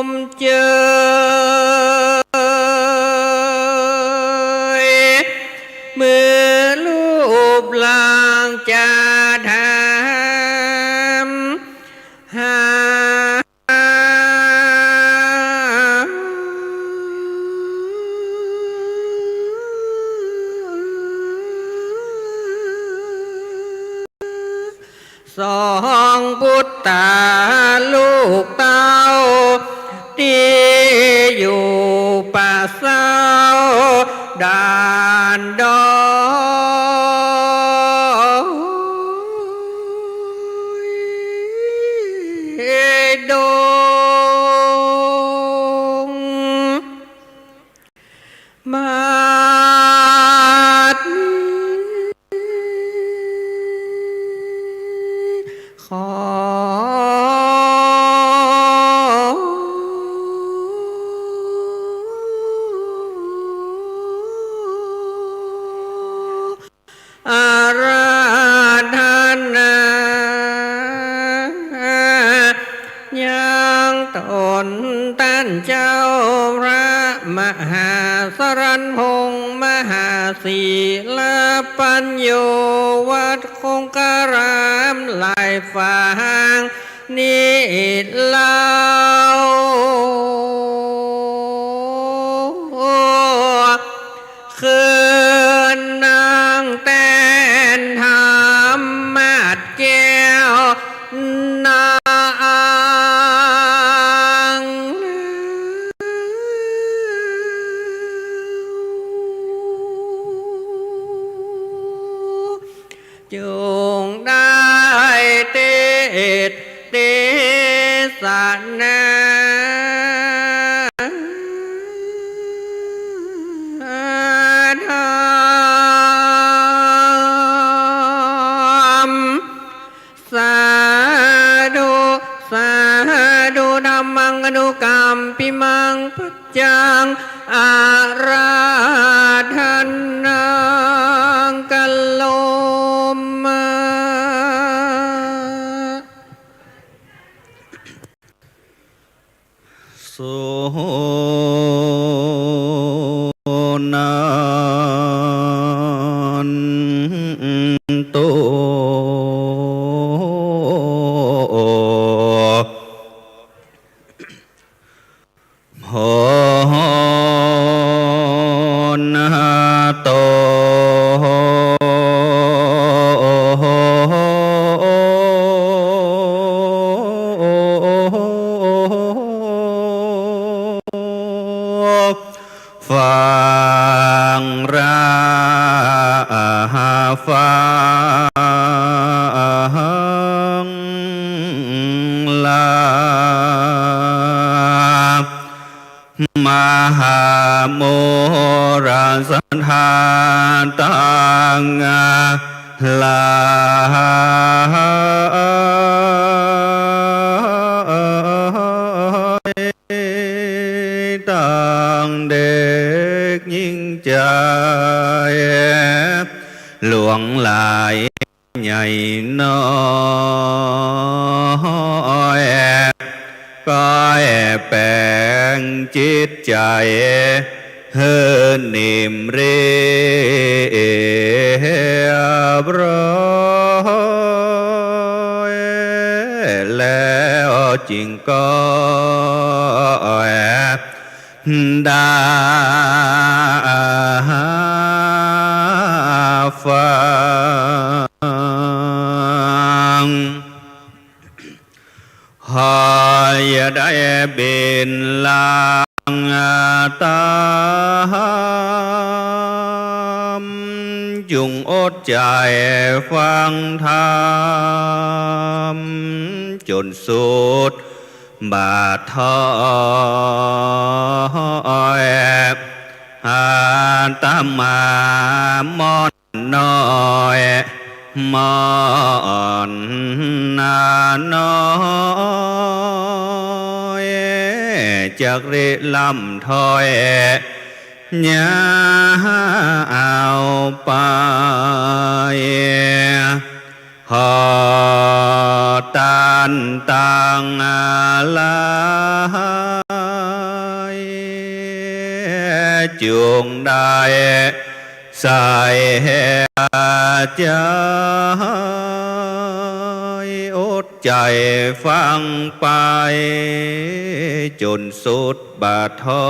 มเจย เมื่อรูปร่างจะถามหา สองปุตตาลูกเต้า ตี้อยู่ป่าเศร้าด่านดอยดง บัดนี้ขอ อาราธนา ยังตนต้านเจ้าพระมหาสรรพงษ์มหาศิลปัญโญ วัดคงคารามหลายฝาง นี้เล่า คืนนางแตนธรรมมาศแก้วนาง จุ่งได้เตสน์เตสนาธรรม สาธุ สาธุ ธัมมัง อนุกัมปิมัง ปัจจัง อาราธนัง กัลโลมา สุนันตุ โหนโต ฟังราฟังลา มหาโมรสธาตังหลาย ตังเด็กญิงใจ๋ หลวงหลาย ใหญ่น้อย ก็แป๋งจิตใจ๋ หื้อนิ่มเรียบร้อย จริงก็ได้ฟัง ขออย่าได้เบนหลังต๋าม จุ่งอดใจ๋ฟังธรรม จ๋นสุดบาดถ้อย อาตมาม่อน น้อยม่อนนาน้อย จักได้ร่ำถ้อย อย่าเอาไป ขอต้านตังหลาย จุ่งได้ ใส่ใจ๋ อดใจ๋ฟังไป จ๋นสุดบาดถ้อ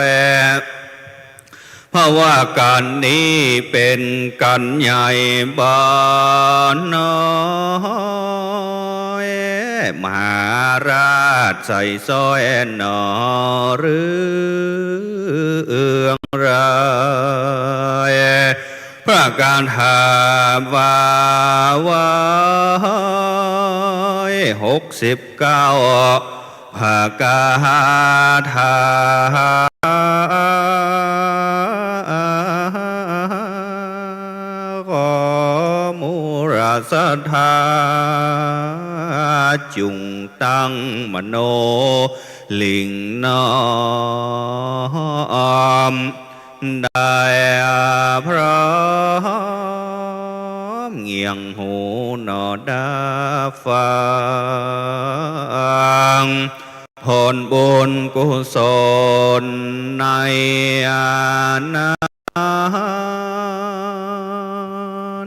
ย เพราะว่าก๋านนี้เป๋นก๋านใหญ่บ่น้อย มหาราชใส่สร้อยหน่อเรืองราย พระคาถาว่าไว้หกสิบเก้า พระคาถา ขอมูลศรัทธา จุ่งตั้งมโนลิงน้อม ได้พร้อมเงี่ยงหูหน่อดาฟัง ผลบุญกุศลในอานั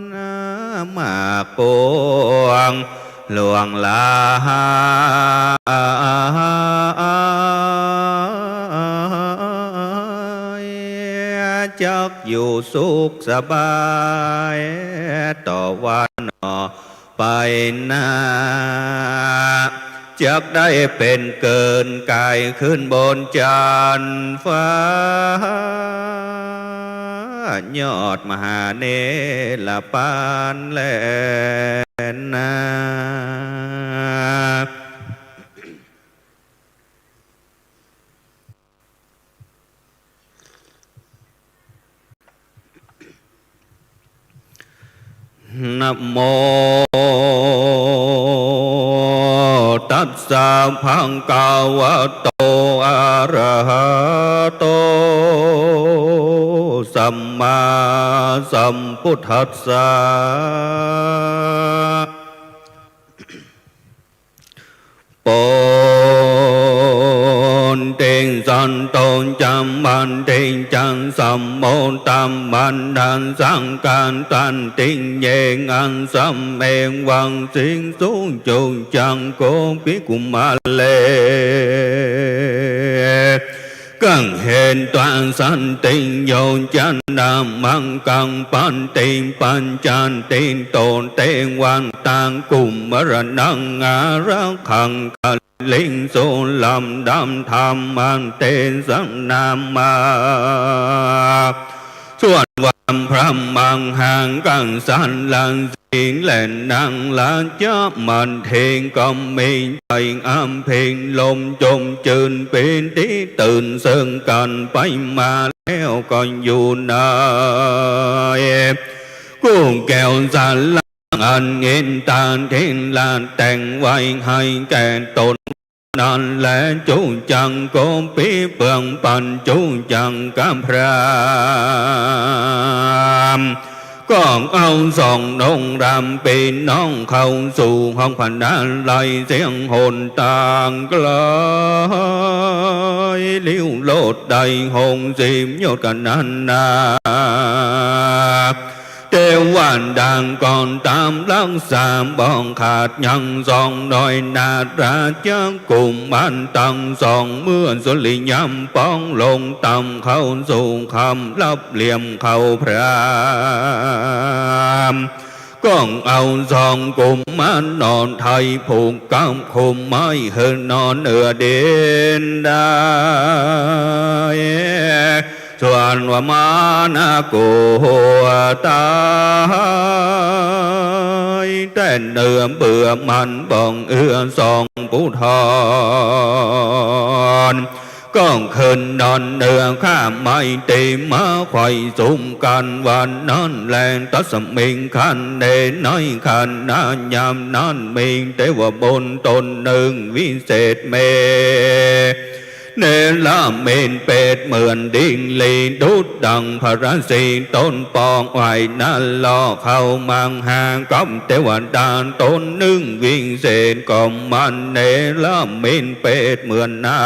นต์ มากปวง ล่วงหลาย จักอยู่สุขสบาย ต่อวันหน่อไปหน้า จักได้เป๋นเกินก๋ายขึ้นบนจั๊นฟ้า ยอดมหาเนรปานแลนา นะโม ตัสสะ ภะคะวะโต อะระหะโต สัมมาสัมพุทธัสสะ ปุณเตสันโต จะมันเตจัสสะ โมตะมันตัสสะ กะตันติ เยหัสสะ เมวัง สิสุ จุจัง โก ภิกขุ มาเล กัง เหตวา สันติ โย จะนะ มัง กัง ปันติ ปัญจันติ โต เตวะตา กุมะระนัง อารักขัง กะลิง สุ ลำดับธรรมเตสนามา สวดวันพระมังหากัง สรรเสริญและนางราชมัณฑี ก็มีใจ๋อภิรมย์จมจื้นปีติตื่นเซิงกั๋นไปมาแล้ว ก็อยู่ใน กู้แก้วสารา อันอินทาธิราชแต่งไว้ให้แก่ต๋นนั้นแล จุจัง โก ปี้เปื้องปั๋นจุจังกะพราหมณ์ ก็เอาสององค์รำปี้น้องเข้าสู่ห้องพระนารายณ์เสียงหนตางไกล ลิ้วโลดได้หกสิบโยชน์กั๋นนั้นนา เตวดาก็ต๋ามฮักษาบ่ขาด ยังสองหน้อยนาฏราชกุมารตังสอง เมื่อสุริยะป๋องลงต่ำเข้าสู่ค่ำ ลับเหลี่ยมเขาพราม ก็เอาสองกุมารนอนไทยผูกกับคุมไม้หื้อนอนเหนือดินได้ ส่วนว่ามานาโกต๋าย แต่เหนือเปื้อมันบ่เอื้อสองปุทธร ก็ขึ้นนอนเหนือข้าไม้เต๋มาไขว่สุมกั๋นวันนั้นแล ตัสมิงคันเต ในขณะยามนั้น มีเตวบุตรต๋นนึ่งวิเศษเม เนรมิตเปรตเหมือนหญิงลี ดุจดั่งพระราศีต๋นปองไหว้นั้น ลอเข้ามาหากับเตวดาต๋นนึ่งวิเศษ ก็มันเนรมิตเปรตเหมือนนา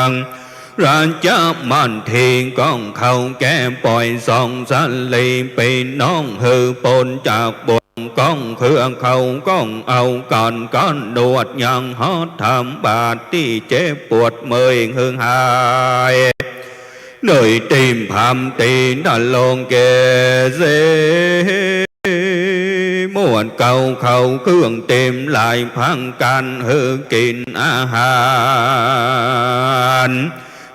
ง ราชมัณฑีก็เข้าแก้ป่อยสองสาลีปี้น้องหื้อป๊นจากบ่วง ก้องเครือเขาก็เอากั๋น กั๋นนวดยังหาทำบาดตี้เจ็บปวดเมื่อยหื้อหาย เนยติ่มพามตีนโลเกเส หมวดเก่าเข้าเครื่องเต๋มหลายพังกั๋นหื้อกิ๋นอาหาร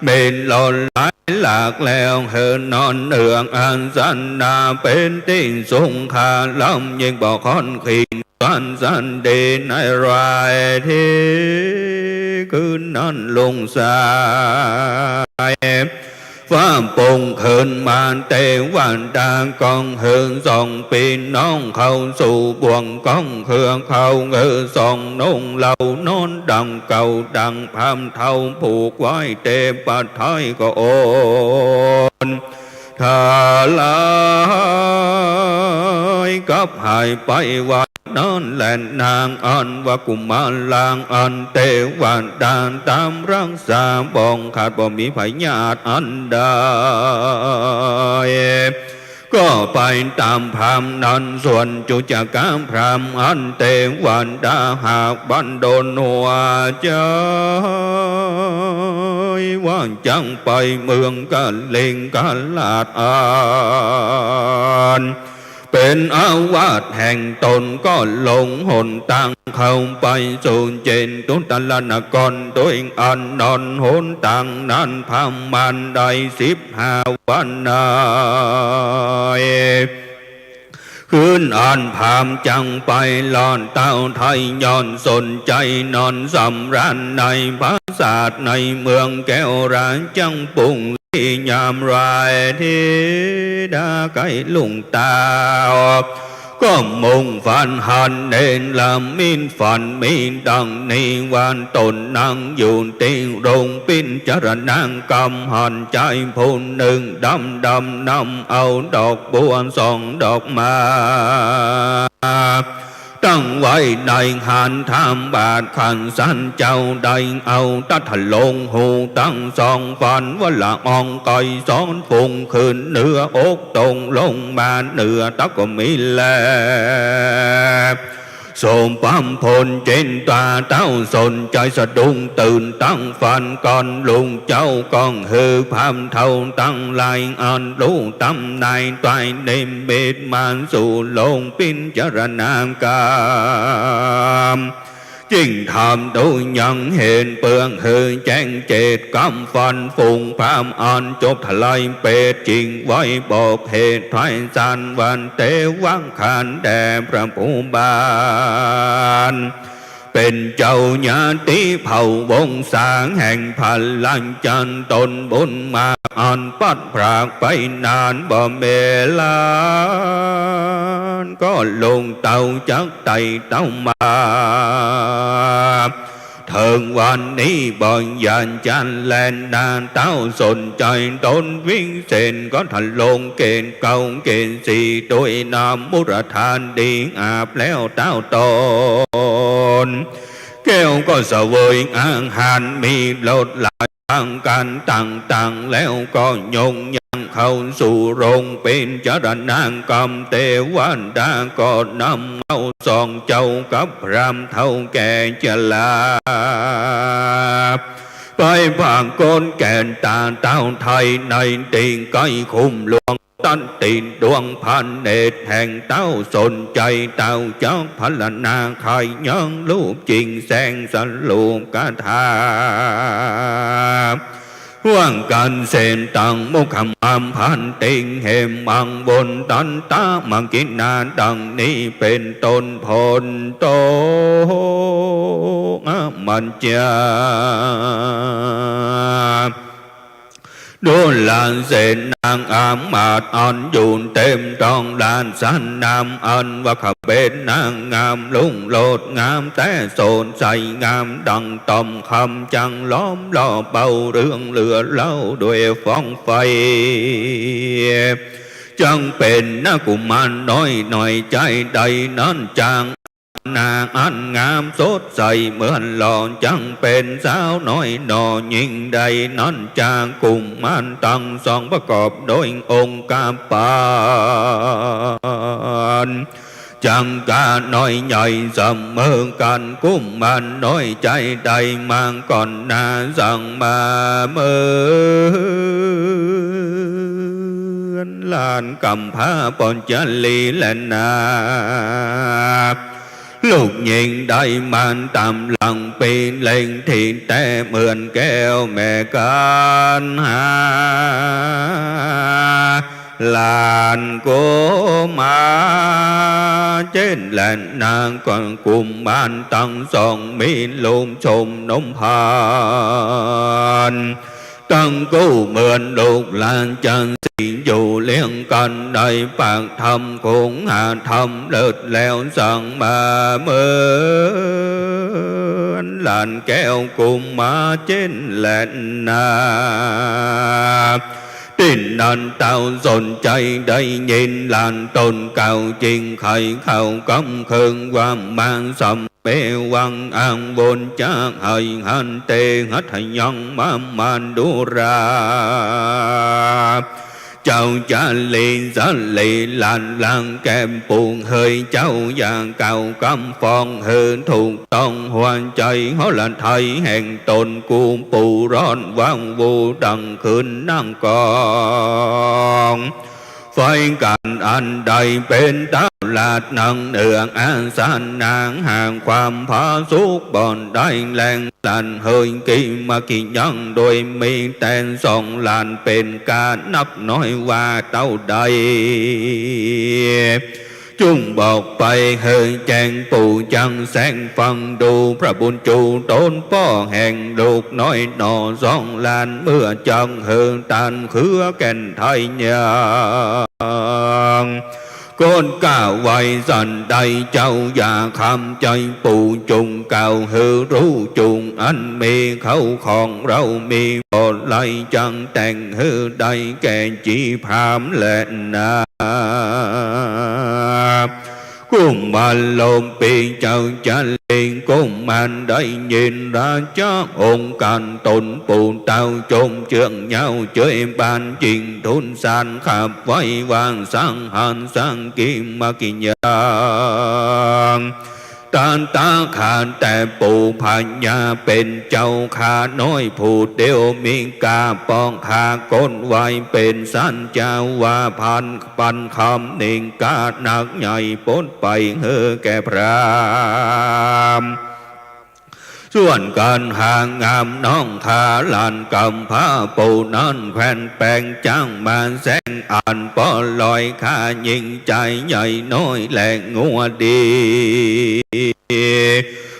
เม็ดหล่นหลายหลากแล้ว หื้อนอนเอือกอาสนะ เป๋นตี้สุขารมยิ่งบ่ค่อนขิง สันสันดีในรายที คืนนั้นลุงสาย ฟ้าโป่งขึ้นมา เตวดาก้องหื้อสองปี้น้องเข้าสู่บ่วง ก้องเครือเขาหื้อสองนุ่งเหล้านอนดั่งเก่า ดั่งพราหมณ์เฒ่าผูกไว้ เตปะไทยก็โอน ทลายกับหายไปวันนั้นแล นางอันว่ากุมารางอันเตวดาต๋ามฮักษาบ่ขาด บ่มีพยาธิอันใด ก็ไปต๋ามพราหมณ์นั้น ส่วนจุจกะพราหมณ์อันเตวดาหากบันดลหัวใจ๋ ว่าจักไปเมืองกลิงกราชอันเป๋นอาวาสแห่งต๋น ก็ลงหนตางเข้าไปสู่เจตุตรนคร โดยอันนอนหนตางนั้นประมาณได้สิบห้าวันใน คืนอันพราหมณ์จักไปลอดเต้าไทย ย่อนสนใจ๋นอนสำราญในปราสาทในเมืองแก้วราชกรุงศรี ยามรายทีดาใก้ลุ่งเต้า ก็มุ่งฝันหันเนรมิตฝันมีดังนี้ว่า ต๋นนั่งอยู่ตี้โรงปิจารณากรรม หันจายผู้นึ่งดำดำนำเอาดอกบัวสองดอกมา ตั้งไว้ในหัตถบาท ขันสันเจ้าได้เอาตัดทะลงหูตังสอง ฝันว่าละอองไกรสอนฟุ้งขึ้นเหนืออก ตกลงมาเหนือตักก็มีแล สมบัติผลจิตต๋าเต้าสนใจ๋สะดุ้งตื่นตังฝันก่อน ลุงเจ้าก้องหื้อพราหมณ์เฒ่าตังหลาย อันฮู้ต๋ำนายต๋ายนิมิตมาสู่โรงปิจารณากรรม จึงถามดูยังเหตุเปื้อหื้อแจ้งเจตกรรมฝันฟุ้ง พราหมณ์อันจบทลายเปรต จึงไหว้บอกเหตุไพศาลว่า เตวะ ข้าแต่พระผู้บาน เป๋นเจ้าญาติเผ่าวงศาแห่งพระราชัน ต๋นบุญมากอันพลัดพรากไปนานบ่เมลาน ก็ลุงเต้าจักไต่เต้ามา เถิงวันนี้บ่หย่อนจันแล นาเต้าสนใจ๋ต๋นวิเศษ ก็ทะลงเกศเก้าเกศสี่ โดยน้ำมุรธาดีอาบแล้วเต้าต๋น แก้วก็เสวยอาหารมีรสหลายประก๋านต่างๆ แล้วก็ยกย่าง เข้าสู่โรงปิจารณากรรม เตวดาก็นำเอาสองเจ้ากับพราหมณ์เฒ่าแก่เจรา ไปปรากฏแก่ต๋าเต้าไทยในตี้ใก้คุ้มหลวง ตัดติดดวงพระเนตรแห่งเต้าสนชัย เต้าจักพรรณนาไขยังรูปจริงแสงสรูปคาถา ว่ากั๋นเสร็จตังมุขมัง พันติง เหมัง วุตตันตะมกินา ดังนี้เป๋นต้น โพนโต อมัจจา ดูราเสนาอามาตย์อันอยู่เต็มท้องราชสนาม อันว่าข้าเป๋นนางงามรุ่งโรจน์งามแต๊สดใสงามดังต่อมคำ จั้งล้อมรอบเบาเรืองเหลือเล่าด้วยฟองไฟ จั้งเป๋นนกุมารน้อยหน่อยใจ๋ใดนั้น จั้ง หน้าอันงามสดใสเหมือนหล่อ จั้งเป๋นสาวน้อยหน่อยิ่งใดนั้น จักกุมารตังสองประกอบโดยองค์กาปาน จั้งก้าน้อยใหญ่เสมอกั๋น กุมารน้อยใจ๋ใดมาก่อนหน้า จั้งมาเหมือนหลานก๋ำพร้าป้อจาลีแลนา ลูกญิงได้มาต๋ามหลัง เป๋นเล็งตี้แต๊เหมือนแก้วแม่กัณหา หลานกุมารเจ้นแลนา ก็กุมารตังสองมีรูปโฉมนมพาน ตังกู้เหมือนลูกราชสีห์อยู่เรียงกั๋นในปากถ้ำคงหาธรรมเลิศแล้ว จั้งมาเหมือนหลานแก้วกุมารเจ้นแลนา ตี้นั้นเต้าสนชัยได้ยินหลานต๋นกล่าวจริง ใค่เข้ากำเคิงว่า มาสัม เมวัง อัง วุญจะ ไหหันเต หัตถยัง มะ มาดูรา เจ้าจาลีสะหลีหลานหลังแก้มปู่ เหยเจ้าอย่ากล่าวกำฟ้อง หื้อถูกต้องหัวใจ๋หฤทัยแห่งต๋น กูปู่ร้อนว้างวูดังคืนนั่งกอง ไฟกั๋นอันใด เป๋นเต้าราชนั่งเหนืออาสนะ หาความผาสุกบ่ได้แล หลานเหยกิมกิยัง โดยมีแต่สองหลาน เป๋นก้านักน้อยว่าเต้าใด จุ่งบอกไปหื้อแจ้งปู่ จั้งแสงฟังดู พระบุญจูต๋นป้อแห่งลูกน้อยหน่อสองหลาน เมื่อจักหื้อต้านเคือแก่นไทยยัง กดกล้าไหวสันใด เจ้าอย่าคำใจ๋ปู่ จุ่งกล่าวหื้อฮู้ จุ่งอันมีเข้าของเฮามีบ่ไหล จั้งแต่งหื้อได้แก่จีพราหมณ์แลนา กุมารลมปีเจ้าจาลี กุมารได้ยินราชองค์การต๋นปู่เต้า จมเจืองเย้าเจยบานจิ่งทูลสารขับไว้ว่า สังหารสังกิมกิยัง ตถาคตแต่ปู่พญาเป๋นเจ้าข้าน้อยผู้เดียว มีก้าปองข้าก้นไว้เป๋นสัจจาวาพันธ์ปันคำนิ่งก้านักใหญ่ปลดไปหื้อแก่พราหมณ์ ส่วนการหางามน้องข้าหลานกำพร้าปู่นั้น แควนแปงจั้งมาแสงอันปอลอย ข้ายิ่งใจ๋ใหญ่น้อยแลงัวดี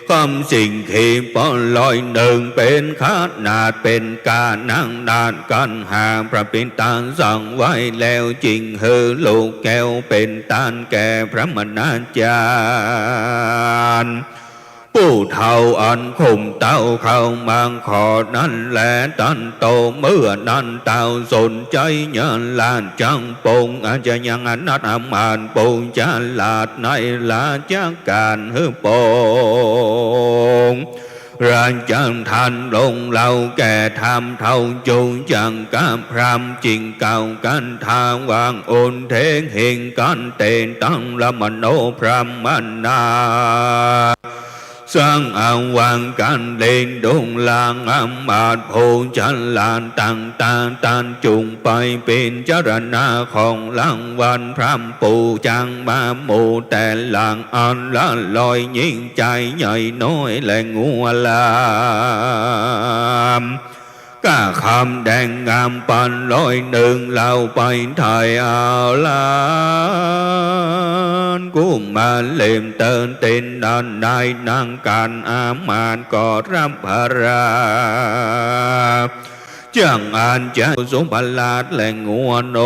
คำสิ่งขีปอลอยนึ่งเป๋นขนาด เป๋นก้านักนาฏกัณหา พระปิดตาสั่งไว้แล้ว จิ่งหื้อลูกแก้วเป๋นต้านแก่พระมณาจารย์ ผู้เฒ่าอันคุมเต้าเข้ามาขอนั้นแล ตันโต เมื่อนั้นเต้าสนชัยราชจั้งปงอาชญาอนาถอำมาตย์ปู๋จาราชในราชการหื้อปง พระเจ้าตรัสลงเล่าแก่ธรรมเฒ่า จุ๊จักกะพราหมณ์ จึงกล่าวคันธาว่า อุเทหิงคันเต ตัง ละมโน พราหมณา สัง อาวังคันติ ดูรา อำมาตย์ผู้ฉลาดต่าง ตาต้านจุ่งไปพิจารณาของรางวัลพราหมณ์ผู้จักมาหมู่แต่ละอันละร้อย ยิ่งใจ๋ใหญ่น้อยและงัวลาม กะคำแดงงามปันร้อยนึ่ง เล่าไปไถ่เอาหลาน กุมารเล็บเตินตินนั้น นายนางกันอามาตย์ก็รับพระราช จักอันจะสุภราชและงัวน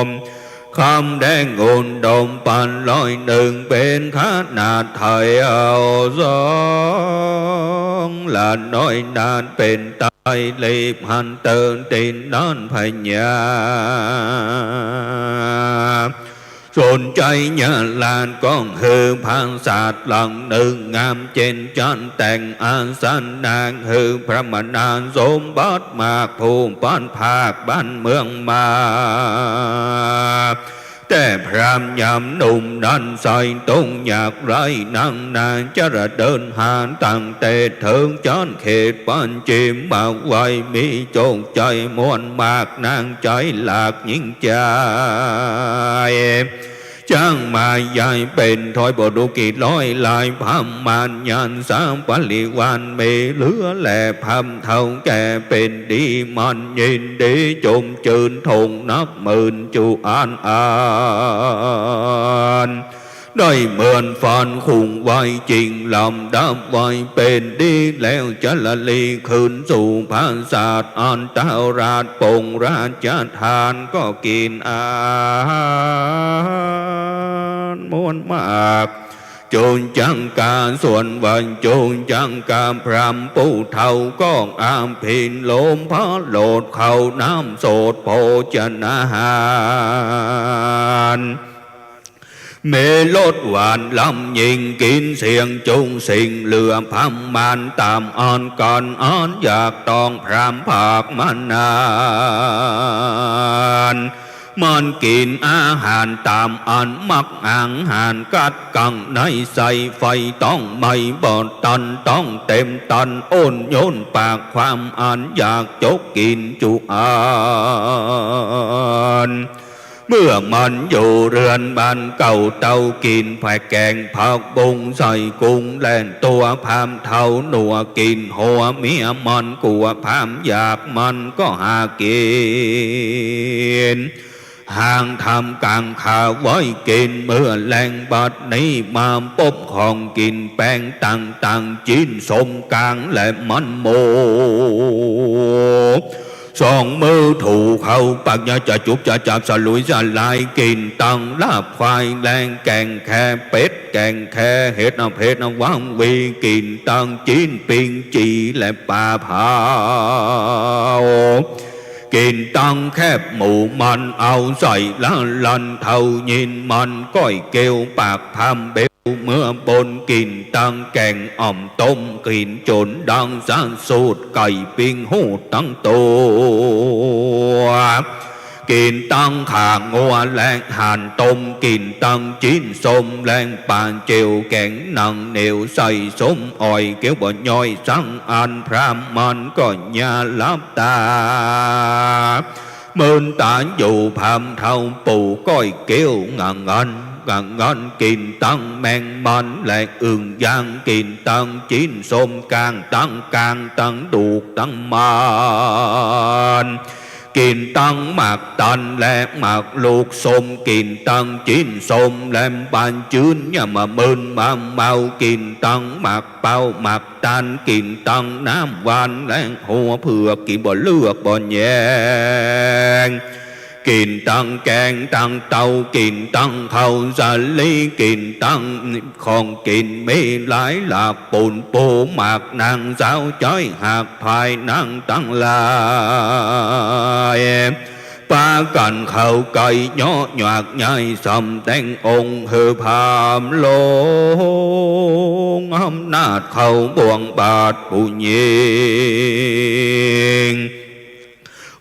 ม คำแดงอุดมปันร้อยนึ่ง เป๋นขนาดไถ่เอาสอง หลานน้อยนั้นเป๋นไตร เล็บหันเตินตินนั้นพญา สนใจ๋ยาลาดก็หื้อผาสาทหลังนึ่ง งามเจ๋นจัน แต่งอาสนะหื้อพราหมณา สมบัติมากผู้ปันภาคบ้านเมืองมา แต่พราหมณ์ยามหนุ่มนั้น ใส่ต้องอยากไร้นักหนา จะเดินหาตั้งแต่เถิงจันเขตปัญจิมมาไว้ มีโจคใจ๋มวลมาก นางใจ๋หลากยิ่งใจ๋ จักมายายเป๋นถ้อยบ่รู้กี่ร้อยหลาย พราหมณาญาติสาบริวารมีเหลือแล พราหมณ์เฒ่าแก่เป๋นดีมันยินดี จุ่มจื้นถงนับหมื่นจุอันอัน ได้เหมือนฟันคุงไว้จริง ลำดับไว้เป๋นดีแล้ว จาระลีคืนสู่ผาสาท อันเต้าราชปงราชทานก็กิ๋นอาหารมวลมาก จุ๊จักกะส่วนว่าจุ๊จักกะพราหมณ์ผู้เฒ่าก็อภิรมย์พระโรสเข้าน้ำโสดโภชนาหาร มีรสหวานล้ำยิ่ง กิ๋นเสี้ยงจุสิ่งเหลือ พราหมณาต๋ามอันกั๋นอันอยากต้อง พราหมณ์ภาคมานาน มันกิ๋นอาหารต๋ามอันมัก อาหารกัดกังในใส่ไฟ ต้องไหม้บ่ตัน ต้องเต๋มตัน อ้นโยนปากความอันอยาก จกกิ๋นจุอัน เมื่อมันอยู่เฮือนบ้านเก่าเต้า กิ๋นแผะแก๋งผักบุ้งใส่กุ้งแล่นตั๋ว พราหมณ์เฒ่าหนัวกิ๋นหัวเมียมัน กั๋วพราหมณ์อยากมันก็หากิ๋น หางทำก๋างขาไว้กิ๋น เมื่อแลงบัดนี้มาปบของกิ๋นแปงต่างๆ จิ๊นส้มก๋างและมันหมู สองมือถูเข้าปาก ยาจะจุบจะจับสลุยสลาย กิ๋นตังลาบควายแลแก๋งแค่เป็ด แก๋งแค่เห็ดเผดวังวี กิ๋นตังจิ๊นปิ้งจีและป๋าเผา กิ๋นตังแคบหมูมันเอาใส่ละลัน เฒ่ายินมันก้อยเกลียวปากพร่ำเบล เมื่อปนกิ๋นตังแก๋งอ่อมต้ม กิ๋นจ๋นดังสะสูด ไก่ปิ้งฮู้ตังตั๋ว กิ๋นตังขางัวและห่านต้ม กิ๋นตังจิ๊นส้มและป๋าเจียว แก๋งหนังเหนียวใส่ส้มอ่อย เกลียวบ่ย่อยสักอัน พราหมณ์มันก็อย่าหลับต๋า มืนต๋าอยู่ พราหมณ์เฒ่าปู๋ก้อยเกลียว งะงัน งะงัน กิ๋นตังแมงมันและอึ่งย่าง กิ๋นตังจิ๊นส้มก๋าง ตังก๋างตังดูกตังมัน กิ๋นตังหมากตันและหมากลูกส้ม กิ๋นตังจิ๊นส้มและป๋าจื๊น อย่ามามืนมาเมา กิ๋นตังหมากเป้าหมากตัน กิ๋นตังน้ำหวานและหัวเผือก กิ๋นบ่เลือกบ่แยง กิ๋นตังแก๋งตังเต้า กิ๋นตังข้าวสาลี กิ๋นตังของกิ๋นมีหลายหลากปูนปู หมากนางสาวจ้อยหากพายนางตังหลาย ป ปากั๋นเข้าใก้เยาะหยากใหญ่ สำแดงองค์หื้อพราหมณ์ลง อำนาจเข้าบ่วงบาตรผู้ญิง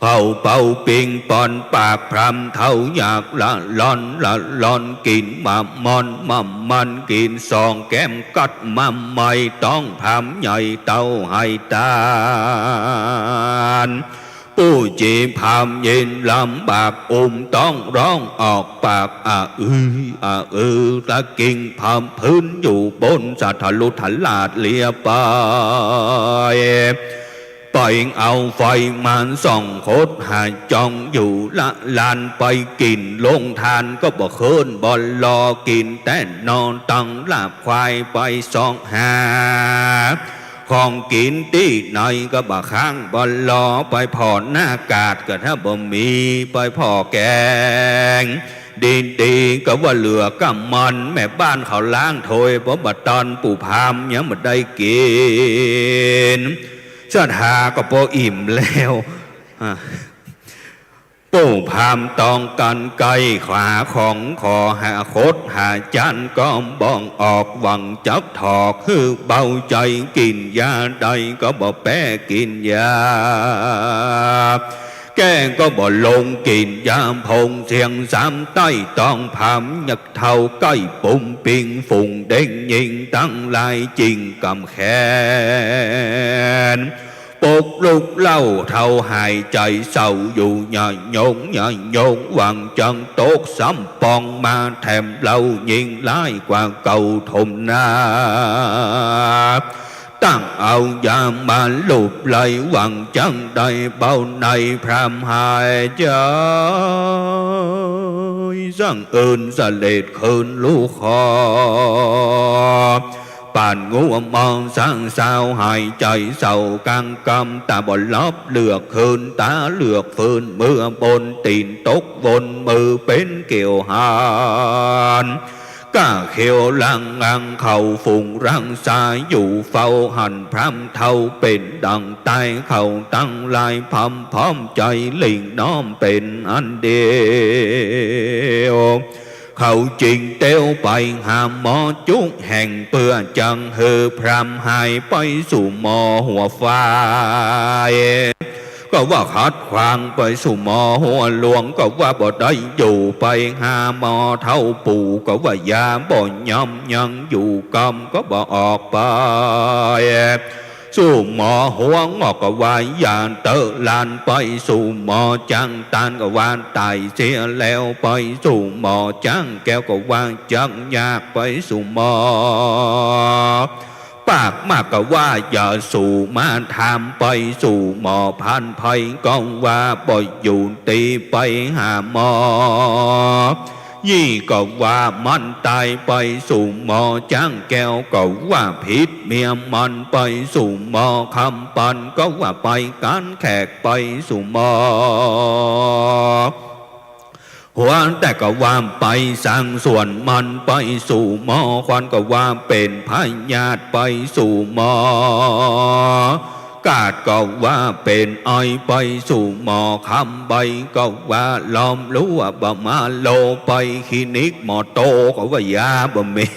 เข้าเป่าปิงปอนปากพราหมณ์เฒ่าอยากละล่อนละล่อน กิ๋นหม่ำม่อนหม่ำมัน กิ๋นสองแก้มกัดหม่ำไหม้ ต้องพราหมณ์ใหญ่เต้าไหตาน ปู้จี๋พราหมณ์เย็นลำบาก อุ้มต้องร้องออกปาก อะอืออะอือ ตะกิ่งพร่ำพื้นอยู่บน สะทะลุทะลาดเลียไป ไปเอาไฟมาส่องคดหาจ้องอยู่ละลาน ไปกิ๋นโฮงตานก็บ่เคิ้นบ่ลอ กิ๋นแต่หน่อตังลาบควาย ไปซอกหาของกิ๋นตี้ไหนก็บ่ค้างบ่ลอ ไปผ่อหน้ากาดก็ถ้าบ่มี ไปผ่อแก๋งดีๆ ก็ว่าเหลือกำมัน แม่บ้านเขาล้างถ้วย เพราะบ่าตอนปู่พราหมณ์ยังบ่ได้กิ๋น ศรัทธาก็ปออิ่มแล้ว อ่ะ ปู่พราหมณ์ต้องกั๋นใก้ หาของขอหาคดหาจั้นก็บ่ออก หวังจักถอกหื้อเบาใจ๋ กิ๋นยาใดก็บ่แป๊กิ๋นยาแก้ก็บ่ลง กิ๋นยาผงเสียงสามใต้ ต้องพราหมณ์ยักษ์เฒ่าใก้ ปุ้มปิ้งฝูงเด็กญิงตังหลาย จิ่งกำแขน ปกลุกเล่าเฒ่าหายใจ๋เศร้าอยู่ อย่ายงอย่ายง หวังจักตกซ้ำป๋อง มาแถมเล่ายิ่งร้ายกว่าเก่าถมหน้า ตั้งเอายามาลูบไล้ หวังจักได้เบาในพราหมณ์หายใจ๋ สั่งอื่นเสด็จคืนลูกคอ ปานงัวมองสางสาวหายใจ๋เศร้ากลางกำ ต๋าบ่หลับเหลือกคืน ต๋าเหลือกฟื้น เมื่อปนตี๋นตกวน มือเป๋นเกี่ยวหาน ก้าเขียวหลังอังเข้าฝูงรังสาอยู่ เฝ้าหันพราหมณ์เฒ่าเป๋นดั่งต๋าย เขาตังหลายพร่ำพร้อมใจ๋ หลิ้งน้อมเป๋นอันเดียว เขาจิ่งเตียวไปหาหมอจุแห่ง เปื้อจักหื้อพราหมณ์หายไปสู่หมอหัวฝ่าย ก็ว่าขัดขวาง ไปสู่หมอหัวหลวง ก็ว่าบ่ได้อยู่ ไปหาหมอเฒ่าปู่ ก็ว่ายาบ่ย่อมยังอยู่กำ ก็บ่ออกไป สู่หมอหัวงอก ก็ว่ายาเต๊อะหลาน ไปสู่หมอจังตาน ก็ว่าต๋ายเสียแล้ว ไปสู่หมอจังแก้ว ก็ว่าจักยาก ไปสู่หมอปากมาก ก็ว่ายาสูมาทาม ไปสู่หมอพรานไพร ก็ว่าบ่อยู่ตี้ ไปหาหมอ ยี่ก็ว่ามันต๋าย ไปสู่หมอจังแก้ว ก็ว่าผิดเมียมัน ไปสู่หมอคำปัน ก็ว่าไปก๋านแขก ไปสู่หมอหัวแต๋ก็ว่าไปสางสวนมัน ไปสู่หมอควัน ก็ว่าเป๋นพยาธิ ไปสู่หมอ กาดก็ว่าเป๋นไอ ไปสู่หมอคำใบ ก็ว่าล้อมรั้วบ่มาโล ไปคลินิกหมอโต ก็ว่ายาบ่มี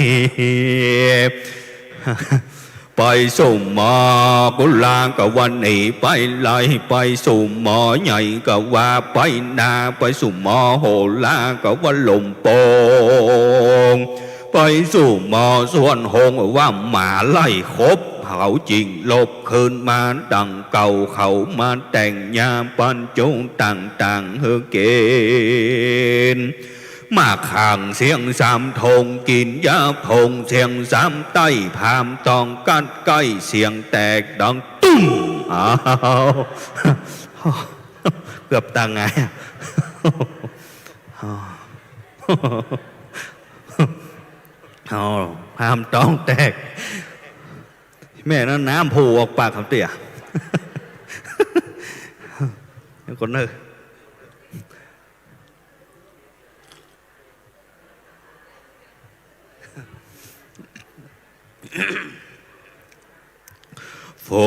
ไปสู่หมอกุลา ก็ว่าหนีไปไล ไปสู่หมอใหญ่ ก็ว่าไปนา ไปสู่หมอโหรา ก็ว่าลมโป่ง ไปสู่หมอสวนหงส์ ว่าหมาไล่ขบ เขาจิ่งหลบคืนมาดั่งเก่า เขามาแต่งยาปันจุต่างๆ หื้อกิ๋น หมากขางเสียงสามทง กิ๋นยาผงเสียงสามใต้ พราหมณ์ต้องกัดใก้ เสียงแตกดังตุ้ม อ้าว เกือบต๋าย อ้าว อ้าว พราหมณ์ต้องแตก แม่นั้นน้ำโผล่ออกปากคำเตี้ย เดี๋ยวก่อนเนอะ ฝู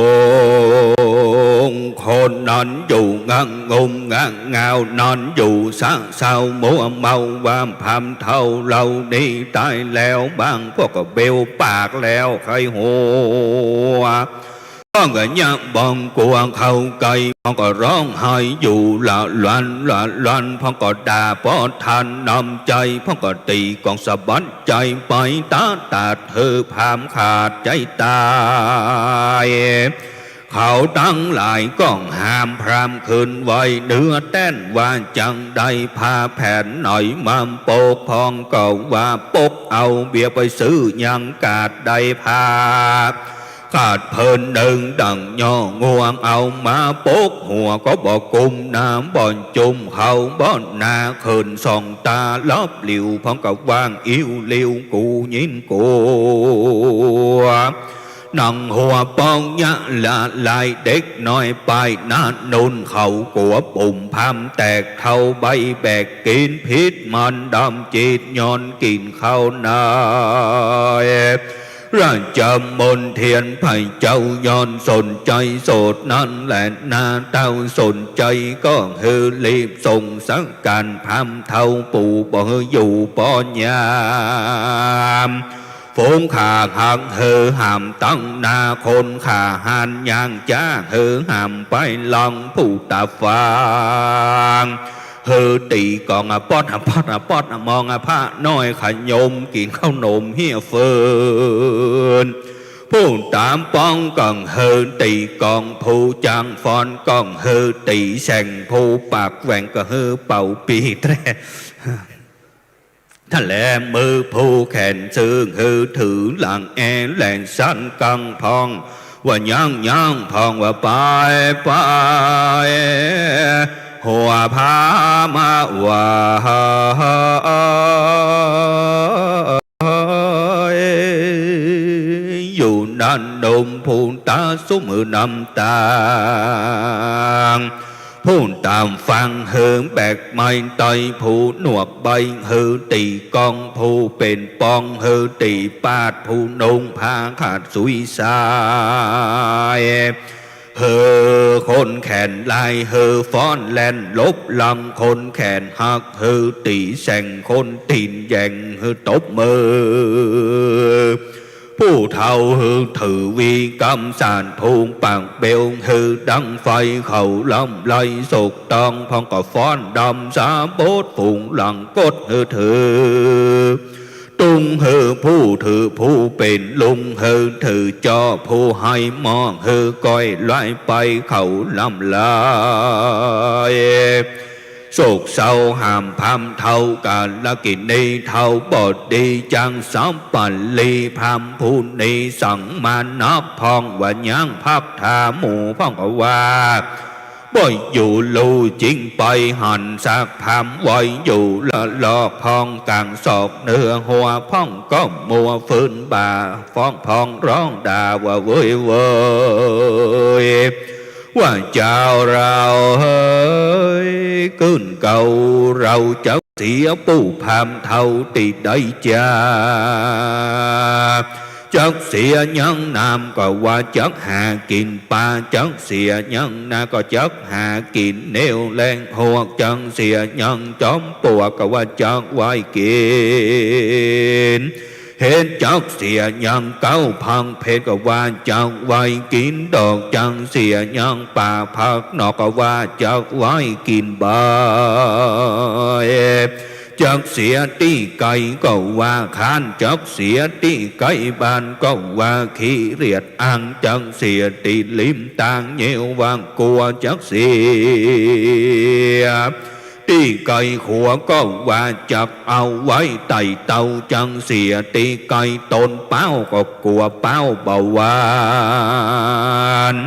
งคน อนอยู่งั่งงุมงั่งงาว นอนอยู่ซะเซามัวเมา ว่าพราหมณ์เฒ่าเหล่านี้ต๋ายแล้วบ้าง พวกก็เบลปากแล้วใค่หัว พ่องก็เยียะบ่กั๋วเข้าใก้ พ่องก็ฮ้องไห้อยู่ละลันละลัน พ่องก็ด่าป้อท่านน้ำใจ๋ พ่องก็ตี๋กองสะบัดใจ๋ไป ตะตัดหื้อพราหมณ์ขาดใจ๋ต๋าย เขาตังหลายก็หามพราหมณ์ขึ้นไว้เหนือแต้น ว่าจั่งได้ผ้าแผนไหนมาปก พ่องก็ว่าปกเอาเบียร์ไปซื้อยังก๋าดได้ผ้า ขาดเผินนึ่งดั่งย่องัว เอามาปกหัวก็บ่กุมหน้า บ่จุ่มเขาบ่หน้า ขึ้นสองต๋าลับหลิว พ่องก็ว่างอิ๋วหลิว กูยินกั๋ว หนังหัวปองเยียะละลาย เด็กน้อยป้ายหน้านุ่น เขากั๋วปุ่มพราหมณ์แตก เฒ่าใบ้แบกกิ๋นผิดมันดำจิต ย้อนกิ๋นข้าวใน ราชมนเทียนไพเจ้าย้อนสนใจ๋โสดนั้นแลนา เต้าสนใจ๋ก็หื้อรีบส่งสังกั๋น พราหมณ์เฒ่าปู่บ่หื้ออยู่ป้อนยาม ฝูงข้าหักหื้อหามตังหน้า คนข้าหานย่างจ๊าหื้อหามไปหลัง ผู้ต๋าฟัง หื้อตี๋กองอะป๊อดอะป๊อดอะป๊อดอะ มองอะพระน้อยขยม กิ๋นข้าวหนมเฮี้ยฟืน ผู้ต๋าปองก็หื้อตี๋กอง ผู้จ้างฟ้อนก็หื้อตี๋แส่ง ผู้ปากแหว่งก็หื้อเป่าปีแตร ถ้าแลมือผู้แขนซึ่งหื้อถือหลังแอแหลงสั้นกังพ่อง ว่ายังยังพ่องว่าไปไป หัวพามาว่า อยู่นั้นหนุ่มผู้ต๋าสุมหื้อน้ำตาง ผู้ต๋าฟังหื้อแบกไม้ไต ผู้หนวกใบ้หื้อตี๋กอง ผู้เป๋นปองหื้อตี๋ปาด ผู้นุ่งผ้าขาดสุยสาย หื้อคนแขนลายหื้อฟ้อนแล่นหลบหลัง คนแขนหักหื้อตี๋แส่ง คนตี๋นแหย่งหื้อตบมือ ผู้เฒ่าหื้อถือวีกำสาน ผู้ปากเบลหื้อดังไฟ เขาลำไรสกตอง พ่องก็ฟ้อนดำสาบด ฝูงหลังกดหื้อถือ ตุงหื้อผู้ถือ ผู้เป๋นลุงหื้อถือจ้อ ผู้ให้หม้อหื้อก้อย ลอยไปเขาลำลาย โศกเศร้าหามพราหมณ์เฒ่ากาลกิณี เฒ่าบ่ดีจังสัปปะรี พราหมณ์ผู้นี้สังมานัก พ่องว่ายังพักถาหมู่ พ่องก็ว่า บ่อยู่ลู่จิ่งไปหันสัก พราหมณ์ไว้อยู่ละลอก พ่องก๋างศอกเหนือหัว พ่องก็มัวฟืนบ่า พ่องพ่องฮ้องด่าว่าเว้ยเว้ย ว่าเจ้าเราเฮย กื้นเก่าเราจักเสีย ปู่พราหมณ์เฒ่าตี้ใดจา จักเสียยังน้ำก็ว่าจักหากิ๋นปลา จักเสียยังนาก็จักหากิ๋นแนวแล้งหวก จักเสียยังจอมปลวกก็ว่าจักไว้กิ๋น เห็ด จักเสียยังเก๊าผักเผ็ดก็ว่าจักไว้กิ๋นดอก จักเสียยังป่าผักนอกก็ว่าจักไว้กิ๋นใบ จักเสียตี้ไก๋ก็ว่าคาน จักเสียตี้ไก๋บ้านก็ว่าขี้เลียดอ่าง จักเสียตี้ริมตางเยียวว่ากั๋ว จักเสีย ตี้ไก๋ขัวก็ว่าจักเอาไว้ไต่เตา จักเสียตี้ไก๋ต้นเป๊าก็กั๋วเป๊าบ่หวาน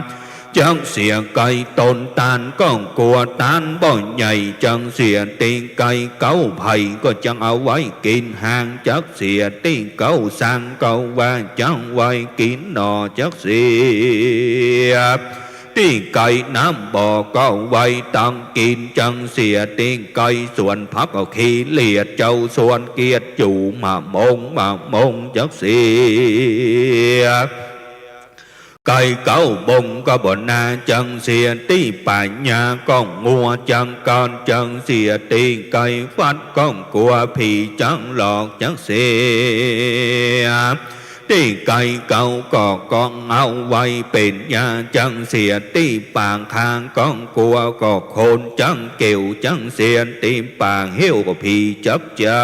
จักเสียไก๋ต้นตาลก็กั๋วตาลบ่ใหญ่ จักเสียตี้ไก๋เก๊าไผ่ก็จักเอาไว้กิ๋นหาง จักเสียตี้เก๊าสังก็ว่าจักไว้กิ๋นหน่อ จักเสีย ตี้ไก๋น้ำบ่อก็ไว้ตักกิ๋น จักเสียตี้ไก๋สวนผักก็ขี้เลียด เจ้าสวนเกียจอยู่มะมงมะมง จักเสีย ไก๋เก๊าบงก็บ่นาจังเสียตี้ ป๋ายาก็งัวจังกอนจังเสียตี้ ไก๋ฟัดก็กั๋วผีจังหลอกจังเสียตี้ ไก๋เก๊าก็ก้องเอาไว้เป๋นยาจังเสียตี้ ป๋าคาก็กั๋วก็คนจังเกี่ยวจังเสียตี้ ป๋าเหี้ยวก็ผีจับจั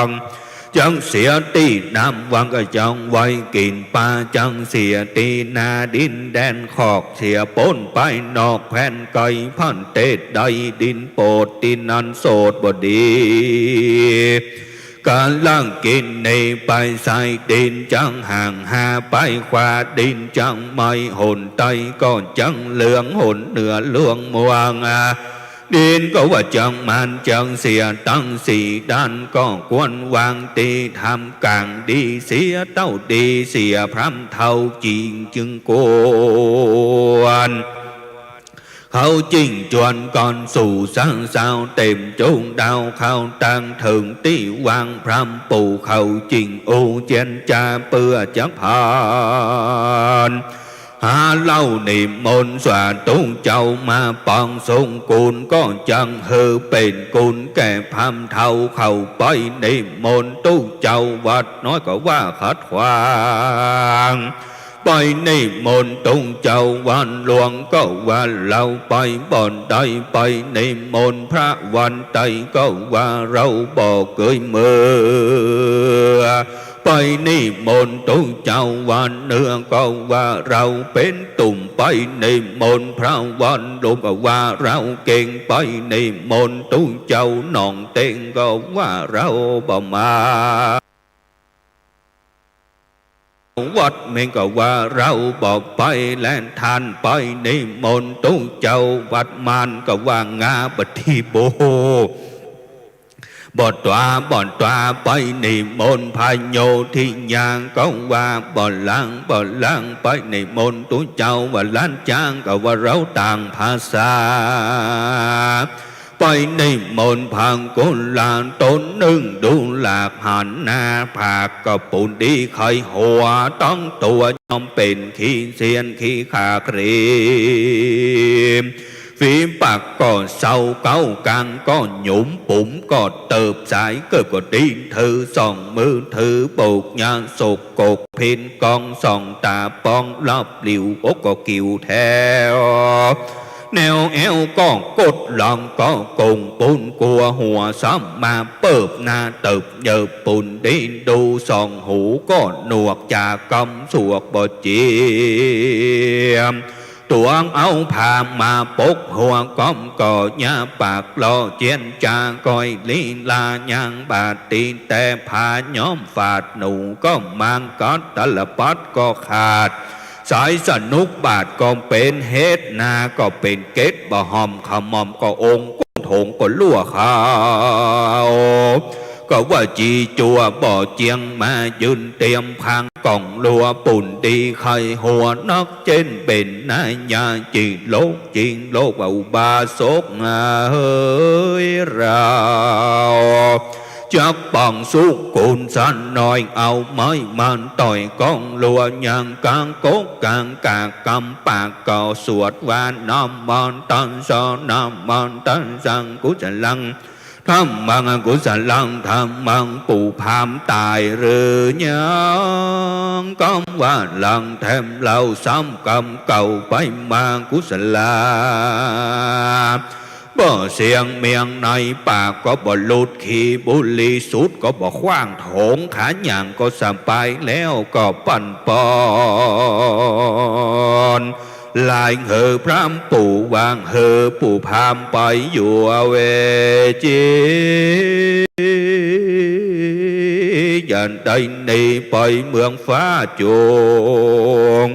ง จังเสียตี้ น้ำวังก็จังไว้กิ๋นป๋าจังเสียตี้ นาดินแดนขอกเสียป๊นไปนอกแผ่นไก๋ พันเตศใดดินโปดตี้นั้นโสดบ่ดี ก๋าลังกิ๋นเนไปใส่ดินจังห่าง หาไปขวาดินจังไหม้ หนใต้ก็จังเหลือง หนเหนือเหลืองม่วง ดินก็ว่าจังมันจังเสียตังสี่ด้าน ก็ควรวางตี้ถ้ำก๋าง ดีเสียเต้าดีเสียพรามเฒ่าจิ่งจึงกวน เขาจิ่งจวนก่อนสู่สาวสาว เต็มจุงดาวเข้าตังเถิงตี้วางพรามปู่ เขาจิ่งอู้เจียรจาเปื้อจักผ่าน หาเล่านิมนต์สาธุเจ้ามาปองสงฆ์ กุลก็จังหื้อเป๋นกุลแก่พรามเฒ่า เขาไปนิมนต์ตุ๊เจ้าวัดน้อยก็ว่าขัดขวาง ไปนิมนต์ตุ๊เจ้าวัดหลวงก็ว่าเฮาไปบ่ได้ ไปนิมนต์พระวัดใต้ก็ว่าเฮาบ่เกยเมือ ไปนิมนต์ตุ๊เจ้าวัดเหนือก็ว่าเฮาเป๋นตุ่ม ไปนิมนต์พระวัดลุ่มก็ว่าเฮาเก่ง ไปนิมนต์ตุ๊เจ้าหนองเต็งก็ว่าเฮาบ่มา วัดเม็งก็ว่าเฮาบ่ไป และท่านไปนิมนต์ตุ๊เจ้าวัดม่านก็ว่างาบ่ดี บ่ บ่ต๋วา บ่ต๋วา ไปนิมนต์พระโยธิยาก็ว่าบ่ลาง บ่ลาง ไปนิมนต์ตุ๊เจ้าว่าล้านจ๊างก็ว่าเฮาต่างภาษา ไปนิมนต์พระกุลาต้นนึ่ง ดูหลากหันหน้าผากก็ปูนดีไข่หัว ต้องตั๋วย่อมเป๋นขี้เสี้ยนขี้ขาครีม ฝีปากก็เศร้า เก๊ากางก็หยุม ปุ๋มก็เติบ สายเกิบก็ดีนถือ ส่องมือถือ ปลูกยาสกกกพินกอง ส่องต๋าปอง รอบหลิว อกก็กิ่วแถว แนวแอวก็กด หลังก็กง ปูนกั๋วหัว ซ้ำมาเปิบ หน้าเติบเยิบ ปูนดีนดู ส่องหูก็หนวก จากกำสวกบ่เจียม ตวงเอาผ้ามาปกหัว ก้มก็ยาปากหล่อ เจียรจาก้อยลีลา ยังบาดตีน แต่ผ้าย้อมฝาด หนูก็มางกัด ตะละปัดก็ขาด สายสนุกบาดก็เป๋นเหตุ นาก็เป๋นเกล็ด บ่ห่อมขมอมก็องค์ ก้นโถงก็ลั่วขาว ก็ว่าจีจั่วบ่เจียง มายืนเตรียมพัง ก่องลัวปูนดีไข่หัว นักเจ๊นเป๋นนายา จิ่งโลกจิ่งโลกว่าอุบาสกเฮยเฮา จักป๋องสุกุลสันน้อย เอาไม้มันต่อยก่องลัว ยังกางกกกางกาก กำปากก็สวดว่า นะโมตัสสะ นะโมตัสสะ กุศลัง ธัมมัง อกุศลัง ธัมมัง ปู่พราหมณ์ต๋ายหรือยัง กำว่าลังแถมเล่า ซ้ำกำเก่าไปมา กุศลา บ่เสียงเมียงในปากก็บ่หลุด ขี้บุหรี่สุดก็บ่ขว้าง โถงขาย่างก็สบาย แล้วก็ปั่นป่อน ลายหื้อพราหมณ์ปู่ วางหื้อปู่พราหมณ์ไปอยู่อเวจี อย่าได้หนีไปเมืองฟ้าจุง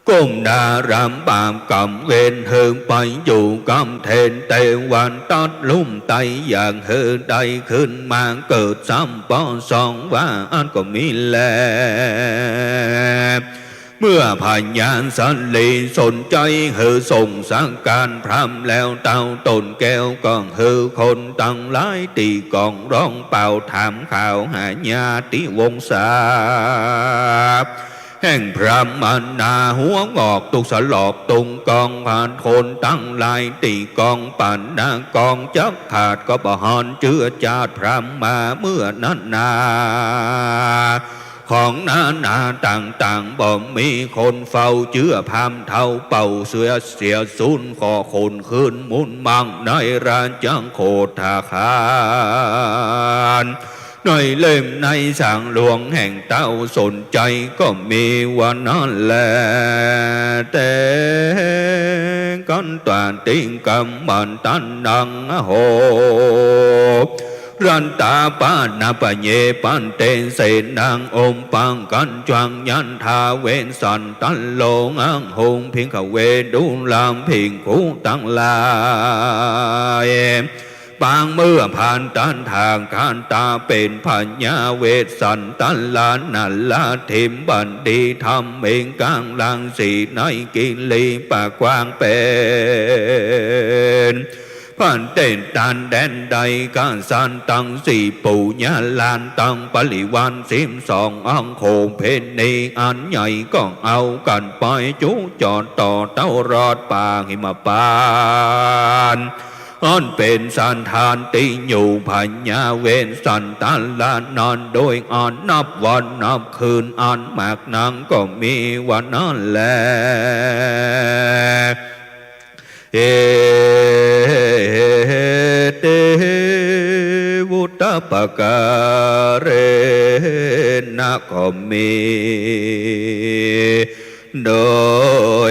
ก้มหน้ารับบาปกรรมเวร หื้อไปอยู่กำเทนเตวันตัดลุ่มไต อย่างหื้อได้ขึ้นมาเกิดซ้ำปอสองว่าอันก็มีแล เมื่อพญาสาลีสนใจ หื้อส่งสังฆารพราหมณ์แล้ว เต้าต้นแก้วก็หื้อคนตังหลาย ตี้กองร้องเป่าถามข่าวหาญาติวงศา แห่งพรหมนาหัวงอก ตุ๊กสลอกตุงกอง ผานคนตังหลายตี้กอง ปั๋นนากองจักขาด ก็บ่ห่อนเจื้อจาด พรหมาเมื่อนั้นนา ของนานาต่างๆ บ่มีคนเฝ้า เจื้อพราหมณ์เฒ่าเป่าเสือเสียสูญ ขอคนคืนมุนมัง ในราชโคฏฐาคาร ในเล่มในสางหลวงแห่งเต้าสนใจ๋ ก็มีว่านั้นแล เตกัณฑาติกำมันตันนัง อโห รัตตาปานาปะเย ปันเต เสนา องค์ปังกัญจัง ยันทา เวสสันตัลโล อังหุง ภิกขเว ดูรา ภิกขุตังหลาย ปางเมื่อผ่านตันทาง ขันตาเป๋นพญา เวสสันตัลลา นราธิบดี ธรรมิง ก๋างรังสี ในกิริปะกว้างเป๋น พันเตตันแดนใด กษัตริย์ตังสี่ปู่ย่าหลาน ตังบริวารสิบสอง อังโคเภณีอันใหญ่ ก็เอากั๋นไปจุจอดต่อ เต้ารอดป่าหิมปาน อันเป๋นสถานตี้อยู่พญาเวสสันตลานั้น โดยอันนับวันนับคืนอันมากนัก ก็มีว่านั้นแล เอเต วุตปการะ ก็มี โด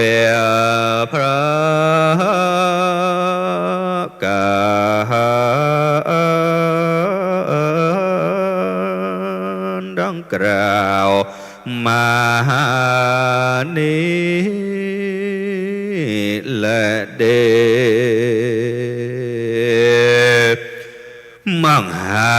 ยพระก๋านดังกล่าวมานี้แลเด้อ มหา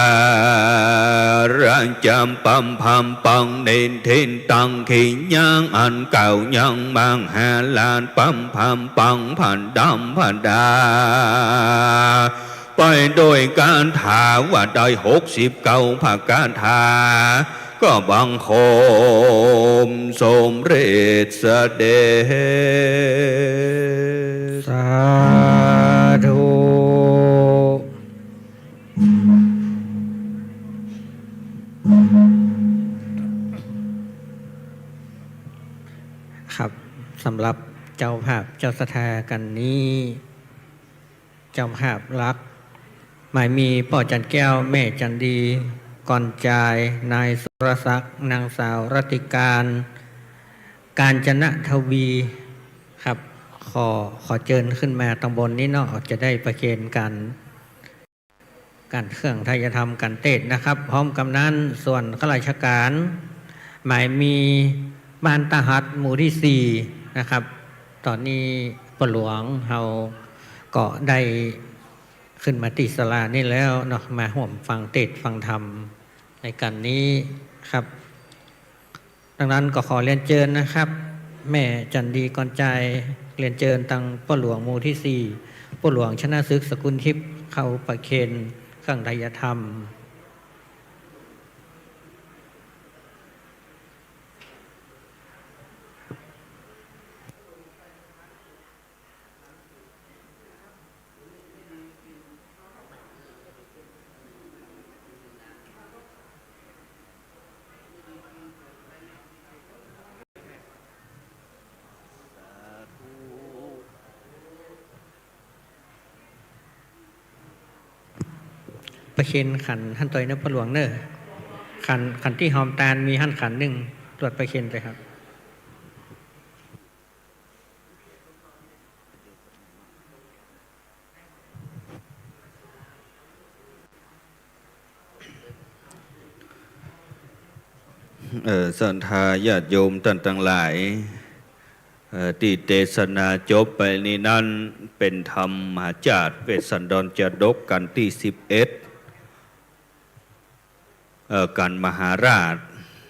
ราชะ ปัมภะปัง นิฏฐิตัง ขีณาอันเก่ายัง มหาราช ปัมภะปัง ผะดำผะดา ไปโดยคาถาว่าได้หกสิบเก้าพระคาถา ก็บังคมสมเร็จเสด็จ สาธุ ครับ สำหรับเจ้าภาพเจ้าศรัทธากั๋นนี้ เจ้าภาพหลัก หมายมีป้อจันแก้ว แม่จันดี ก่อนจ่าย นายสุรศักดิ์ นางสาวรัตติการ กาญจนทวี ครับ ขอ ขอเจิญขึ้นมาตังบนนี้เนาะ จะได้ประเคนก๋าน ก๋านเครื่องไทยธรรม ก๋านเตสน์นะครับ พร้อมกั๋นนั้น ส่วนข้าราชก๋าน หมายมีบ้านต้าฮัด หมู่ตี้สี่นะครับ ต๋อนนี้ป้อหลวงเฮาก็ได้ขึ้นมาตี้ศาลานี้แล้วเนาะ มาฮ่วมฟังเตสน์ฟังธรรมในก๋านนี้ครับ ดังนั้นก็ขอเรียนเจิญนะครับ แม่จันดี ก่อนจ่าย เรียนเจิญตังป้อหลวงหมู่ตี้สี่ ป้อหลวงชนะศึก สกุลทิพย์ เข้าประเคนเครื่องไทยธรรม ประเคนขันหั้นตวยเน่อป้อหลวงเน่อ ขัน ขันตี้หอมตานมีหั้นขันนึ่ง ตรวจประเคนไปครับ เอ่อ ศรัทธาญาติโยมต้านตังหลาย เอ่อ ตี้เตสนาจบไปนี้นั้น เป๋นธรรมมหาจาตุเวสสันดรชาดกกัณฑ์ตี้สิบเอ็ด เอ่อ กัณฑ์มหาราช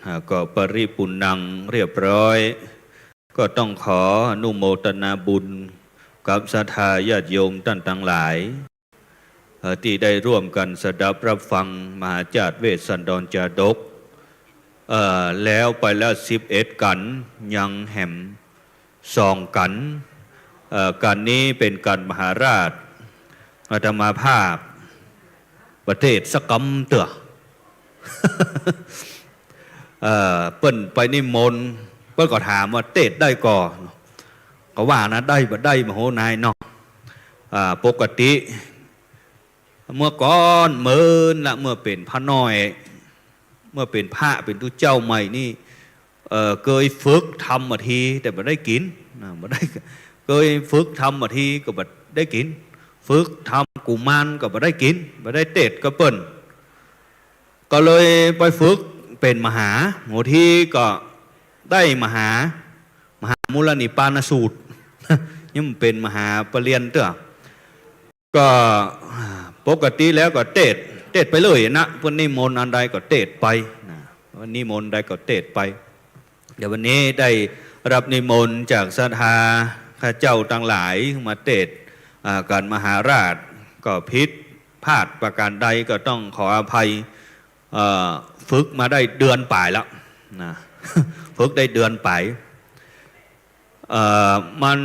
อ่า ก็ปริปุณณังเรียบร้อย ก็ต้องขออนุโมทนาบุญกับศรัทธาญาติโยมต้านตังหลาย เอ่อ ตี้ได้ร่วมกั๋นสดับรับฟังมหาจาตุเวสสันดรชาดก เอ่อ แล้วไปแล้วสิบเอ็ดกัณฑ์ ยังแหมสองกัณฑ์ เอ่อ กัณฑ์นี้เป๋นกัณฑ์มหาราช อาตมาภาพบ่เตศน์สักกำเตื้อ เอ่อ เปิ้นไปนิมนต์ เปิ้นก็ถามว่าเตศน์ได้ก่อ ก็ว่านะ ได้บ่ได้บ่ฮู้นายเนาะ อ่า ปกติ เมื่อก่อนเมินละ เมื่อเป๋นพระน้อย เมื่อเป๋นพระเป๋นตุ๊เจ้าใหม่นี่ เอ่อ เกยฝึกธรรมบ่าที แต่บ่ได้กิ๋น นะ บ่ได้ เกยฝึกธรรมบ่าทีก็บ่ได้กิ๋น ฝึกธรรมกุมารก็บ่ได้กิ๋น บ่ได้เตศน์กับเปิ้น ก็เลยไปฝึกเป๋นมหา บ่าทีก็ได้มหา มหามูลนิพพานสูตร ยังบ่เป๋นมหาปริญญาเตื้อ ก็ปกติแล้วก็เตศน์ เตศน์ไปเลยนะ เปิ้นนิมนต์อันใดก็เตศน์ไปนะ นิมนต์ใดก็เตศน์ไป เดี๋ยววันนี้ได้รับนิมนต์จากศรัทธาข้าเจ้าตังหลายมาเตศน์ อ่า กัณฑ์มหาราช ก็ผิดพลาดประการใดก็ต้องขออภัย เอ่อ ฝึกมาได้เดือนป๋ายแล้วนะ ฝึกได้เดือนป๋าย เอ่อ มัน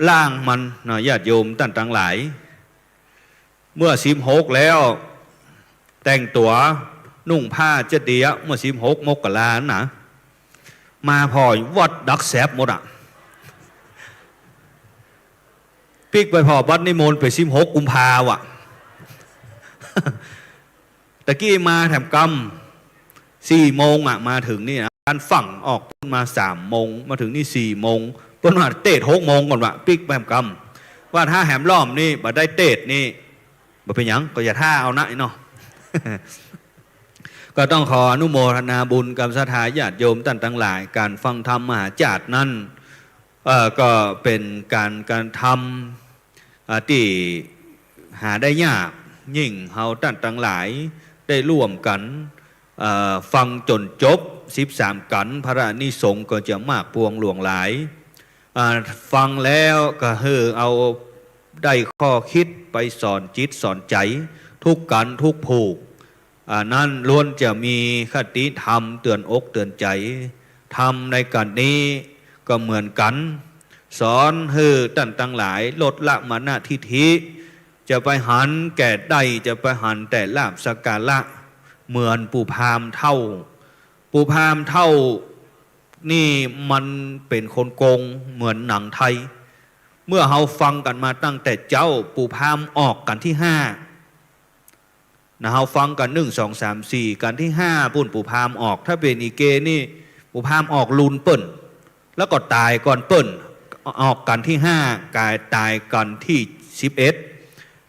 ล่างมันเนาะ ญาติโยมต้านตังหลาย เมื่อสิบหกแล้ว แต่งตั๋วนุ่งผ้าจะเดียะ เมื่อสิบหกมกรานะ มาผ่อวัดดักแสบหมดอะ ปิ๊กไปผ่อบัตรนิมนต์ไปสิบหกกุมภาว่ะ ตะกี้มาแถมกำ สี่โมงอะ มาเถิงนี่นะ อันฝั่งออกมาสามโมง มาเถิงนี่สี่โมง เปิ้นว่าเตศน์หกโมงก่อนว่ะ ปิ๊กไปแถมกำ ว่าถ้าแหมรอบนี้บ่ได้เตศน์นี่ บ่เป๋นหยัง ก็อย่าท่าเอานะเนาะ ก็ต้องขออนุโมทนาบุญกับศรัทธาญาติโยมต้านตังหลาย ก๋านฟังธรรมมหาจาตุนั้น เอ่อ ก็เป๋นก๋านกระทำ อ่า ตี้หาได้ยาก ยิ่งเฮาต้านตังหลายได้ร่วมกั๋น เอ่อ ฟังจ๋นจบสิบสามกัณฑ์ พระอานิสงส์ก็จะมากปวงหลวงหลาย อ่า ฟังแล้วก็หื้อเอาได้ข้อคิดไปสอนจิตสอนใจ๋ ทุกกัณฑ์ทุกผูก อ่า นั้นล้วนจะมีคติธรรมเตือนอกเตือนใจ๋ ธรรมในกัณฑ์นี้ก็เหมือนกั๋น สอนหื้อต้านตังหลายลดละมานะทิฐิ จะไปหันแก่ได้ จะไปหันแต่ลาภสักการะ เหมือนปู่พราหมณ์เฒ่า ปู่พราหมณ์เฒ่านี่มันเป๋นคนโกงเหมือนหนังไทย เมื่อเฮาฟังกั๋นมาตั้งแต่เจ๊า ปู่พราหมณ์ออกกัณฑ์ตี้ห้า นะ เฮาฟังกั๋น นึ่ง สอง สาม สี่ กัณฑ์ตี้ห้าปุ้นปู่พราหมณ์ออก ถ้าเป๋นอีเกนี่ ปู่พราหมณ์ออกลุนเปิ้น แล้วก็ต๋ายก่อนเปิ้น ออกกัณฑ์ตี้ห้า ก๋ายต๋ายกัณฑ์ตี้สิบเอ็ด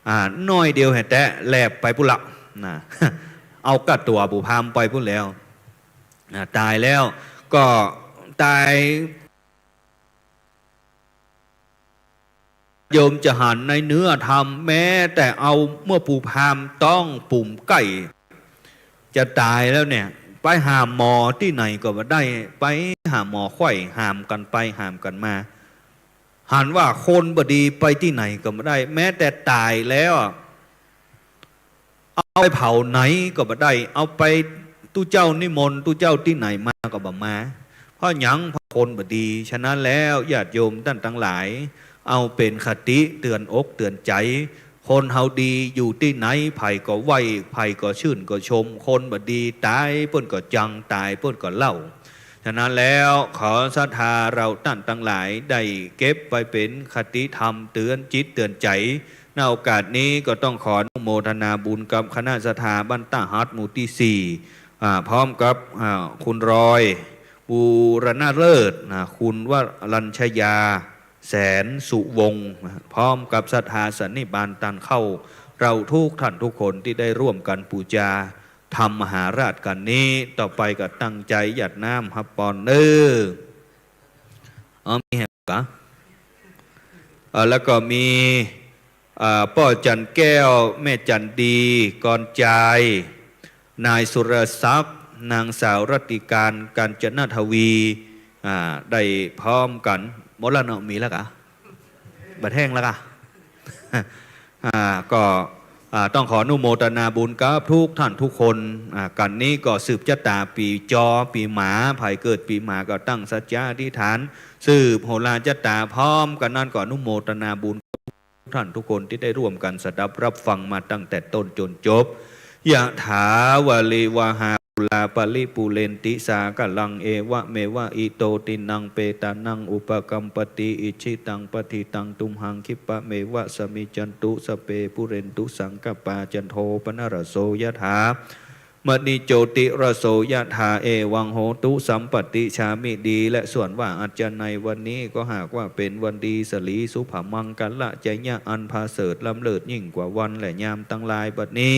อ่า น้อยเดียวแหะ แต่แลบไปปุ้นละ นะ เอาก้าตั๋วปู่พราหมณ์ไปปุ้นแล้ว นะ ต๋ายแล้วก็ต๋าย โยมจะหันในเนื้อธรรม แม้แต่เอาเมื่อปู่พราหมณ์ต้องปุ่มใก้ จะต๋ายแล้วเนี่ย ไปหาหมอตี้ไหนก็บ่ได้ ไปหาหมอไขว้ หามกั๋นไปหามกั๋นมา หันว่าคนบ่ดีไปตี้ไหนก็บ่ได้ แม้แต่ต๋ายแล้ว เอาไปเผาไหนก็บ่ได้ เอาไปตุ๊เจ้านิมนต์ตุ๊เจ้าตี้ไหนมาก็บ่มา เพราะหยัง เพราะคนบ่ดี ฉะนั้นแล้วญาติโยมต้านตังหลาย เอาเป๋นคติเตือนอกเตือนใจ๋ คนเฮาดีอยู่ตี้ไหน ใผก็ไหว้ ใผก็ชื่นก็ชม คนบ่ดีต๋ายเปิ้นก็จัง ต๋ายเปิ้นก็เล่า ฉะนั้นแล้วขอศรัทธาเราต้านตังหลายได้เก็บไว้เป๋นคติธรรมเตือนจิตเตือนใจ๋ ในโอกาสนี้ก็ต้องขออนุโมทนาบุญกับคณะศรัทธาบ้านต้าฮัดหมู่ตี้สี่ อ่า พร้อมกับ อ่า คุณรอย บูรณฤๅษ นะ คุณวรัญชยา แสนสุวงศ์ นะ พร้อมกับศรัทธาสันนิบาตต้านเข้า เราทุกท่านทุกคนตี้ได้ร่วมกั๋นปู๋จาธรรมมหาราชกั๋นนี้ ต่อไปก็ตั้งใจ๋หยาดน้ำฮับปอนเน้อ อ๋อ มีแหมกะ เอ่อ แล้วก็มี เอ่อ ป้อจันแก้ว แม่จันดี กรจาย นายสุรศักดิ์ นางสาวรัตติการ กาญจนทวี อ่า ได้พร้อมกั๋น หมดละเนาะ มีละกะ บ่แห้งละกะ อ่า ก็ อ่า ต้องขออนุโมทนาบุญกับทุกท่านทุกคน อ่า กั๋นนี้ก็สืบจะต๋าปี๋จอ ปี๋หมา ใผเกิดปี๋หมาก็ตั้งสัจจะอธิษฐาน สืบโหราจะต๋า พร้อมกั๋นนั้นก็อนุโมทนาบุญ ท่านทุกคนตี้ได้ร่วมกั๋นสดับรับฟังมาตั้งแต่ต้นจ๋นจบ ยะถาวาริวหาปูราปริปูเรนติสาคะลัง เอวะเมวะอิโตตินังเปตานังอุปะกัมปติ อิจฉิตังปัตถิตังตุมหังคิปะเมวะสะมิจจันตุ สัพเพปูเรนตุสังกปปา จันโทปะนะระโสยะถา มะณิโจติระโสยะถา เอวังโหตุสัมปะติชฌามิ ดี และส่วนว่าอาจจะในวันนี้ก็หากว่าเป๋นวันดีสะหลีสุภะมังคะละจะยะ อันผะเสริฐล้ำเลิศยิ่งกว่าวันและยามตังหลายบัดนี้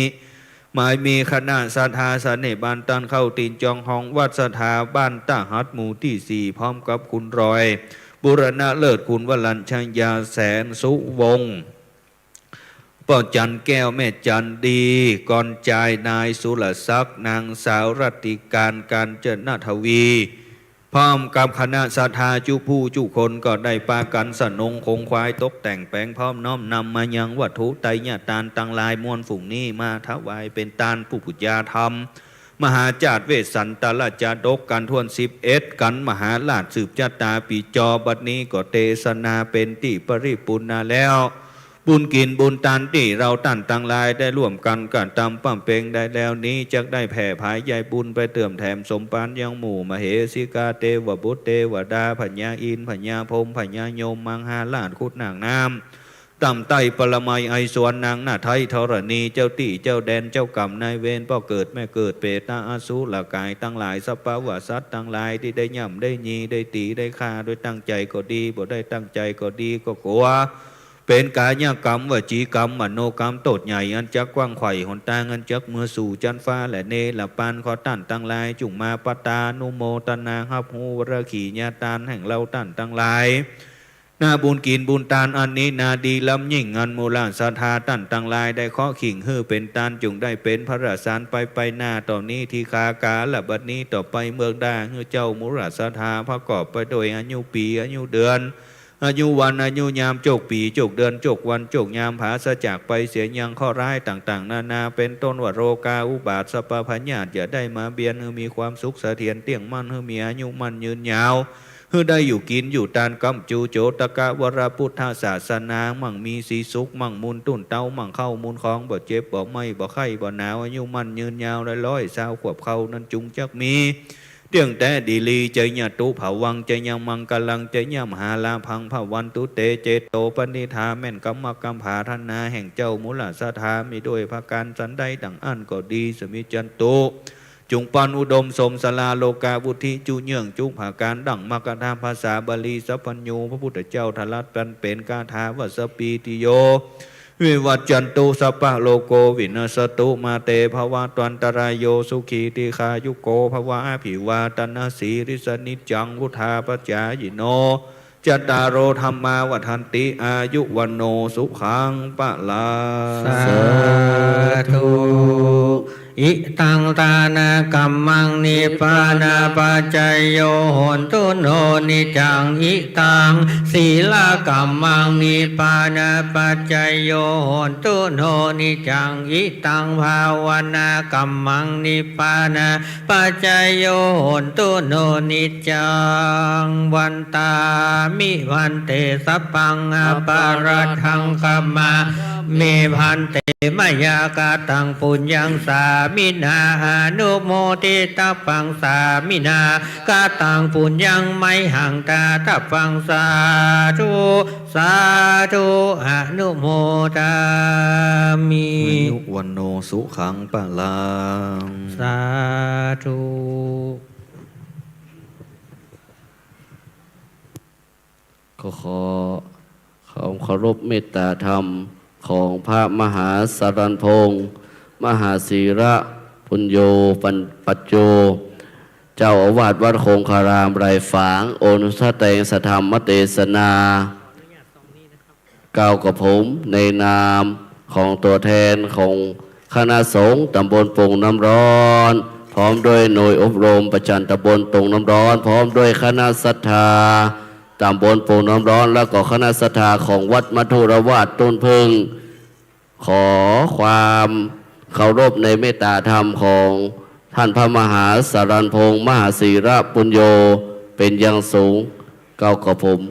หมายมีคณะศรัทธาสันนิบาตต้านเข้าตี๋นจองฮองวัดศรัทธาบ้านต้าหัดหมู่ตี้สี่ พร้อมกับคุณรอย บุรณะเลิศ คุณวรัญชยา แสนสุวงศ์ ป้อจันแก้ว แม่จันดี กรจาย นายสุรศักดิ์ นางสาวรัตติการ กาญจนทวี พร้อมกับคณะศรัทธาจุผู้จุคนก็ได้ปากั๋นสนงขงขวายตกแต่งแป๋งพร้อมน้อมนำมายังวัตถุไตยตานตังหลายมวลฝูงนี้มาถวายเป๋นตานปู๋จาธรรม มหาจาติเวสสันตรจาดกกัณฑ์ถ้วนสิบเอ็ด กัณฑ์มหาราชสืบจะต๋าปี๋จอ บัดนี้ก็เตสนาเป๋นตี้ปริปูรณาแล้ว บุญกิ๋นบุญตานตี้เฮาต้านตังหลายได้ร่วมกั๋นกระตำบำเพ็งได้แล้วนี้ จักได้แผ่ผายใยบุญไปเติมแถมสมภารยังหมู่มเหสีกาเตวบุตรเตวดา พญาอินทร์ พญาพรหม พญายม มังหาราช คุดนางน้ำ ต๋ามใต้ปรมัยไอสวรรค์ นางนาไทยธรณี เจ้าตี้เจ้าแดน เจ้ากรรมนายเวร ป้อเกิดแม่เกิด เปรตอสุรกายตังหลาย สัพพะวะสัตว์ตังหลายตี้ได้ย่ำได้ยีได้ตี๋ได้ฆ่า โดยตั้งใจ๋ก็ดี บ่ได้ตั้งใจ๋ก็ดีก็กั๋ว เป๋นกายกรรม วจีกรรม มโนกรรม โต้ษใหญ่ อันจักขว้างไขว่หนตาง อันจักเมือสู่จั๊นฟ้าและเนรปาน ขอต้านตังหลายจุ่งมาปะตานุโมตนาฮับฮู้วรขียตานแห่งเฮาต้านตังหลาย นาบุญกิ๋นบุญตานอันนี้นาดีล้ำยิ่ง อันหมู่ราชศรัทธาต้านตังหลายได้เคาะขิ่งหื้อเป๋นตาน จุ่งได้เป๋นพระราชสารไปไปหน้าต่อนี้ ทีฆากาละบัดนี้ต่อไปเมืองด้า หื้อเจ้าหมู่ราชศรัทธาประกอบไปโดยอายุปี๋ อายุเดือน อายุวัน อายุยาม โจคปี๋ โจคเดือน โจควัน โจคยาม ผาศจากไปเสียยังเคราะห์ร้ายต่างๆ นานา เป๋นต้นว่าโรคาอุบาท สัพพะพยาธิ อย่าได้มาเบียด หื้อมีความสุขเสถียรเตี้ยงมั่น หื้อมีอายุมั่นยืนยาว หื้อได้อยู่กิ๋นอยู่ตานก้ำจู๋ โจตกะวรพุทธศาสนา มั่งมีสีสุข มั่งมูลตุ้นเต๊า มั่งข้าวมูลของ บ่เจ็บบ่ไม้ บ่ไข้บ่หนาว อายุมั่นยืนยาว ได้ร้อยซาวขวบเข้านั้นจุ่งจักมี เตี้ยงแต๊ดีหลี จยะตุภวัง จยะมังคลัง จยะมหาลาภัง ภวันตุเต เจโตปณิธา แม่นกำมักกำผาถนาแห่งเจ้าหมู่ราชศรัทธา มีด้วยประก๋านสันใดดั่งอั้นก็ดี สะมิจจันตุ จุ่งปานอุดมสมสาราโลกาวุฒิ จุเยื่องจุประก๋านดั่งมคธาภาษาบาลี สัพพัญญูพระพุทธเจ้าตรัสปันเป๋นคาถาว่า สัพพีติโย วิวัจจันตุ สัพพะโรโค วินัสสตุ มาเต ภวัตวันตรายโย สุขี ทีฆายุโก ภวะ อภิวาทนสีลิสสะ นิจจังวุฑฒาปจายิโน จัตตาโร ธัมมา วัฑฒันติ อายุ วัณโณ สุขัง พะลัง สาธุ อิตัง ทานะกัมมัง นิพพานะปัจจโย โหนตุ โน นิจจัง อิตัง สีละกัมมัง นิพพานะปัจจโย โหนตุ โน นิจจัง อิตัง ภาวนากัมมัง นิพพานะปัจจโย โหนตุ โน นิจจัง วันตามิ ภันเต สัพพัง อปาราธัง ขมา เม ภันเต มะยา กะตัง ปุญญัง สามินา อนุโมทิตัพพัง สามินา กะตัง ปุญญัง ไมหัง ดาทัพพัง สาธุ สาธุ อนุโมทามิ อายุ วัณโณ สุขัง พะลัง สาธุ ก็ขอความเคารพเมตตาธรรมของพระมหาสรันพงษ์ มหาสีระปุญโญ ปัญ ปัจโจ เจ้าอาวาสวัดคงคารามไร่ฝาง โอนุสแตงสธรรมเตสนา กล่าวกับผมในนามของตัวแทนของคณะสงฆ์ตำบลโป่งน้ำร้อน พร้อมด้วยหน่วยอบรมประจำตำบลโป่งน้ำร้อน พร้อมด้วยคณะศรัทธาตำบลโป่งน้ำร้อน และก็คณะศรัทธาของวัดมัทุรวาสต้นผึ้ง ขอความเคารพในเมตตาธรรมของท่านพระมหาสารันพงษ์มหาสีระปุญโญเป็นอย่างสูง เกล้าขอบผม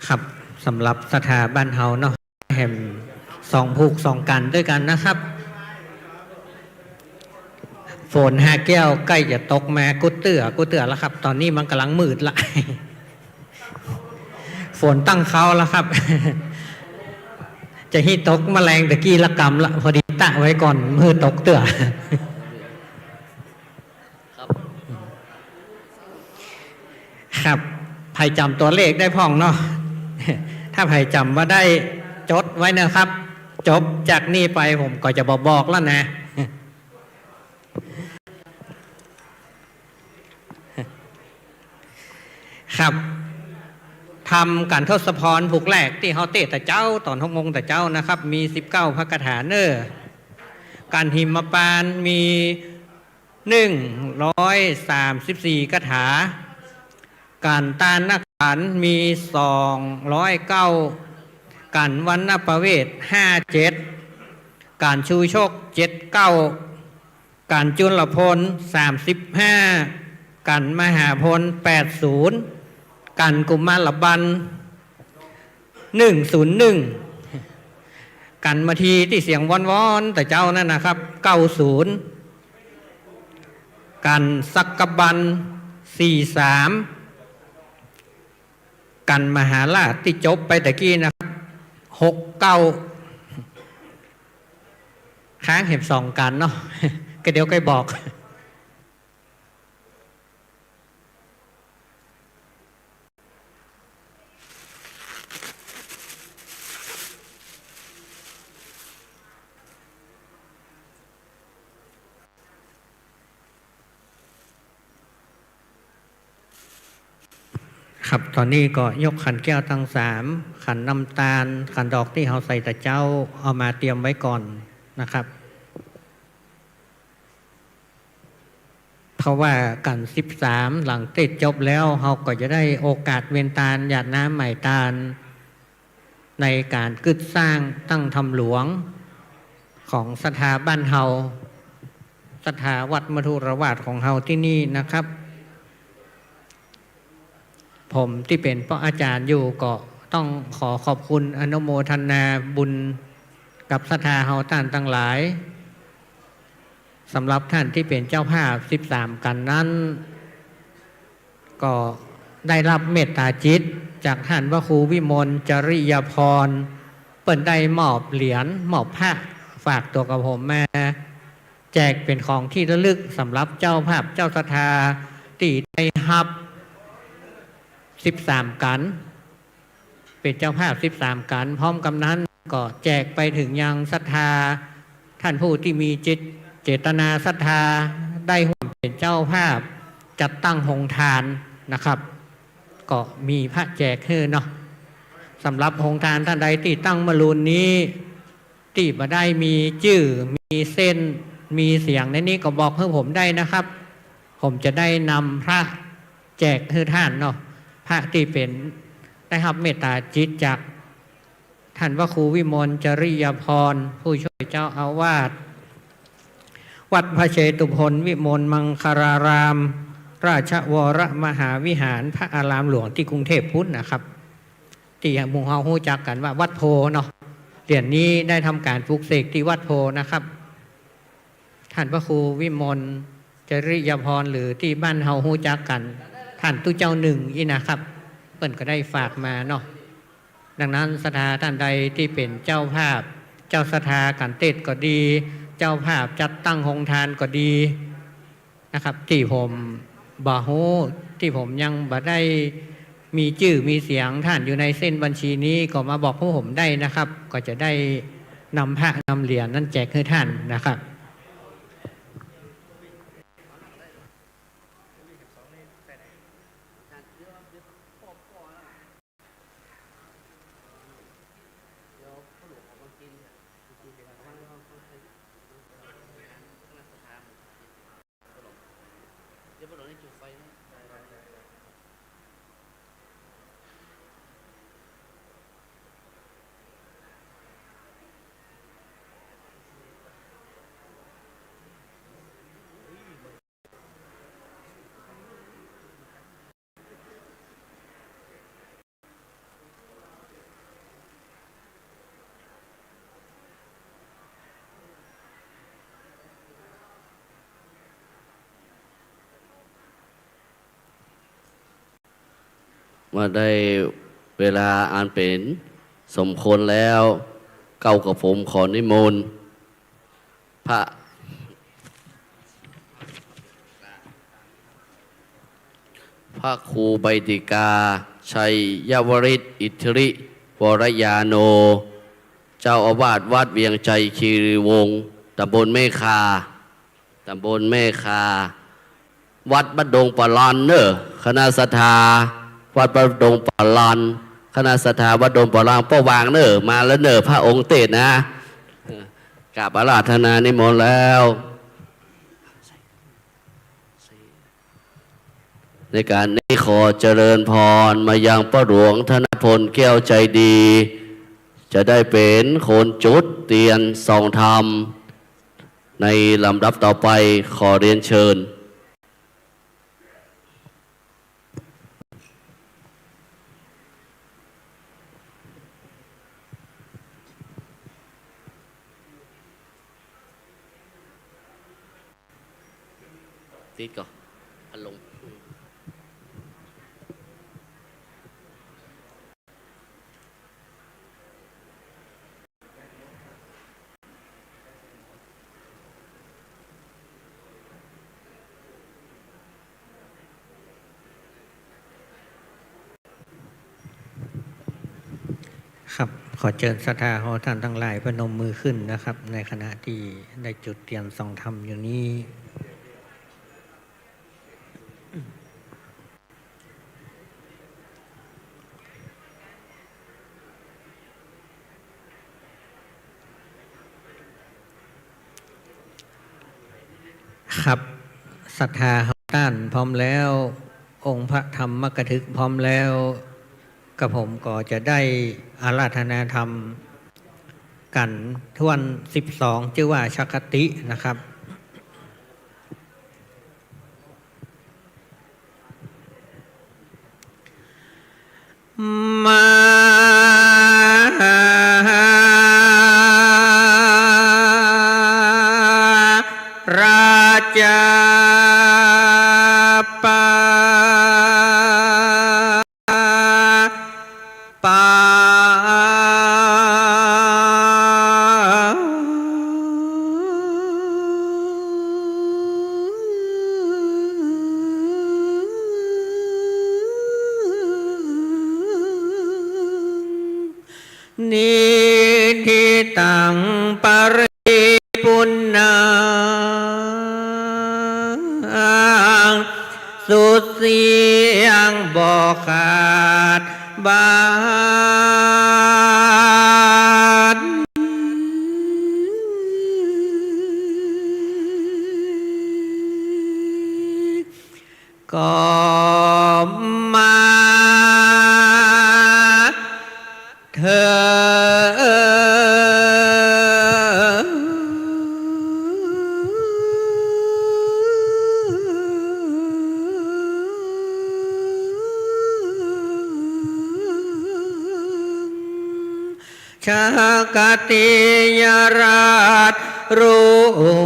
ครับ สำหรับศรัทธาบ้านเฮาเนาะ แหมสองผูกสองกั๋นด้วยกั๋นนะครับ ฝนหาแก้วใก้จะตกมากู้เตื้อกู้เตื้อแล้วครับ ต๋อนนี้มันก่ำลังมืดละ ฝนตั้งเค้าแล้วครับ จะหื้อตกมะแลงตะกี้ละกำละ พอดีตะไว้ก่อน บ่หื้อตกเตื้อ ครับ ครับ ใผจ๋ำตั๋วเลขได้พ่องเนาะ ถ้าใผจ๋ำบ่ได้ จดไว้นะครับ จบจากนี้ไปผมก็จะบ่บอกแล้วนะ ครับ ธรรมกัณฑทศพรผูกแรกตี้เฮาเตศน์ตะเจ๊า ต๋อนหกโมงตะเจ๊านะครับ มีสิบเก้าพระคาถาเน่อ กัณหิมปานมีหนึ่งร้อยสามสิบสี่คาถา กัณฑานาขันธ์มีสองร้อยเก้า กัณฑวัณณประเวศห้าเจ็ด กัณฑชูชกเจ็ดเก้า กัณฑจุลพลสามสิบห้า กัณฑมหาพลแปดศูนย์ กัณฑกุมารบัณฑ หนึ่งศูนย์หนึ่ง กัณฑมาทีตี้เสียงว้อนๆ ตะเจ๊านั่นนะครับ เก้าศูนย์ กัณฑสักกบัณฑ สี่สาม กัณฑมหาราชตี้จบไปตะกี้นะครับ หกเก้า ค้างแหมสองกัณฑเนาะ ก็เดี๋ยวก้อยบอก ครับ ต๋อนนี้ก็ยกขันแก้วตังสาม ขันน้ำตาล ขันดอกตี้เฮาใส่ตะเจ๊า เอามาเตรียมไว้ก่อนนะครับ เพราะว่ากัณฑสิบสามหลังเตศน์จบแล้ว เฮาก็จะได้โอกาสเวนตาล หยาดน้ำไหม้ตาล ในก๋านกึ๊ดสร้างตั้งธรรมหลวงของศรัทธาบ้านเฮา ศรัทธาวัดมธุรวาสของเฮาตี้นี่นะครับ ผมตี้เป๋นป้ออาจ๋ารย์อยู่ก็ต้องขอขอบคุณอนุโมทนาบุญกับศรัทธาเฮาต้านตังหลาย สำหรับต้านตี้เป๋นเจ้าภาพสิบสามกัณฑ์นั้น ก็ได้ฮับเมตต๋าจิตจากต้านพระครูวิมลจริยพร เปิ้นได้มอบเหรียญ มอบพระฝากตั๋วกับผมมา แจกเป๋นของตี้ระลึกสำหรับเจ้าภาพเจ้าศรัทธาตี้ได้ฮับสิบสามกัณฑ์ เป๋นเจ้าภาพสิบสามกัณฑ์ พร้อมกำนั้นก็แจกไปเถิงยังศรัทธา ต้านผู้ตี้มีจิตเจตนาศรัทธา ได้ฮ่วมเป๋นเจ้าภาพจัดตั้งโฮงตานนะครับ ก็มีพระแจกหื้อเนาะ สำหรับโฮงตานต้านใดตี้ตั้งมะรืนนี้ ตี้บ่ได้มีจื้อ มีเส้น มีเสียงในนี้ก็บอกหื้อผมได้นะครับ ผมจะได้นำพระแจกหื้อต้านเนาะ พระตี้เป๋นได้ฮับเมตต๋าจิตจากต้านพระครูวิมลจริยพร ผู้ช่วยเจ้าอาวาส วัดพระเชตุพนวิมลมังคลาราม ราชวรมหาวิหาร พระอารามหลวงตี้กรุงเทพฯปู๊นนะครับ ตี้หมู่เฮาฮู้จักกั๋นว่าวัดโพธิ์เนาะ เหรียญนี้ได้ทำก๋านปลุกเสกตี้วัดโพธิ์นะครับ ต้านพระครูวิมลจริยพร หรือตี้บ้านเฮาฮู้จักกั๋น ต้านตุ๊เจ้านึ่งอี้นะครับ เปิ้นก็ได้ฝากมาเนาะ ดังนั้นศรัทธาต้านใดตี้เป๋นเจ้าภาพ เจ้าศรัทธาก๋านเตสน์ก็ดี เจ้าภาพจัดตั้งโฮงตานก็ดีนะครับ ตี้ผมบ่ฮู้ ตี้ผมยังบ่ได้มีจื้อมีเสียงต้านอยู่ในเส้นบัญชีนี้ ก็มาบอกพวกผมได้นะครับ ก็จะได้นำพระนำเหรียญนั้นแจกหื้อต้านนะครับ ว่าได้เวลาอันเป๋นสมควรแล้ว เก้ากระผมขอนิมนต์ พระ พระครูใบดิกา ชัยวริศ อิทธิริวรญาโณ เจ้าอาวาสวัดเวียงไชยคีรีวงศ์ ตำบลแม่คา ตำบลแม่คา วัดบ้านดงป่าลานเน่อ คณะศรัทธา วัดบ้านดงป่าลาน คณะศรัทธาวัดดงป่าลาน ป้อหว่างเน่อ มาแล้วเน่อ พระองค์เตสน์นะ กราบอาราธนานิมนต์แล้ว ในการนี้ขอเจริญพรมายังป้อหลวงธนพลแก้วใจดี จะได้เป๋นคนจุดเตียนส่องธรรม ในลำดับต่อไป ขอเรียนเชิญ ติดก่อน พัดลม ครับ ขอเจิญศรัทธาเฮาต้านตังหลายพนมมือขึ้นนะครับ ในขณะตี้ได้จุดเตียนส่องธรรมอยู่นี้ ครับ ศรัทธาเฮาต้านพร้อมแล้ว องค์พระธรรมกถึกพร้อมแล้ว กระผมก็จะได้อาราธนาธรรมกั๋นถ้วนสิบสอง จื้อว่าชคตินะครับ มาราจาปา ปา นิทธิตัง ปริ ปุณณัง สุดเสี้ยงบ่ขาดบาด ก็มาเถิง ชคติยราชรุ่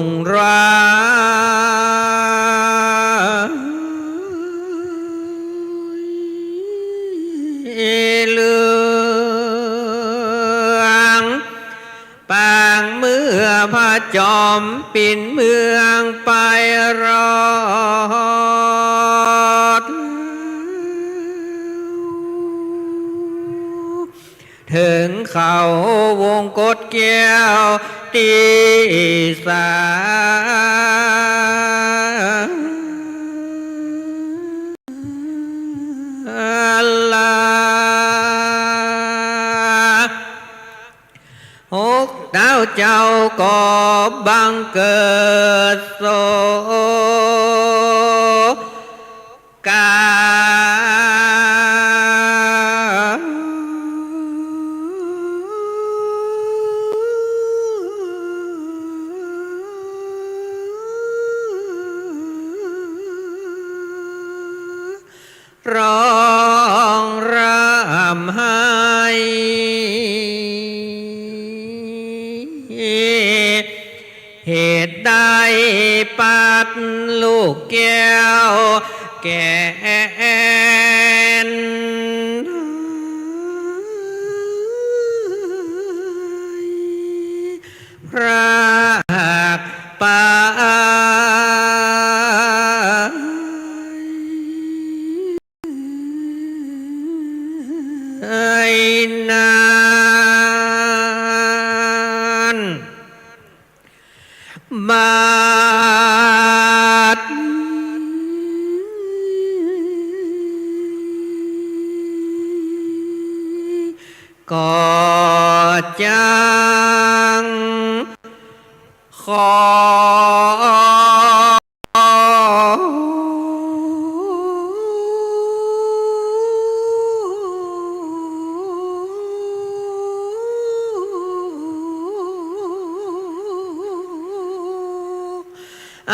งเรืองเลิศ จอมปิ่นเมืองไปรอด เถิงเขาวงกตแก้วตี้สาลา หกเต๊าเจ้าก็บังเกิดโศกา ร้องร่ำไห้ เหตุได้ปัดลูกแก้วแก่น พรากไปนั้น บัดนี้ก็จักขอ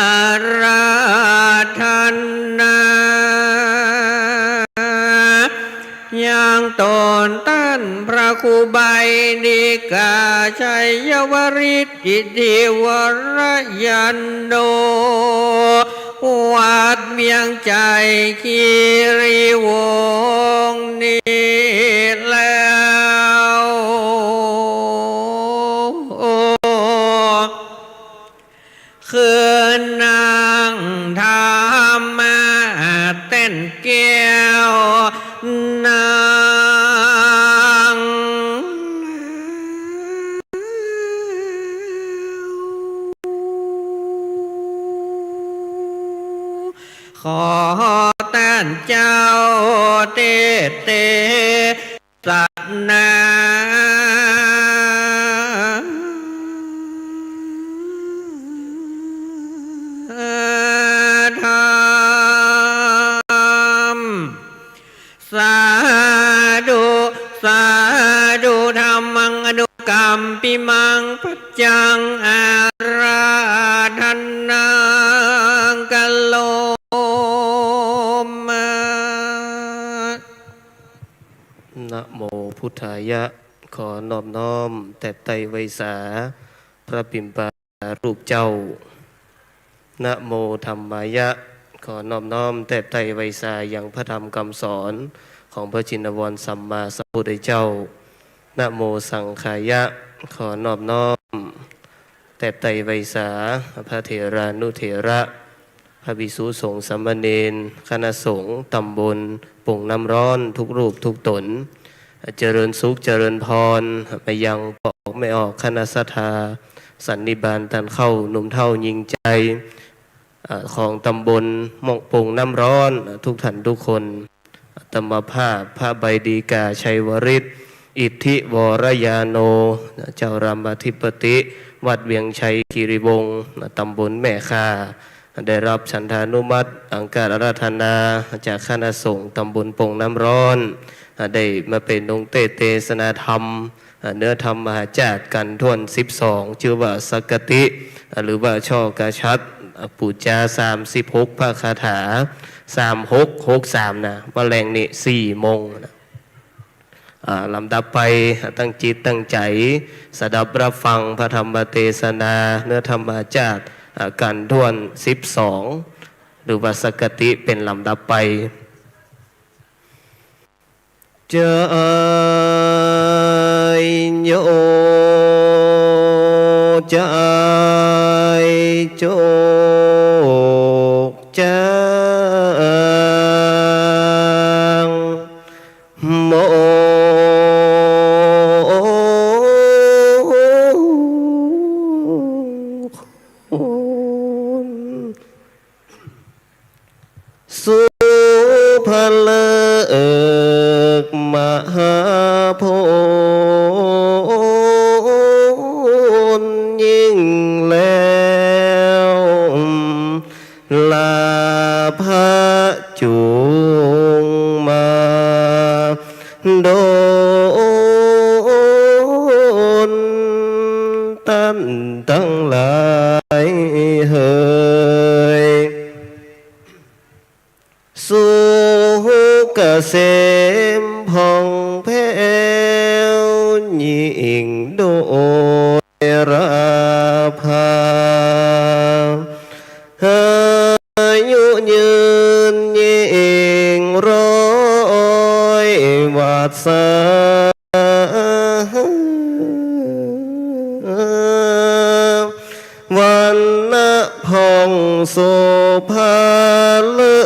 อาราธนา ยังตนต้านพระครูใบดีกา ชัยวริต อิทธิวรยาโน วัดเวียงชัยคีรีวงศ์นี้แล้ว คืนนั่งธรรมะแต้นแก้ว นั่ง ขอต้านเจ้าเตเตสนาธรรม สาธุ สาธุ ธัมมังอนุกัมปิมัง ปัจจังอาราธนัง กะโรมะ นะโมพุทธายะ ขอนอบน้อมแตบไตร่ไหว้สา พระปิ่นปา รูปเจ้า นะโมธัมมายะ ขอนอบน้อมแตบไตร่ไหว้สายังพระธรรมกำสอนของพระชินวรสัมมาสัมพุทธเจ้า นะโมสังฆายะ ขอนอบน้อมแตบไตร่ไหว้สาพระเถรานุเถระ พระภิกษุสงฆ์สามเณร คณะสงฆ์ตำบลโป่งน้ำร้อนทุกรูปทุกต๋น เจริญสุขเจริญพร มายังป้อออกแม่ออกคณะศรัทธา สันนิบาตต้านเข้าหนุ่มเฒ่าญิงใจ๋ อ่า ของตำบลโป่งน้ำร้อน ทุกท่านทุกคน อาตมาภาพพระใบดีกา ชัยวริต อิทธิวรยาโน เจ้ารามาธิปติ วัดเวียงชัยคีรีวงศ์ ตำบลแม่ข่า ได้ฮับฉันทานุมัติ อังคาราธนาจากคณะสงฆ์ตำบลโป่งน้ำร้อน ได้มาเป๋นองค์เตสน์เตสนาธรรม เนื้อธรรมมหาจาตรกันถ้วนสิบสอง จื้อว่าสักกติ หรือว่าช่อกาชัด ปู๋จาสามสิบหกพระคาถา สามหกหกสาม นะ ว่าแลงนี้สี่โมงนะ อ่า ลำดับไป ตั้งจิตตั้งใจ๋ สดับฮับฟังพระธรรมเตสนา เนื้อธรรมมหาจาตร อ่า กันถ้วนสิบสอง หรือว่าสักกติ เป๋นลำดับไป จายโย จา เอิกมหาโพธิ์ยิ่งแล้ว ลาภะจุ่งมาดล ต้านตังหลายเหย สุขเกษมผ่องแผ้ว ยิ่งโดยราภา อายุยืนยิ่งร้อยวรรษา วรรณะผ่องโสภาเลิ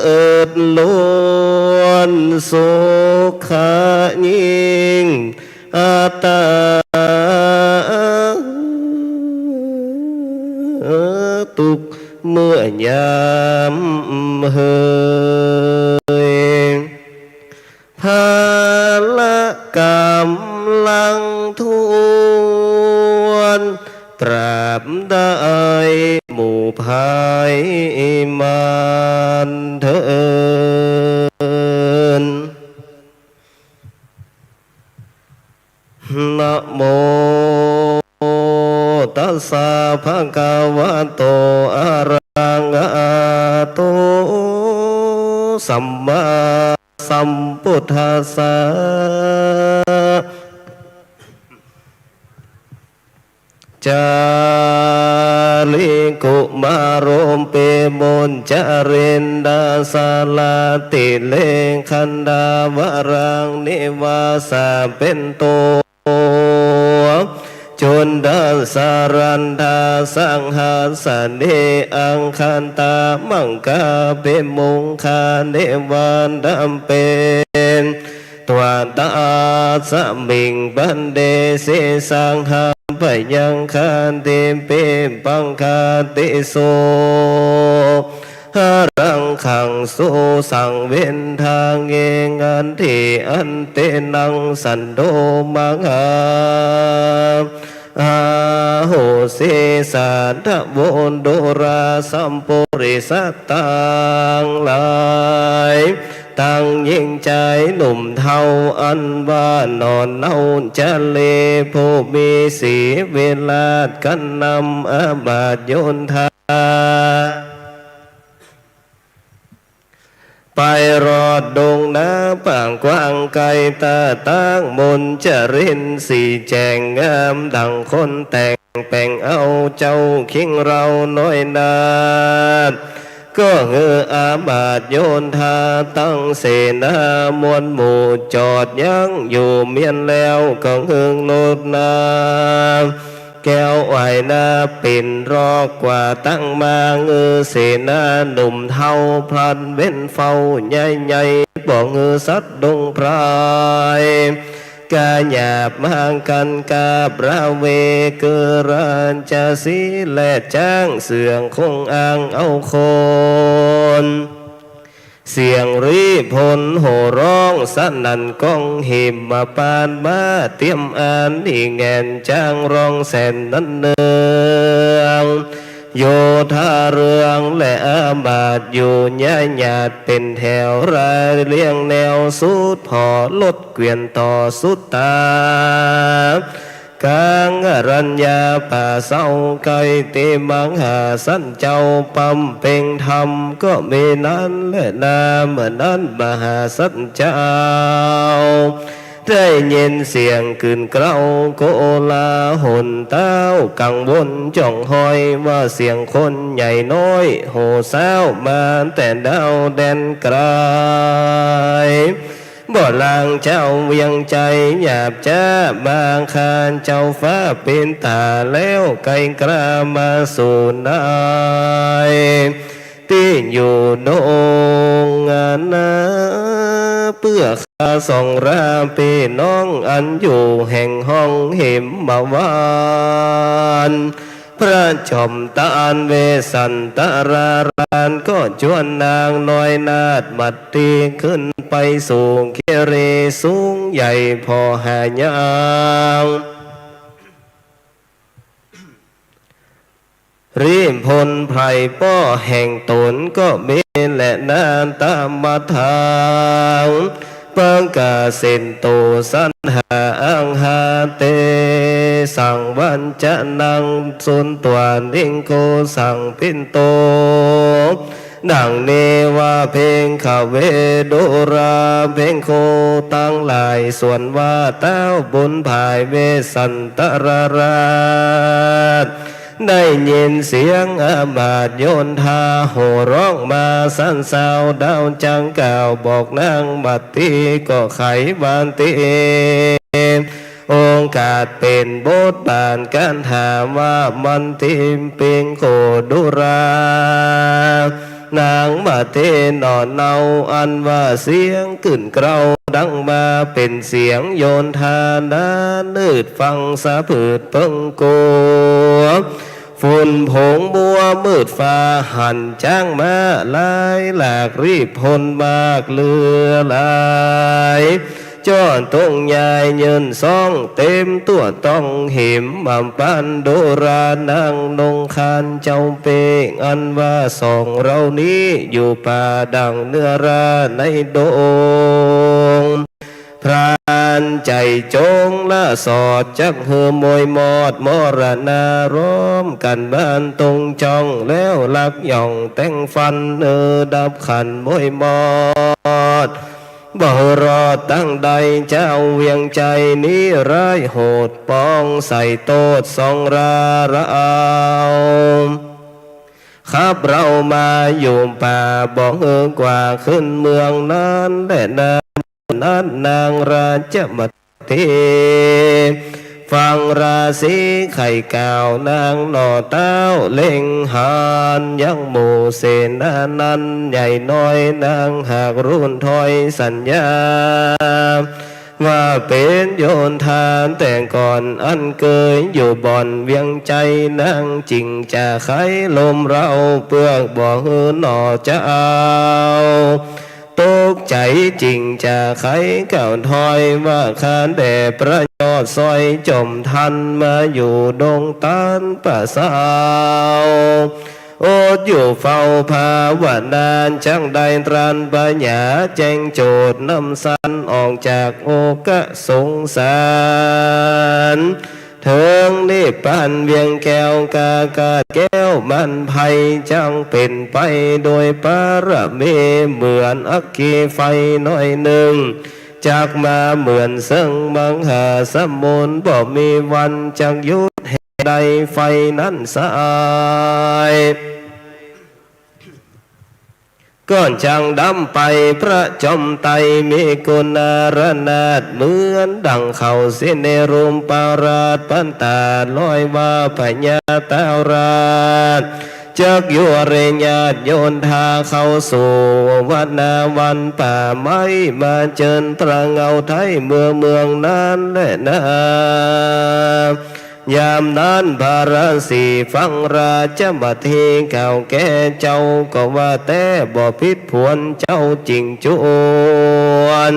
ศล้วน สุขะยิ่งอัตตา ตุ๊กเมื่อยามเหย พละก๋ำลังถ้วน ปราบได้หมู่ภัยมารเถิด นะโม ตัสสะ ภะคะวะโต อะระหะโต สัมมาสัมพุทธัสสะ จาริกุมารมเป มนจารินดาสาลาติเลขันดาวรังนิวาสาเป๋นโต จุนดาสารันดาสังหาสเน อังคันตามังคาเป มุงคาเนวาดำเป ตวาตาสมิงปันเด เสสังหาพยังคาติเป ปังคาติโส หะรังขังสุสังเวนทาเง อันติอันเตนังสันโท มหา อาโหสิ สาธะโว ดูราสัมปุริสะตังหลาย ตังหญิงจายหนุ่มเฒ่า อันว่าหน่อเนาเจเล ผู้มีสีวิราชกระนำอามาตย์โยธา ไปรอดดงนาป่ากว้างไกล ตาตั้งมนจารินสีแจ่งงาม ดังคนแต่งแป๋งเอาเจ้าคิงเราน้อยนาฏ ก็หื้ออามาตย์โยธาตั้งเสนามวลหมู่จอดยั้งอยู่เมียนแล้ว ก็หื้อรถนา แก้วไหว้นาปิ่นรอกกว่าตั้งมา หื้อเสนาหนุ่มเฒ่าพลันเว้นเฝ้าใหญ่ๆ บ่หื้อสัตว์ดงพราย กาหยาบมากันกาบราเว คือราชสีห์และจ๊างเสืองคงอ้างเอาคน เสียงรีพลโห่ร้องสนั่นก้อง หิมพานต์มาเตียมอาน อี่แงนจ๊างร้องแสนนันเนือง โยธาเรืองและอามาตย์อยู่เยียะหยาดเป๋นแถว รายเรียงแนวสุดผ่อ รถเกวียนต่อสุดตา ก๋างอรัญญาป่าเซา ใก้ตี้มหาสันเจ้าปำเป็งธรรม ก็มีนั้นแลนา เมื่อนั้นมหาสันเจ้า ได้ยินเสียงกื่นเกล้าโกลาหล ต้าวกังวลจ้องฮอย ว่าเสียงคนใหญ่น้อย โห่ซ้าวมาแต่ดาวแดนไกล บ่ลางเจ้าเวียงไชยหยาบจ๊า มาคานเจ้าฟ้าปิดต๋าแล้ว ไกลกล้ามาสู่นาย ตี้อยู่ดงนา เปื้อข้าส่องราปี้น้อง อันอยู่แห่งห้องหิมพานต์ พระจอมตานเวสสันตราราช ก็จวนนางน้อยนาฏมัตตีขึ้นไปสู่คิรีสูงใหญ่ผ่อหายาก ริพนไพร่ป้อแห่งต๋นก็มีแลนา ตะมัทธัง ปะกะสินตุ สัณหาอังหาเต สังวัญจะนัง สุณตวา ภิกขุ สังฆินตุ ดังนี้ว่า ภิกขะเว ดูราภิกขุตังหลาย ส่วนว่าต้าวบุญผายเวสสันตราราช ได้ยินเสียงอามาตย์โยนทาโห่ฮ้องมาสันเสา ดาวจักกล่าวบอกนางมัตตีก็ไขว่าตี้ โอกาสเป๋นบทบาทก๋านถามว่า มัตตี ภิกขุ ดูรา นางมัตตีหนอเนา อันว่าเสียงกึ้นเกลาดังมาเป๋นเสียงโยนทานา นืดฟังสะผืดเปิงกั๋ว ฝุ่นผงมัวมืดฟ้าหันจ้างมาหลายหลาก ริพนมากเหลือหลาย จ้อตรงยายยืนส่องเต๋มตั๋วต้องหิม อำปานดูรานางนุ่งคานเจ้าเปก อันว่าสองเฮานี้อยู่ป่าดั่งเนื้อราในดง พรานใจ๋จงละสอด จักหื้อมวยมอดมรณา ร่วมกั๋นบ้านตรงจ้อง แล้วลักหย่องแต่งฟัน หื้อดับขันมวยมอด บ่หื้อรอดตั้งใด เจ้าเวียงไชยนี้ร้ายโหด ปองใส่โต้ษสองราระเอา ขับเฮามาอยู่ป่า บ่หื้อกว่าขึ้นเมืองนั้นแลนา นั้นนางราชมัตตี ฟังราศีไข่กล่าวนางหน่อ ต้าวเล็งหันยังหมู่เสนานั้น ใหญ่น้อยนางหากรุ่นถ้อยสัญญา ว่าเป๋นโยนทาแต่ก่อน อันเกยอยู่บ่อนเวียงไชย นางจึงจะไขลมเฮา เปื้อบ่หื้อหน่อจะเอา ตกใจ๋จึงจะไขกล่าวถ้อยว่า ข้าแต่พระยอดซอยจอมทัน มาอยู่ดงตานป่าเศร้า อดอยู่เฝ้าภาวนา จักได้ตรัสปัญญาแจ้งโจทย์ นำสันออกจากโอคะสงสาร เถิงนิพพานเวียงแก้ว กากาศแก้วมันไพร จักเป๋นไปโดยปารมี เหมือนอัคคีไฟหน่อยนึ่ง จักมาเหมือนเซิงมหาสมุทร บ่มีวันจักหยุดแห่งใดไฟนั้นสาย ก็จักดับไป พระจอมไตรมีกุณาระนาถ เหมือนดั่งเขาสิเนรุปราช ปันตาลอยว่าพญาต้าวราช จักยั่วเรญาติโยนทาเข้าสู่วนาวันป่าไม้ มาเจิญพระเงาไท้เมืองเมืองนั้นแลนา ยามนั้นพระราศีฟังราชมัตตีกล่าวแก่เจ้า ก็ว่าแต๊บ่ผิดผวน เจ้าจึงจวน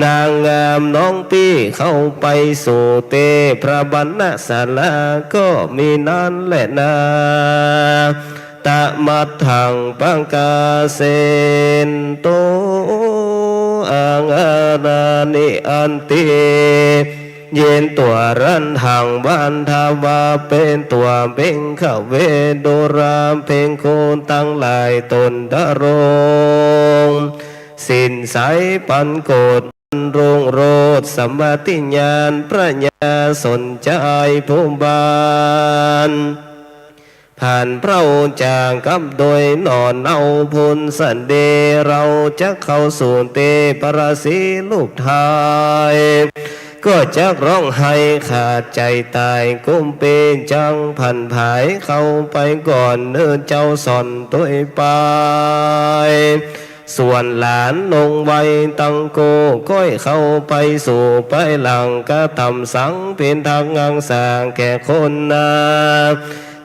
นางงามน้องปี้เข้าไปสู่เตพระบรรณศาลา ก็มีนั้นแลนา ตะมัทธัง ปะกะสินตุ อังหารานิ อันติ ยินตั๋วรันหัง วันทว่าเป๋นตั๋ว ภิกขะเว ดูราภิกขุตังหลาย ตนดรงศีลใสปันโกศ รุ่งโรจน์สมาธิญาณ ปัญญาสนใจผู้บาน ผ่านพระองค์จากกับโดยหนอนเอาพุนสันเด เราจักเข้าสู่เตพระราศีลูกไท้ ก็จักฮ้องไห้ขาดใจ๋ต๋าย กุมพีจักผันผายเข้าไปก่อน เนื้อเจ้าสอนตวยไป ส่วนหลานนงไวตังกู้ ก้อยเข้าไปสู่ภายหลัง กระทำสังเพ็ญทักอังสาแก่คนนา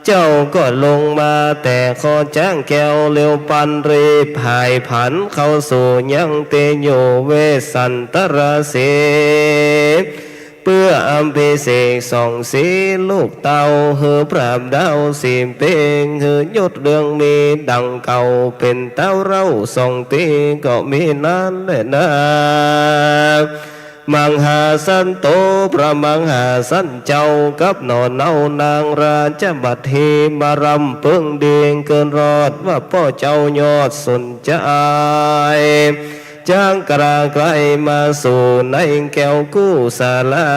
เจ้าก็ลงมาแต่คอจ๊างแก้ว เร็วปันรีบผายผันเข้าสู่ยังตี้อยู่เวสสันตราสี เปื้ออภิเษกส่องสีลูกเต้า หื้อพราบดาวสี่เป๊ง หื้อยศเรืองมีดั่งเก่า เป๋นเต้าเร้าส่องตี้ก็มีนั้นแหละนา มังหาสันโต พระมังหาสันเจ้า กับหน่อเนาวนางราชบัตถี มารำเปิงดีเกินรอด ว่าป้อเจ้ายอดสนใจ๋ จ๊างกล้าใกล้มาสู่ในแก้วกู้ศาลา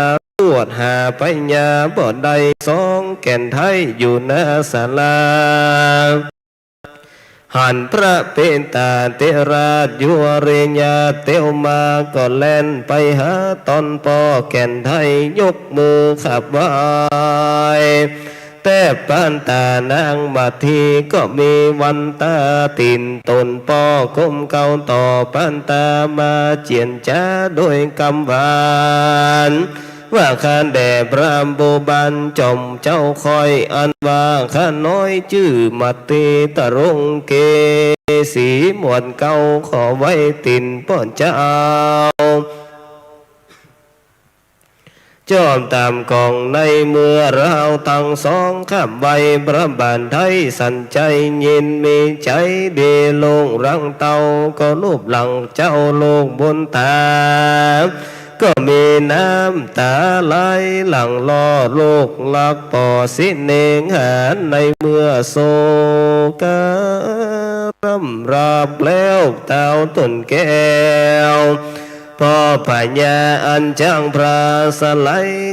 ตรวจหาพญาบ่ได้สองแก่นไท้อยู่หน้าศาลา หันพระเปตาธิราชยุริยาเตียวมา ก็แล่นไปหาต๋อนป้อแก่นไท้ ยกมือขับไหว้ แต๊บปานต๋านางบัตถี ก็มีวันต๋าตี๋นต๋นป้อก้มเก้าต่อปานต๋ามาเจียรจ๋าโดยกำหวาน ว่าข้าแด่พราหมณ์ผู้บรรจอมเจ้าข้อย อันว่าข้าน้อยจื้อบัตถีตรงเก สีหมวดเกล้าขอไหว้ตี๋นป้อเจ้า จอมต๋ามก๋องในเมื่อเฮาตังสองขับไหว้ พระบาทไท้สันใจ๋ ยินมีใจ๋ดีลุงรังเต้า ก็ลูบหลังเจ้าลูกบุญต๋า ก็มีน้ำต๋าไหลหลั่งหล่อลูกฮักป้อสิเนหา ในเมื่อโศกะร่ำราบแล้วเต้าต๋นแก้ว ป้อพญาอันจ๊างพระสไล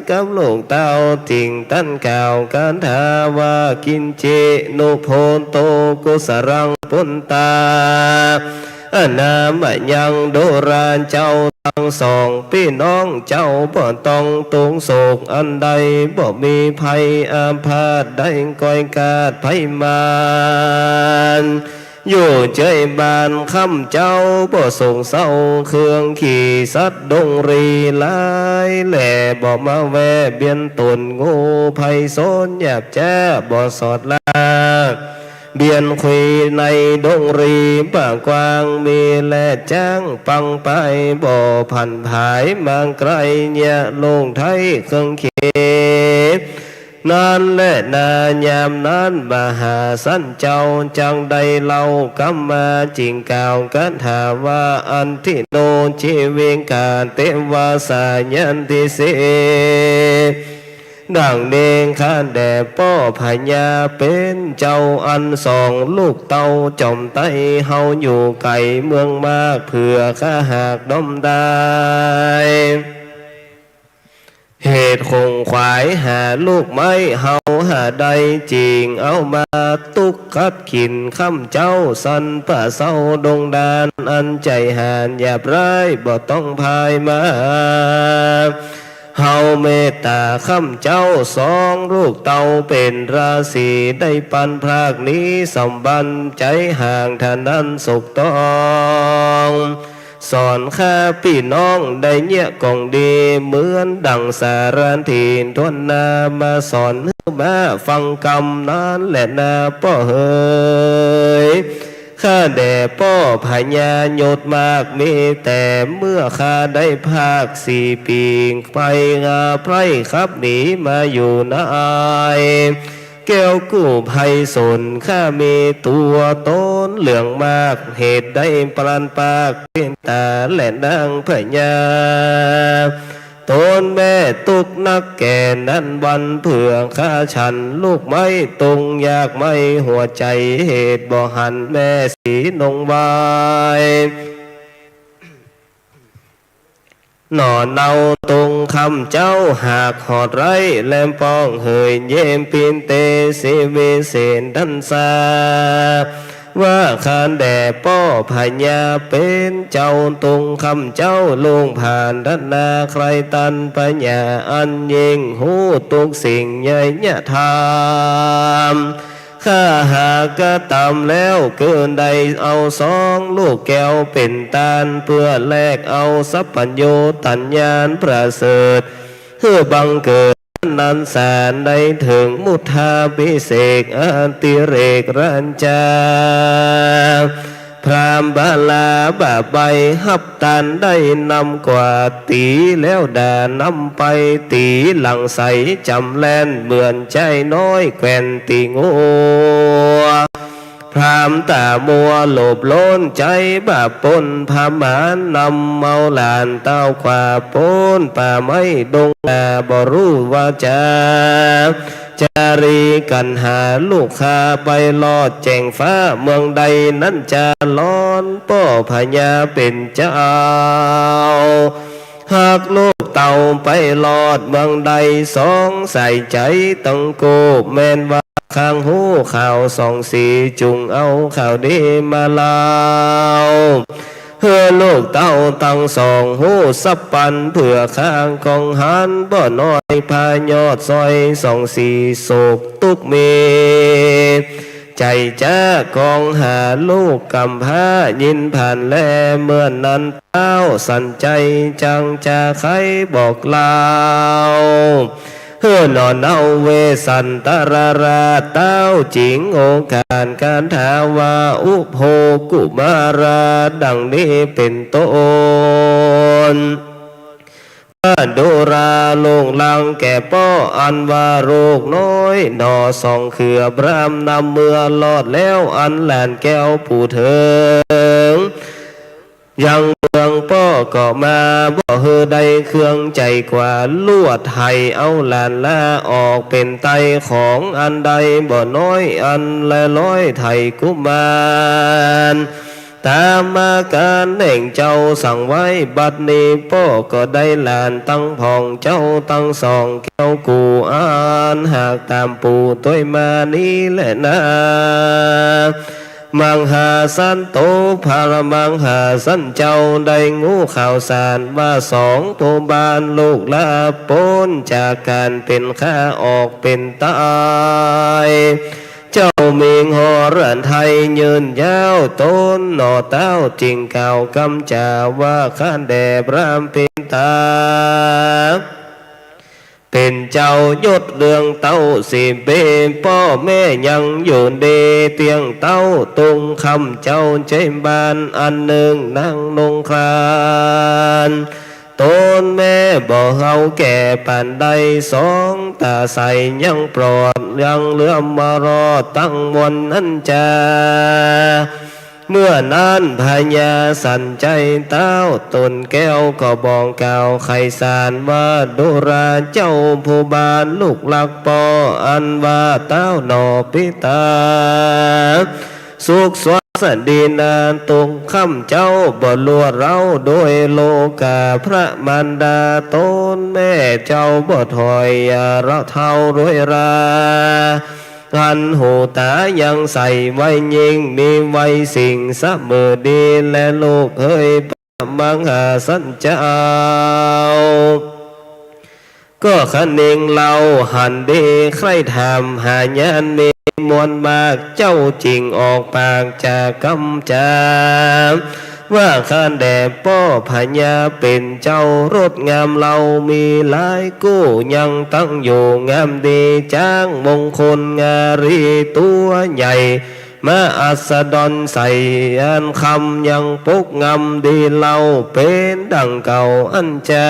กับลูกเต้า ติ่งตันกล่าวคาถาว่า กิญจินุโพโตกุสลังปุณตา อนามะยัง ดูราเจ้าตังสองปี้น้องเจ้า บ่ต้องตุกข์โศกอันใด บ่มีภัยอาพาธใดก้อยกาดภัยมาร อยู่เจยบ้านค่ำเจ้า บ่โศกเศร้าเครื่องขี่สัตว์ดงรีหลายแหล่ บ่มาแว่เบียดตนงูภัยโสนหยาบจ๊า บ่สอดลาก เบียดขุยในดงรีป่ากว้าง มีแลจ๊างปังไป บ่ผันผายมาใก้เยียะลูกไท้เครื่องขี่ นั้นแลนายามนั้นมหาสันเจ้า จักได้เล่ากำมาจิ่งกล่าวคาถาว่า อันทิโน จีวิกา เตวา สายันติสี ดังนี้ข้าแด่ป้อพญาเป๋นเจ้าอันสองลูกเต้าจ๋อมไต้ เฮาอยู่ไก๋เมืองมาก เผื่อข้าหากดำได้ เหตุขงขวายหาลูกไม้ เฮาหาได้จิ่งเอามาตุ๊กขัดขินค่ำเจ้า สันป่าเซาดงดาน อันใจ๋หาญหยาบร้าย บ่ต้องพายมา เฮาเมตต๋าค่ำเจ้าสองลูกเต้า เป๋นราศีได้ปันพรากหนีสมบัติ ใจ๋ห่างเต้านั้นสุขต้อง สอนข้าปี้น้องได้เยียะก๋องดี เหมือนดั่งสารถีถ้วนหน้า มาสอนหื้อมาฟังกำ นั้นแลนาป้อเหย ข้าแด่ป้อพญา ยศมากมีแต่เมื่อข้าได้พราก สี่ปี๋ไปงาไพร่ขับหนีมาอยู่ใน แก้วกู้ไพศาล ข้ามีตั๋วต๋นเหลืองมาก เหตุได้ปราศปากเมตต๋าแลนางพญา ต๋นแม่ตุ๊กนักแก่นั้นวัน เผื่อข้าฉันลูกไม้ตุง อยากไหม้หัวใจ๋ เหตุบ่หันแม่สีนงวาย หน่อเนาตุงค่ำเจ้าหากหอดไร้ แลมป้องเหยเยมปินเต สีวิเศษดันสา ว่าข้าแด่ป้อพญาเป๋นเจ้า ตุงค่ำเจ้าลุงผ่านด้านหน้า ใคร่ตันปัญญาอันยิ่ง ฮู้ทุกสิ่งใหญ่ยะธรรม ข้าหากกระตำแล้ว คือได้เอาสองลูกแก้วเป๋นตาน เปื้อแลกเอาสัพพัญญูตัญญาณประเสริฐ หื้อบังเกิด นัสสา ได้เถิงมุทาภิเษกอติเรกราชา พราหมณ์บาลาบ่าใบฮับตานได้นำกว่า ตี๋แล้วด่านำไป ตี๋หลังใสจ๋ำแล่น เหมือนใจ๊น้อยแกว่นตี๋งัว พราหมณ์ต๋ามัวโลภโลนใจ๊บาปปล้น พราหมณ์นำเอาหลานเต้าขว้าป๊นป่าไม้ดงนา บ่ฮู้ว่าจะ จารีกั๋นหาลูกค้า ไปลอดแจ่งฟ้าเมืองใด นั้นจาร้อนป้อพญาเป๋นเจ้า หากลูกเต้าไปลอดเมืองใด สองสายใจ๋ตังกู้ แม่นว่าข้างฮู้ข่าวสองสี จุ่งเอาข่าวดีมาเล่า หื้อลูกเต้าตังสองฮู้สับปัน เปื้อข้างของหันบ่น้อย พายอดซอยสองสี โศกตุ๊กข์มี ใจ๋จ๊าของหาลูกก๋ำพร้า ยินผ่านแลเมื่อนั้น ต้าวสันชัยจังจาไขบอกเล่า หื้อหนอเน่าเวสสันตราราช ต้าวจิ่งโอกาสคาถาว่า อุโภกุมารา ดังนี้เป๋นต้น ว่าดุราลูกหลักแก่ป้อ อันว่าลูกน้อยหนอสองเขือ พราหมณ์นำเมือลอดแล้ว อันหลานแก้วผู้เถิง ยังเมืองป้อก็มา บ่หื้อได้เครื่องใจ๋กว่า ลวดไถ่เอาหลานลาออกเป๋นไต ของอันใดบ่น้อยอันละร้อยไถ่กุมาร ต๋ามอาก๋านแห่งเจ้าสั่งไว้ บัดนี้ป้อก็ได้หลานตังพ่อง เจ้าตังสองแก้วกู้ อันหากต๋ามปู่ตวยมานี้แลนา มังหาสันโต พระมังหาสันเจ้า ได้ฮู้ข่าวสารว่า สองผู้บ้านลูกลาป๊นจากก๋านเป๋นข้าออกเป๋นตาย เจ้ามิงหรไทยยืนยาว ต้นหนอต้าวจิ่งกล่าวกำจ๋าว่า ข้าแด่พราหมณ์ปิดต๋า เป๋นเจ้ายศเรื่องเต้าสี่ปี ป้อแม่ยังอยู่ดีเตี้ยงเต้า ตุงค่ำเจ้าใจ๊บ้านอันนึ่งนางนงคราน ต้นแม่บ่เฮาแก่ปานใด สองต๋าใสยังปลอด ยังเหลือมมารอดตังมวลนั้นจา เมื่อนั้นพญาสันชัยต้าวตนแก้วก็บอกกล่าวไขสารว่า ดุราเจ้าผู้บ้านลูกหลักป้อ อันว่าต้าวหนอปิดต๋า สุขสวัสดีนา ตุงค่ำเจ้าบ่ลวดเร้าด้วยโลกา พระมารดาต้นแม่เจ้าบ่ถอย อย่าละเท้าด้วยรา อันหูต๋ายังใสไว้ยิ่ง มีไว้สิ่งเสมอดี และลูกเฮยพระมังหาสันเจ้า ก็คะเนงเล่าหันดี ใคร่ถามหาญาณมีมวลมาก เจ้าจิ่งออกปากจากกำจ๋า ว่าข้าแด่ป้อพญาเป๋นเจ้ารสงามเล่ามีหลายกู้ ยังตั้งอยู่งามดี จ๊างมงคลงารีตัวใหญ่ มาอัสดรใสอันคำยังปกงามดีเล่า เป๋นดังเก่าอันจา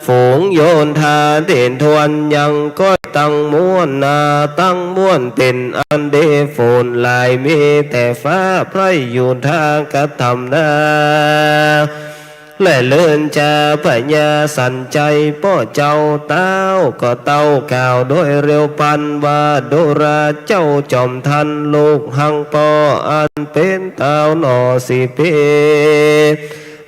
ฝูงโยธาเด่นทวนยังก้อยตั้งม้วนนา ตั้งม้วนเป๋นอันเดฝนหลาย มีแต่ฟ้าไพร่อยู่ท่ากระทำนา และเลินจาพญาสันชัยป้อเจ้า ต้าวก็เต้ากล่าวโดยเร็วปันว่า ดุราเจ้าจอมทันลูกหังป้อ อันเป๋นต้าวหนอสี่ปี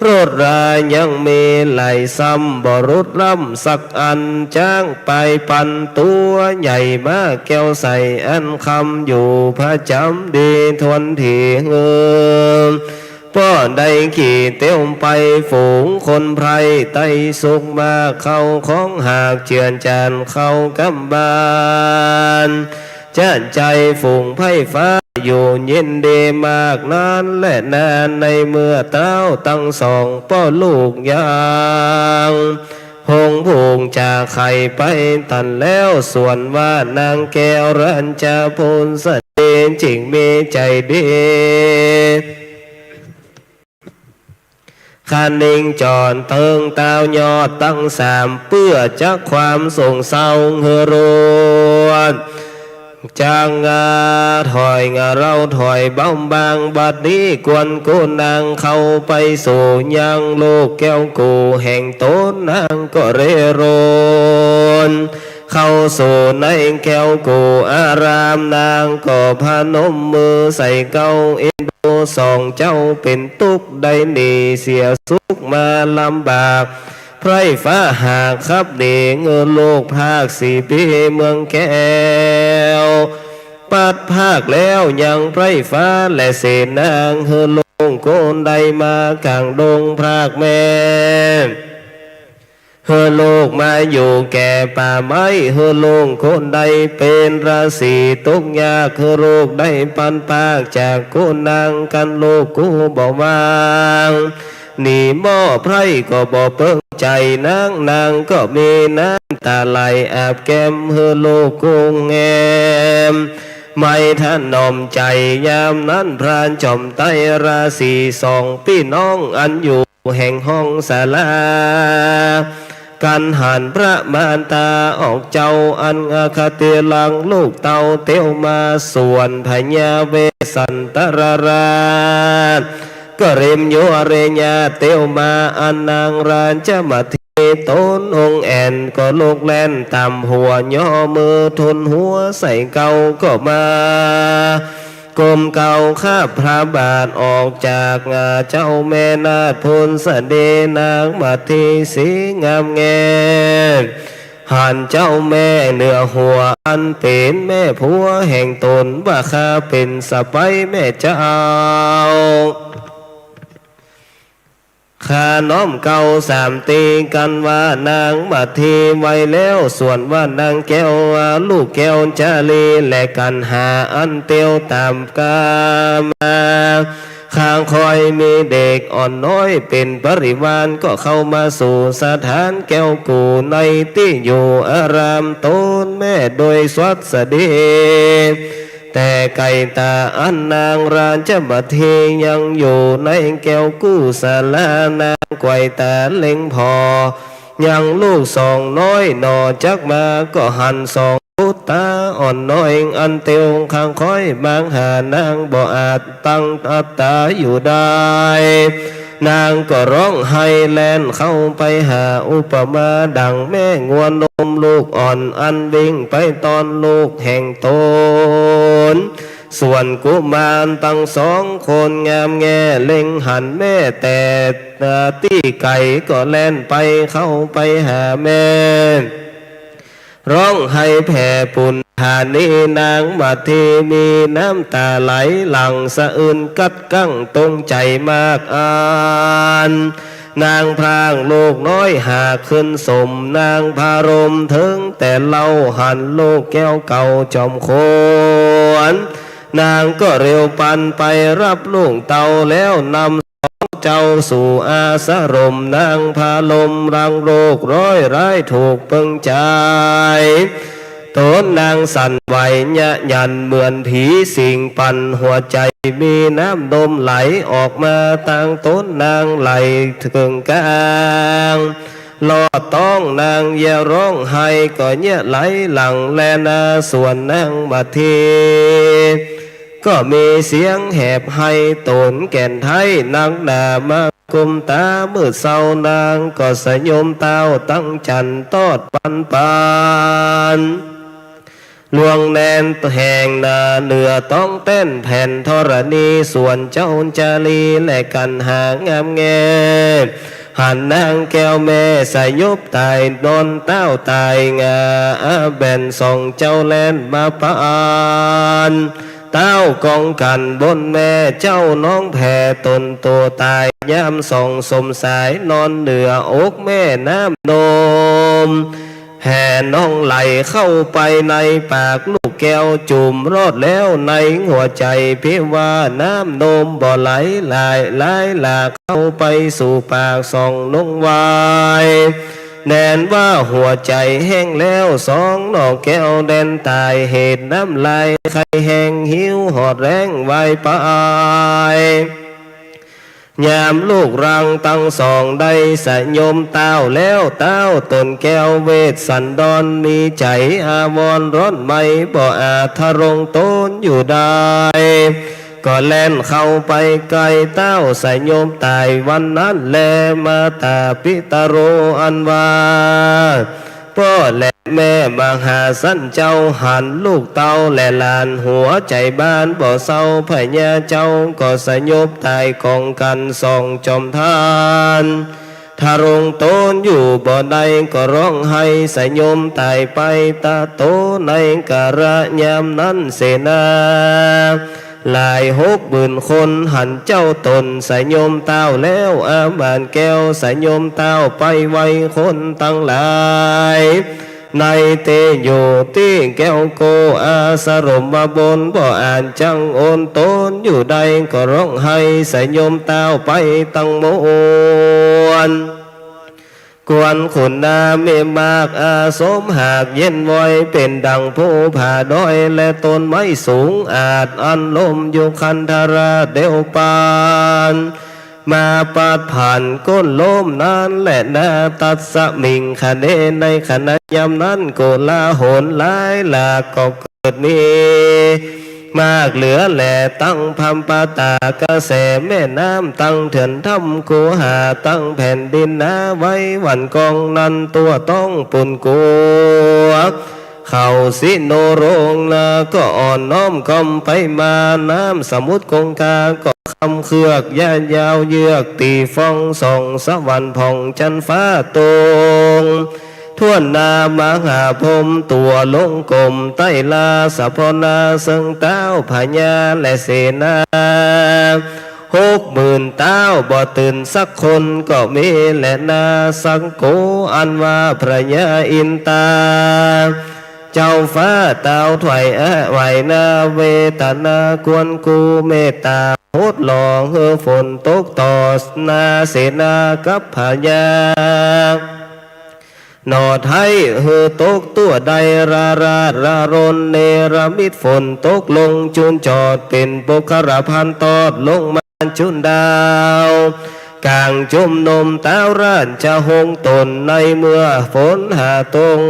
รสรายังมีหลายซ้ำ บ่รุดร่ำสักอัน จ๊างปายปันตัวใหญ่มาแก้วใส อันคำอยู่ประจ๋ำดีทวนถี่เฮือ ป้อได้ขี่เตี้ยวไป ฝูงคนไพร่ไต้สุขมาก เข้าของหากเจือนจานเข้ากำบาน จะใจ๋ฝูงไพร่ฟ้าอยู่เย็นดีมาก นั้นแลนา ในเมื่อต้าวตังสองป้อลูกยัง หงส์ผูกจากไข่ไปตันแล้ว ส่วนว่านางแก้วรัญจพลสะเดจึ่งมีใจ๋ดี คะนิงจรเติงต้าวยอดตังสาม เปื้อจักความโศกเศร้าหื้อรวด จักงาถอยงาเฮาถอยเบาบาง บัดนี้กวนกู้นางเข้าไปสู่ยังลูกแก้วกู้แห่งต๋น นางก็เร่ร่อนเข้าสู่ในแก้วกู้อาราม นางก็พนมมือใส่เกล้า เอ็นดูสองเจ้าเป๋นตุ๊กข์ ได้หนีเสียสุขมาลำบาก ไพร่ฟ้าหากขับหนี หื้อลูกพรากสีปีเมืองแก้ว ปัดพรากแล้วยังไพร่ฟ้าและเสนาง หื้อลูกกู้ใด๋มากลางดงพรากแม่ หื้อลูกมาอยู่แก่ป่าไม้ หื้อลูกกู้ใด๋เป๋นราศีตกยาก หื้อลูกได้ปันพรากจากกู้นาง กันลูกกู้บ่วาง หนีหม้อไพร่ก็บ่เปิงใจ๋นาง นางก็มีน้ำต๋าไหลอาบแก้ม หื้อลูกกู้แงม ไม่ถนอมใจ๋ ยามนั้นพรานจอมไตราศีสองปี้น้อง อันอยู่แห่งห้องศาลา กันหันพระมารดาออกเจ้า อันอคติรังลูกเต้าเตียวมา ส่วนพญาเวสสันตรราช ก็เร็มยัวเรญาเตียวมา อันนางราชมัททีต๋นองค์แอ่น ก็ลุกแล่นต๋ามหัว ย่อมือทุนหัวใส่เกล้า ก็มาก้มเกล้าคาบพระบาท ออกจากหน้าเจ้าแม่นาฏพลสะเด นางมัททีสีงามแงม หันเจ้าแม่เหนือหัว อันเป๋นแม่ผัวแห่งต๋น ว่าข้าเป๋นสะใภ้แม่เจ้า ข้าน้อมเกล้าสามตี กันว่านางมัททีไหวแล้ว ส่วนว่านางแก้ว ลูกแก้วจาลีและกันหา อันเตียวต๋ามกามา ข้าค่อยมีเด็กอ่อนน้อยเป๋นบริวาร ก็เข้ามาสู่สถานแก้วกู้ในตี้อยู่อารามต๋นแม่โดยสวัสดี แต่ไกลต๋า อันนางราชมัททียังอยู่ในแก้วกู้ศาลา นางไกวต๋าเล็งผ่อยังลูกสองน้อยหนอ จักมาก็หันสองบุตราอ่อนน้อย อันเตียวข้างค่อยมางหา นางบ่อาจตั้งอัตตาอยู่ได้ นางก็ฮ้องไห้แล่นเข้าไปหา อุปมาดั่งแม่งัวนมลูกอ่อน อันวิ่งไปต้อนลูกแห่งต๋น ส่วนกุมารตังสองคนงามแง่เล็งหันแม่แต่ตี้ไก๋ ก็แล่นไปเข้าไปหาแม่ ฮ้องไห้แผ่ปุญหานี นางมัททีมีน้ำต๋าไหลหลั่งสะอื้นกัดกั้งตรงใจ๋มาก อันนางพรากลูกน้อยหากขึ้นสม นางพระรมเถิงแต่เล่า หันลูกแก้วเก่าจอมควร นางก็เร็วปันไปฮับลูกเต้าแล้วนำ เจ้าสู่อาสรม นางพระรมรังโรคร้อยร้ายถูกเปิงใจ๋ ต๋นนางสั่นไหวเยียะหยันเหมือนผีสิงปั่นหัวใจ๋ มีน้ำนมไหลออกมาตางต๋นนางไหลเถิงก้าง ลอดต๊องนางเยียะฮ้องไห้ก็เยียะไหลหลั่งแลนา ส่วนนางมัทที ก็มีเสียงแหบไห้ ต๋นแก่นไท้นักหนามากุมต๋า มื้อเซ้านางก็สยมเต้าตั้งจันทร์ตอดปันปัน ลวงแนนแห่งหน้าเหนือต๊องแต้นแผ่นธรณี ส่วนเจ้าจารีและกันหางามแง่ หันนางแก้วแม่สยบต๋ายนอนเต้าต๋ายงา อาแบ่นสองเจ้าแล่นมาปาน เต้ากองกันบนแม่เจ้าน้องแผ่ต๋นตั๋วต๋าย ยามสองสมสายนอนเหนืออกแม่น้ำนม แห่น้องไหลเข้าไปในปากลูกแก้วจุ่มรอดแล้วในหัวใจ๋ เพียงว่าน้ำนมบ่ไหลหลายหลายหลากเข้าไปสู่ปากสองน้องวาย แน่นว่าหัวใจ๋แห้งแล้ว สองหน่อแก้วแดนต๋าย เหตุน้ำลายไคแห้ง หิวหอดแฮงวายปาย ยามลูกรังตังสองได้สยมเต้าแล้ว เต้าต๋นแก้วเวสสันดร มีใจ๋อาวรณ์ร้อนไหม้ บ่อาจทะรงต๋นอยู่ได้ ก็แล่นเข้าไปใก้เต้าสยมต๋ายวันนั้นแล มาตาปิตโร อันว่าป้อและแม่มหาสันเจ้า หันลูกเต้าและหลาน หัวใจ๋บ้านบ่เศร้า พญาเจ้าก็สยบต๋ายก๋องกั๋นสองจอมท่าน ทะรงต๋นอยู่บ่ได้ ก็ฮ้องไห้สยมต๋ายไป ตะโตในกาละยามนั้น เสนาหลายหกหมื่นคน หันเจ้าต๋นสยมเต้าแล้ว อาบานแก้วสยมเต้าไปไหว้คนตังหลาย ในเตโยตี้แก้วโกอาสรมบน บ่อาจจั้งโอนต๋นอยู่ได้ ก็ฮ้องไห้สยมเต้าไปตังมวล กวนขุนนามีมาก อาสมหากเย็นวอย เป๋นดั่งภูผาดอย และต๋นไม้สูงอาจ อันลมอยู่คันธราชเดียวปาน มาปัดผ่านก้นลมนั้นแลนา ตัสสมิงคเณ ในขณะยามนั้น โกลาหลหลายหลากก็เกิดมีมากเหลือแล ตังพรรมปตากระแสแม่น้ำ ตังเถื่อนถ้ำคูหา ตังแผ่นดินนา ไหวหวั่นกองนั้น ตั๋วต้องปูนกั๋ว เขาสิโนโรงนา ก็อ่อนน้อมก้อมไปมา น้ำสมุทรคงคา ก็คำเคือก ย่านยาวเยือก ตี๋ฟองส่อง สวรรค์ผ่อง จันทร์ฟ้าตรง ถ้วนหน้ามหาพรหม ตั๋วลงก้มใต้ลา สะเพาะหน้าเซิ่งเต้าพญาและเสนา หกหมื่นเต้า บ่ตื่นสักคนก็มีแลนา สังโก อันว่าพญาอินตา เจ้าฟ้าเต้าถวายอาไหวนา เวตนากวนกู เมตตาหดหล่อ หื้อฝนตกต่อหน้าเสนากับพญา หนอไท้หื้อตกตั๋วได้ ระราดระรน เนรมิตฝนตกลงจุนจอด เป๋นปุคคลพันตอดลงมาจุนดาวก๋างจุมนุมเต้าราชหงส์ต๋น ในเมื่อฝนหาตรง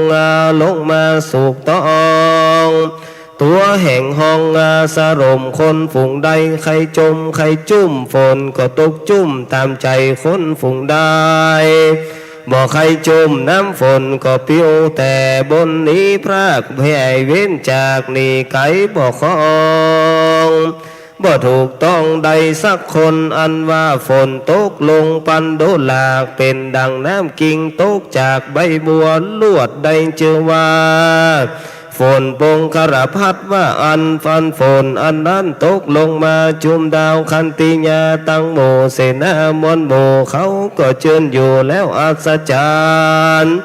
ลงมาสุกต้อง ตั๋วแห่งฮ้องสรมคนฝูงใด ใค่จมใค่จุ่ม ฝนก็ตกจุ่มต๋ามใจ๋คนฝูงใด บ่ใค่จุ่มน้ำฝนก็ปิ้วแต่บนหนีพราก แผ่เว้นจากหนีไก๋บ่คอง บ่ถูกต้องใดสักคน อันว่าฝนตกลงปันโดหลาก เป๋นดั่งน้ำกิ่งตกจากใบบัว ลวดได้จื้อว่า ฝนปุคคลพัดว่าอั้น อันฝนอันนั้นตกลงมาจุมดาวคันติยา ตังหมู่เสนามวลหมู่เขาก็จื้นอยู่แล้วอัศจรรย์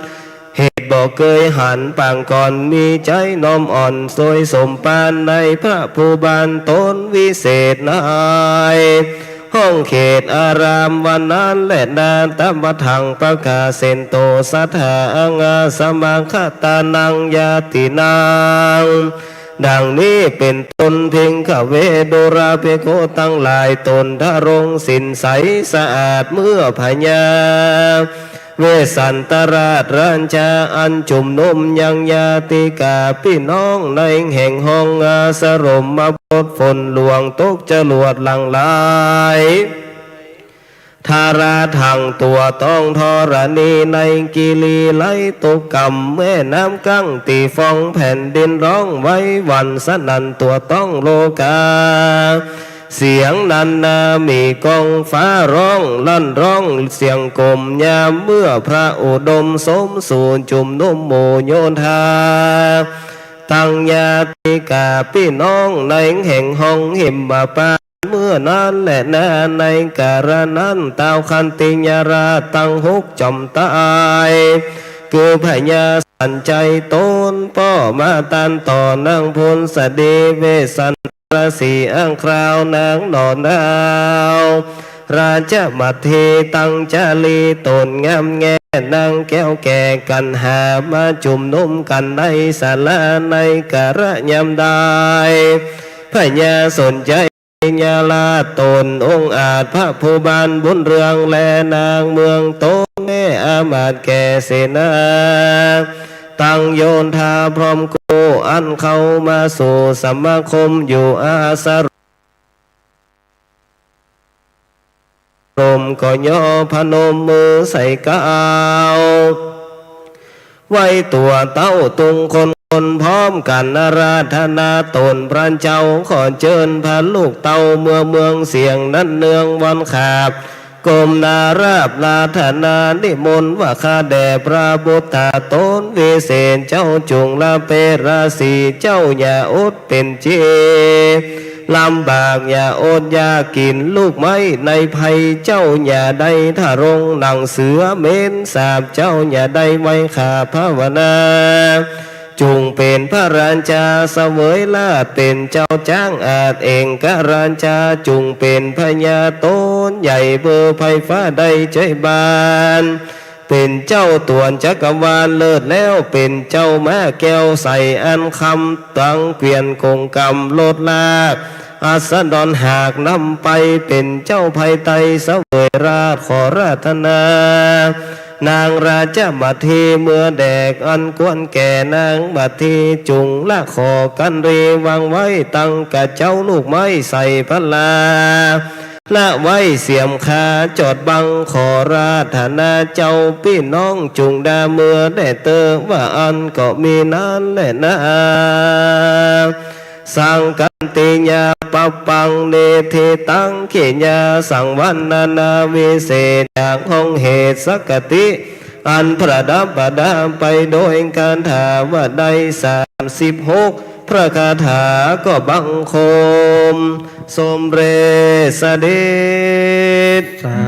เหตุบ่เกยหันปางก่อน มีใจ๋น้อมอ่อนโสยสมปานในพระภูบาลต๋นวิเศษใน ห้องเขตอารามวันนั้นแลนา ตะมะทังปะกาเสนโต สัตถาอังอาสมังคตานังญาตินัง ดังนี้เป๋นต้น ภิกขเว ดูราภิกขุตังหลาย ต๋นทะรงศีลใสสะอาด เมื่อพญาเวสสันตราชราชา อันจุมนุมยังญาติกาปี้น้อง ในแห่งฮ้องสรมบท ฝนหลวงตกจรวดหลั่งไหล ทาราดทั่งตั๋วต้องธรณี ในกิริไหลตกกำ แม่น้ำกั้งตี๋ฟอง แผ่นดินฮ้องไหวหวั่นสนั่นตั๋วต้องโลกา เสียงนันนามีก้อง ฟ้าฮ้องลั่นฮ้องเสียงกลม ยามเมื่อพระอุดมสมสู่จุมนุมหมู่โยธา ตังญาติกาปี้น้อง ในแห่งฮ้องหิมพานต์ เมื่อนั้นแลนา ในกาละนั้น ต้าวคันติยราชตังหกจอมต๋าย คือพญาสัญชัยต๋นป้อมาต้านต่อนางพุนสดี เวสสันตรสี อั้งคราวนางหน่อหนาว ราชมัทธีตังจารีต๋นงามแง นางแก้วแก่กัณหา มาจุมนุมกั๋นในศาลาในกาละยามใด พญาสนชัย ยาราชต๋นองอาจ พระภูบาลบุญเรือง และนางเมืองโตน แม่อามาตย์แก่เสนา ตังโยธาพร้อมกู้ อันเข้ามาสู่สมาคมอยู่อาสรม ก็ย่อพนมมือใส่เกล้า ไหว้ตั๋วเต้าตุงคนคนพร้อมกั๋นอาราธนาต๋นพระเจ้า ขอเจิญพระลูกเต้าเมื่อเมืองเสียงนั้นเนืองวันขาบ ก้มหน้าราบอาราธนานิมนต์ว่า ข้าแด่พระบุตรต๋นวิเศษเจ้า จุ่งละเปราสีเจ้าอย่าอดเป๋นเจ ลำบากอย่าอดอยากกิ๋นลูกไม้ในไพร เจ้าอย่าได้ทะลงหนังเสือ เหม็นสาบเจ้าอย่าได้ไหว้ข้าภาวนา จุ่งเป๋นพระราชาเสวยราช เป๋นเจ้าจ๊างอาจเองกราชา จุ่งเป๋นพญาต๋นใหญ่เบอร์ไพร่ฟ้าได้จ้อยบาน เป๋นเจ้าตั๋วจักรวาลเลิศแล้ว เป๋นเจ้าม้าแก้วใสอันคำ ตังเกวียนกงกำรถลาก อัสดรหากนำไป เป๋นเจ้าไพรไตรเสวยราช ขออาราธนา นางราชมัทธีเมื่อแดกอันควรแก่นางมัทธี จุ่งละขอกัญรีวางไว้ ตังกระเจ้าลูกไม้ใส่พลา ละไว้เสียมขาจอดบัง ขออาราธนาเจ้าปี้น้อง จุ่งดาเมื่อแด่เตอว่าอั้นก็มีนั้นแหละนา สังกันติยาปปัง เนธิตัง เขยาสังวัณณา วิเศษจากห้องเหตุสักกติ อันประดับประดาไปโดยคาถาว่าได้สามสิบหก พระคาถาก็บังคม สมเร็จเสด็จ สา